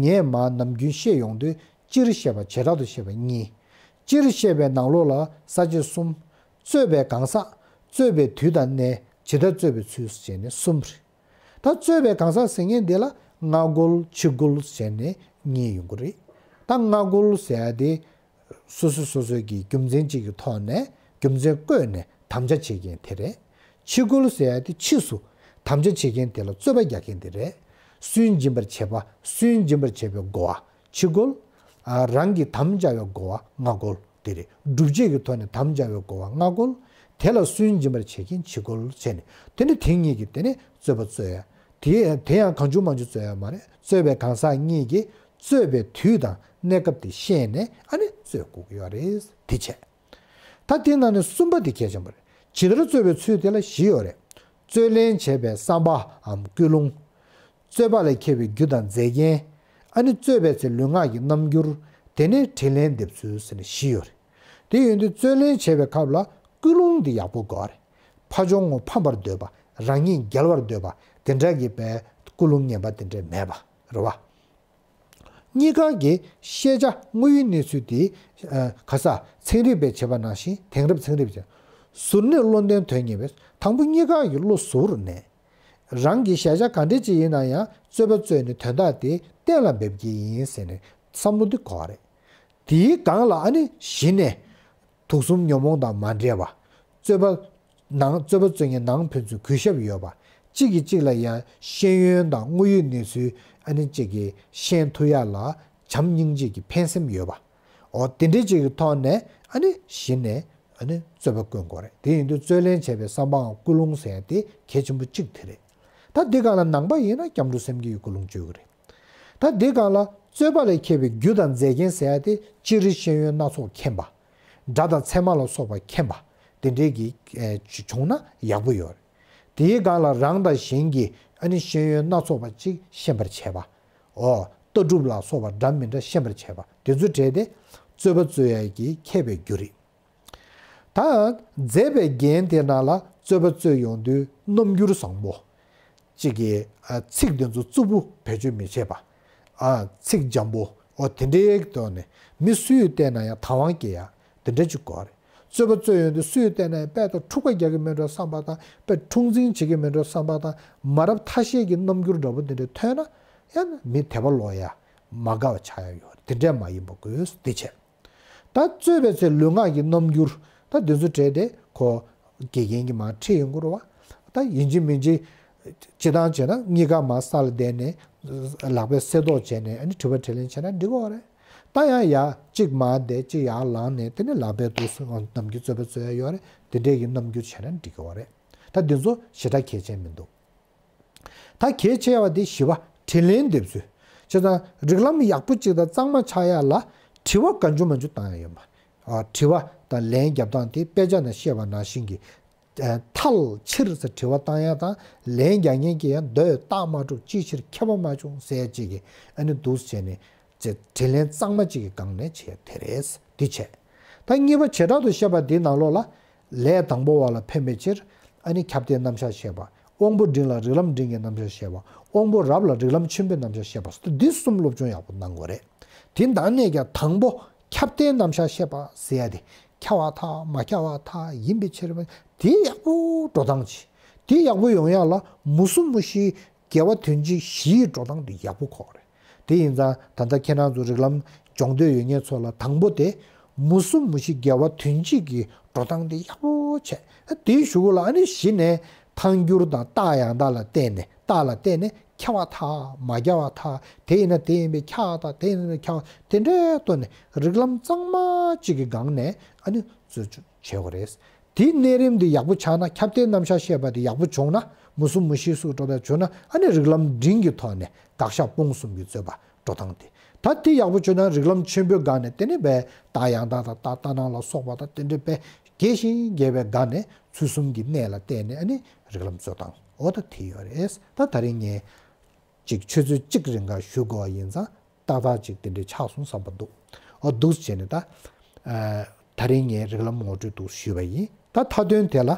ངས་མར་ནམ་རྒྱུན་བཤད་ཡོང་དུས། སྤྱིར་བཤད་པ་བྱེ་བྲག་ཏུ་བཤད་པ་གཉིས། སྤྱིར་བཤད་པའི་ནང་ལོགས་ལ་ས་བཅད་གསུམ། རྩོད་པའི་གང་ཟག་རྩོད་པའི་དུས་དང་གནས། ཇི་ལྟར་རྩོད་པའི་ཚུལ་ཟེར་ནས་གསུམ་རེད། ད་རྩོད་པའི་གང་ཟག་ཟེར་མཁན་འདི་ལ་སྔ་རྒོལ་ཕྱི་རྒོལ་ཟེར་ནས་གཉིས་ཡོང་གི་རེད། ད་སྔ་རྒོལ་ཟེར་ཡ་དེ། སོ་སོ་སོ་སོའི་གི་རྒྱུ་མཚན་གཅིག་གི་ཐོག་ནས་རྒྱུ་མཚན་བཀོད་ནས་དམ་བཅའ་བྱེད་མཁན་དེ་རེད། ཕྱི་རྒོལ་ཟེར་ཡ་དེ་ཕྱིས་སུ་དམ་བཅའ་བྱེད་མཁན་དེ་ལ་རྩོད་པ་རྒྱག་མཁན་དེ་རེད། སུན་འབྱིན་པར་བྱེད་པ། སུན་འབྱིན་པར་བྱེད་པའི་གོ་བ་ཕྱི་རྒོལ། ཨ་རང་གིས་དམ་བཅའ་བའི་གོ་བ་སྔ་རྒོལ་དེ་རེད། སྒྲུབ་བྱེད་ཀྱི་ཐོག་ནས་དམ་བཅའ་བའི་གོ་བ་སྔ་རྒོལ། དེ་ལ་སུན་འབྱིན་པར་བྱེད་མཁན་ཕྱི་རྒོལ་བྱས་ནས། དེ་ནི་དེ་གཉིས་ཀྱིས་དེ་ནི་རྩོད་པ་རྩོད་ཡ། དེ་དེ་ཡང་གང་བྱུང་མང་བྱུང་རྩོད་ཡ་མ་རེད། རྩོད་པའི་གང་ཟག་གཉིས་ཀྱིས་རྩོད་པའི་དུས་དང་གནས་སྐབས་དེ་ཤེས་ནས་ཨ་ནི་རྩོད་དགོས་ཀྱི་ཡོད་རེད། དེ་བྱས། ད་དེ་ནང་ནས་གསུམ་པ་དེ་གལ་ཆེན་པོ་རེད། ཇི་ལྟར་རྩོད་པའི་ཚུལ་དེ་ལ་བཞི་ཡོད་རེད། རྩོད་ལེན་བྱེད་པའི་བསམ་པའམ་ཀུན་སློང་། རྩོད་པ་ལ་མཁས་པའི་རྒྱུ་དང་མཛེས་རྒྱན། ཨ་ནི་རྩོད་པའི་ཚེ་ལུས་ངག་གི་རྣམ་འགྱུར། དེ་ནས་དྲིན་ལན་འདེབས་ཚུལ་ཟེར་ནས་བཞི་ཡོད་རེད། དེ་ཡིན་དུས་རྩོད་ལེན་བྱེད་པའི་སྐབས་ལ་ཀུན་སློང་འདི་ཡག་པོ་དགོས་རེད། ཕ་ཆུང་ངུ་ཕམ་པར་འདོད་པ། རང་ཉིད་རྒྱལ་བར་འདོད་པ། དེ་འདྲ་གི་པའི་ཀུན་སློང་ངན་པ་དེ་འདྲ་མེད་པ་རེད་བ། གཉིས་ཀ་གི་ཤེས་བྱ་དངོས་ཡོད་གནས་ཚུལ་དེ། ཨ་ག་ས་ཚན་རིག་པས་བྱེད་པ་ནང་བཞིན། དེང་རབས་ཚན་རིག་པས་བྱེད། ཟུར་གནས་བློ་ལྡན་དོན་གཉེར་བས། དང་པོ་གཉིས་ཀ་གི་བློ་གཟུ་བོར་གནས། རང་གི་གཞལ་བྱ་ག་འདྲ་ཅིག་ཡིན་ན་ཡང་རྩོད་པ་རྩོད་ནས་དོན་དག་དེ་གཏན་ལ་འབེབས་ཀྱི་ཡིན་ཟེར་ནས་བསམ་བློ་འདི་འཁོར་བ་རེད། དེའི་སྒང་ལ་ཨ་ནི་གཞི་ནས་དུག་གསུམ་ཉོན་མོངས་དང་མ་འདྲེས་པ། རྩོད་པ་ནང་རྩོད་པ་རྩོད་མཁན་ནང་ཕན་ཚུན་གུས་ཞབས་ཡོད་པ། གཅིག་གིས་གཅིག་ལ་ཡང་ཤེས་ཡོན་དང་དངོས་ཡོད་གནས་ཚུལ་ཨ་ནི་གཅིག་གིས་ཤེས་ཐུབ་ཡ་ལ་བྱམས་སྙིང་རྗེ་གི་ཕན་སེམས་ཡོད་པ། འོ་དེ་འདྲའི་གཅིག་གི་ཐོག་ནས་ཨ་ནི་གཞི་ནས་ཨ་ནི་རྩོད་པ་སྐོན་དགོས་རེད། དེ་ཡིན་དུས་རྩོད་ལེན་བྱས་པའི་བསམ་པའམ་ཀུན་སློང་ཟེར་ཡ་དེ་གལ་ཆེན་པོ་གཅིག་དེ་རེད། ད་འདི་སྒང་ལ་ནང་པ་ཡིན་ན་སྐྱབས་འགྲོ་སེམས་བསྐྱེད་ཀྱི་ཀུན་སློང་བརྗོད་ཀྱི་རེད། ད་འདི་སྒང་ལ་རྩོད་པ་ལ་མཁས་པའི་རྒྱུ་དང་མཛེས་རྒྱན་ཟེར་ཡ་དེ་སྤྱིར་ཤེས་ཡོན་སྣ་ཚོགས་མཁྱེན་པ། སྒྲ་དང་ཚད་མ་ལ་སོགས་པ་མཁྱེན་པ། དེ་འདྲའི་གི་ཨེ་བྱུང་ན་ཡག་པོ་ཡོད་རེད། དེའི་སྒང་ལ་རང་དང་གཞན་གྱི་ཨ་ནི་ཤེས་ཡོན་སྣ་ཚོགས་པ་ཅིག་ཤེས་པར་བྱེད་པ། འོ་ལྟ་གྲུབ་ལ་སོགས་པ་འདྲ་མི་འདྲ་ཤེས་པར་བྱེད་པ་དེ་ཚོ་གྲས་དེ་རྩོད་པ་རྩོད་ཡ་གི་མཁས་པའི་རྒྱུ་རེད། ད་མཛེས་པའི་རྒྱན་དེ་ནང་ལ་རྩོད་པ་རྩོད་ཡོང་དུས་རྣམ་འགྱུར་བཟང་པོ། གཅིག་གིས་ཨ་ཚིག་དེ་ཚོ་རྩུབ་པོ་བེད་སྤྱོད་མི་བྱེད་པ། ཨ་ཚིག་འཇམ་པོ་འོ་དེ་འདྲའི་ཐོག་ནས་མི་སུ་ཡིས་བལྟས་ན་ཡང་དང་བ་སྐྱེ་ཡ་དེ་འདྲ་ཅིག་དགོས་རེད། རྩོད་པ་རྩོད་ཡོང་དུས་སུ་ཡིས་བལྟས་ན་ཡང་དཔེ་ད་འཁྲུག་པ་རྒྱག་གི་མེད་འགྲོ་བསམ་པ་དང་། དཔེ་འཁྲུག་འཛིང་བྱེད་ཀྱི་མེད་འགྲོ་བསམ་པ་དང་། མ་རབས་ཐ་ཤལ་གྱི་རྣམ་འགྱུར་འདྲ་པོ་དེ་འདྲ་ཐོན་ན་ཡང་མི་དད་པ་ལོག་ཡ་མ་དགའ་བ་ཆགས་ཡ་ཡོད་རེད། དེ་འདྲ་མ་ཡིན་པ་དགོས་དེ་བྱས། ད་རྩོད་པའི་ཚེ་ལུས་ངག་གི་རྣམ་འགྱུར། ད་འདི་ཚོ་གྲས་དེ་ཁོ་དགེ་རྒན་གྱིས་མར་ཁྲིད་ཡོང་གི་རེད་བ། ད་ཡིན་གཅིག་མིན་གཅིག་སྤྱིར་བཏང་བྱས་ན་གཉིས་ཀ་མར་ས་ལ་བསྡད་ནས་ལག་པས་གསེར་ཏོག་བྱས་ནས་ཨ་ནི་དྲི་བ་དྲིས་ལན་བྱས་ན་འགྲིག་གི་ཡོད་རེད། ད་ཡང་ཡར་གཅིག་མར་བསྡད་གཅིག་ཡར་ལངས་ནས་དེ་ནས་ལག་པས་འདུག་སེ་ནམ་རྒྱུན་རྩོད་པ་རྩོད་ཡ་ཡོད་རེད། དེ་འདྲས་ཀྱི་རྣམ་འགྱུར་བྱས་ན་འགྲིག་གི་ཡོད་རེད། ད་འདི་ཚོ་ཞེ་དྲག་གལ་ཆེན་མི་འདུག་ད་གལ་ཆེ་བ་དེ་བཞི་པ་དྲིན་ལན་འདེབས་ཚུལ། བྱས་ཙང་རིགས་ལམ་ཡག་པོ་གཅིག་དང་གཙང་མ་ཆགས་ཡ་ལ་དྲི་བ་གང་བྱུང་མང་བྱུང་བཏང་ཡ་ཡོད་མ། ཨ་དྲི་བ་དང་ལན་རྒྱབ་སྟངས་དེ་དཔེ་ཆ་ནང་བཤད་པ་ནང་བཞིན་གྱི། ཨ་མཐའ་ཕྱིར་ཟེར་དྲི་བ་བཏང་ཡ་དང་ལན་རྒྱག་མཁན་གྱིས་ཡང་མདོས་རྟགས་མ་གྲུབ་ཅིའི་ཕྱིར་ཁྱབ་པ་མ་བྱུང་ཟེར་ཡ་གཅིག་གིས་ཨ་ནི་འདུག་སེ་བྱས་ནས། ཅེས་དྲིན་ལན་གཙང་མ་གཅིག་གི་སྒང་ནས་བྱས་དེ་རེད། འདི་བྱས། ད་གཉིས་པ་བྱེ་བྲག་ཏུ་བཤད་པ་འདིའི་ནང་ལོགས་ལ། ལས་དང་པོ་བ་ལ་ཕན་པའི་ཕྱིར། ཨ་ནི་ཁྱབ་གདལ་རྣམ་གཞག་བཤད་པ། དབང་པོ་འབྲིང་ལ་རིགས་ལམ་འབྲིང་གི་རྣམ་གཞག་བཤད་པ། དབང་པོ་རབ་ལ་རིགས་ལམ་ཆེན་པོའི་རྣམ་གཞག་བཤད་པ་སོགས་འདི་གསུམ་སློབ་སྦྱོང་ཡག་པོ་གནང་དགོས་རེད། དེ་ནང་ནས་ཀྱང་དང་པོ་ཁྱབ་གདལ་རྣམ་གཞག་བཤད་པ་ཟེར་ཡ་དེ། ཁྱབ་པར་ཐལ་མ་ཁྱབ་པར་ཐལ་ཡིན་པའི་ཕྱིར། དེ་ཡག་པོ་འགྲོ་སྟངས་ཅིག་དེ་ཡག་པོ་ཡོང་ཡ་ལ་མུ་གསུམ་མུ་བཞིའི་དགེ་བ་དོན་སྤྱི་བཞིའི་འགྲོ་སྟངས་དེ་ཡག་པོ་ཁོག་རེད། དེ་ཡིན་ཙང་ད་ལྟ་ཁྱེད་རང་ཚོ་རིགས་ལམ་སྦྱོང་འདོད་ཡོད་མཁན་ཚོ་ལ་དང་པོ་དེ་ མུ་གསུམ་མུ་བཞི་དགེ་བ་དོན་གཅིག་གི་འགྲོ་སྟངས་དེ་ཡག་པོ་བྱས། དེའི་གཞུག་ལ་ཨ་ནི་གཞི་ནས་ཐལ་འགྱུར་དང་རྟགས་ཡང་དག་ལ་བརྟེན་ནས། རྟགས་ལ་བརྟེན་ནས་ཁྱབ་པ་དག་མ་ཁྱབ་པ་དག་དེ་ཡིན་ན་དེ་ཡིན་པས་ཁྱབ་པ་དག་དེ་ཡིན་ན་ཁྱབ་པ་དེ་འདྲའི་ཐོག་ནས་རིགས་ལམ་གཙང་མ་གཅིག་གི་སྒང་ནས་ཨ་ནི་རྩོད་བྱེད་དགོས་རེད། དེའི་གནས་རིམ་འདི་ཡག་པོ་ཆགས་ན། ཁྱབ་གདལ་རྣམ་གཞག་བཤད་པ་དེ་ཡག་པོ་བྱུང་ན། མུ་གསུམ་མུ་བཞི་སོགས་འགྲོ་ལྡོག་བྱུང་ན། ཨ་ནི་རིགས་ལམ་འབྲིང་གི་ཐོག་ནས་དགག་བཞག་སྤོང་གསུམ་གྱི་རྩོད་པ་འགྲོ་སྟངས་དེ། ད་དེ་ཡག་པོ་བྱུང་ན་རིགས་ལམ་ཆེན་པོའི་སྒང་ནས་དེ་ནི་བས་རྟགས་ཡང་དག་དང་རྟགས་ལྟར་སྣང་ལ་སོགས་པ་དང་དེ་འདྲའི་བས་རྒྱས་ཤིང་རྒྱས་པའི་སྒང་ནས་ཚུལ་གསུམ་གྱི་གནད་ལ་བརྟེན་ནས་ཨ་ནི་རིགས་ལམ་རྩོད་སྟངས་འོ་ད་དེ་ཡོད་རེད། ད་ད་རིང་ངས་ཅིག་ཆུ་ཚོད་གཅིག་རིང་ག་ཞུ་དགོས་པ་ཡིན་ཙང་། ཏག་ཏག་ཅིག་དེ་འདྲའི་ཆགས་སོང་བསམ་པ་འདུག་འོ་འདུག་བྱས་ནས་ད། ཨ། ད་རིང་ངས་རིགས་ལམ་ངོ་སྤྲོད་འདུག་ཞུས་པ་ཡིན། ད་མཐའ་དོན་དེ་ལ།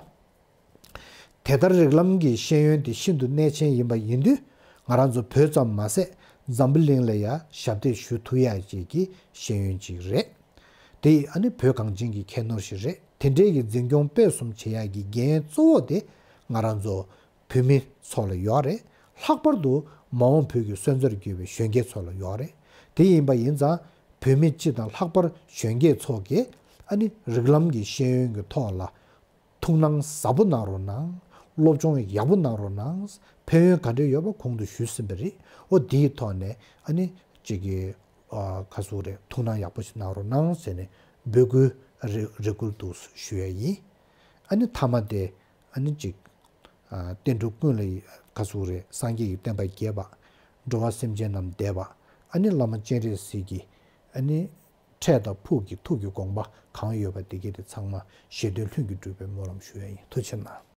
དེ་ལྟར་རིགས་ལམ་གྱི་ཤེས་ཡོན་དེ་ཤིན་ཏུ་གནད་ཆེན་ཡིན་པ་ཡིན་དུས། ང་རང་ཚོ་བོད་ཙམ་མ་ཟད་འཛམ་བུ་གླིང་ལ་ཡང་ཞབས་འདེགས་ཞུ་ཐུབ་ཡ་ཅིག་གི་ཤེས་ཡོན་ཅིག་རེད། དེ་ཡིས་ཨ་ནི་བོད་གངས་ཅན་གྱི་ཁྱད་ནོར་ཞིག་རེད། དེ་འདྲའི་གི་འཛིན་སྐྱོང་སྤེལ་གསུམ་བྱེད་ཡ་གི་འགན་གཙོ་བོ་དེ་ང་རང་ཚོ་བོད་མི་ཚོ་ལ་ཡོད་རེད། ལྷག་པར་དུ་མ་འོངས་བོད་ཀྱི་སོན་རྩར་གྱུར་པའི་གཞོན་སྐྱེས་ཚོ་ལ་ཡོད་རེད། དེ་ཡིན་པ་ཡིན་ཙང་། བོད་མི་སྤྱི་དང་ལྷག་པར་གཞོན་སྐྱེས་ཚོ་གིས་ཨ་ནི་རིགས་ལམ་གྱི་ཤེས་ཡོན་གྱི་ཐོག་ལ་ཐུགས་སྣང་ཟབ་པོ་གནང་རོགས་གནང་། སློབ་སྦྱོང་ཡག་པོ་གནང་རོགས་གནང་། ཕན་ཡོན་ག་འདྲ་ཡོད་པ་གོང་དུ་ཞུས་ཟིན་པ་རེད། འོ་དེའི་ཐོག་ནས་ཨ་ནི་ཅིག་གི་ཨ་ག་ཟེར་རེད། ཐུགས་སྣང་ཡག་པོ་ཞིག་གནང་རོགས་གནང་ཟེར་ནས་འབོད་སྐུལ་རེ་རེ་སྐུལ་འདུག་ཞུ་ཡ་ཡིན། ཨ་ནི་མཐའ་མ་དེ་ཨ་ནི་ཅིག་ཨ། བསྟན་འགྲོ་ཀུན་ལ་ག་ཟེར་རེད། སངས་རྒྱས་ཀྱི་བསྟན་པ་རྒྱས་པ། འགྲོ་བ་སེམས་ཅན་རྣམས་བདེ་བ། ཨ་ནི་བླ་མ་སྤྱན་རས་གཟིགས་ཀྱི་ཨ་ནི་འཕྲད་དང་ཕུགས་ཀྱི་ཐུགས་ཀྱི་དགོངས་པ་གང་ཡོད་པ་དེ་གས་དེ་ཚང་མ་ཞལ་འདོན་ལྷུན་གྱིས་གྲུབ་པའི་སྨོན་ལམ་ཞུ་ཡ་ཡིན། ཐུགས་རྗེ་གནང་།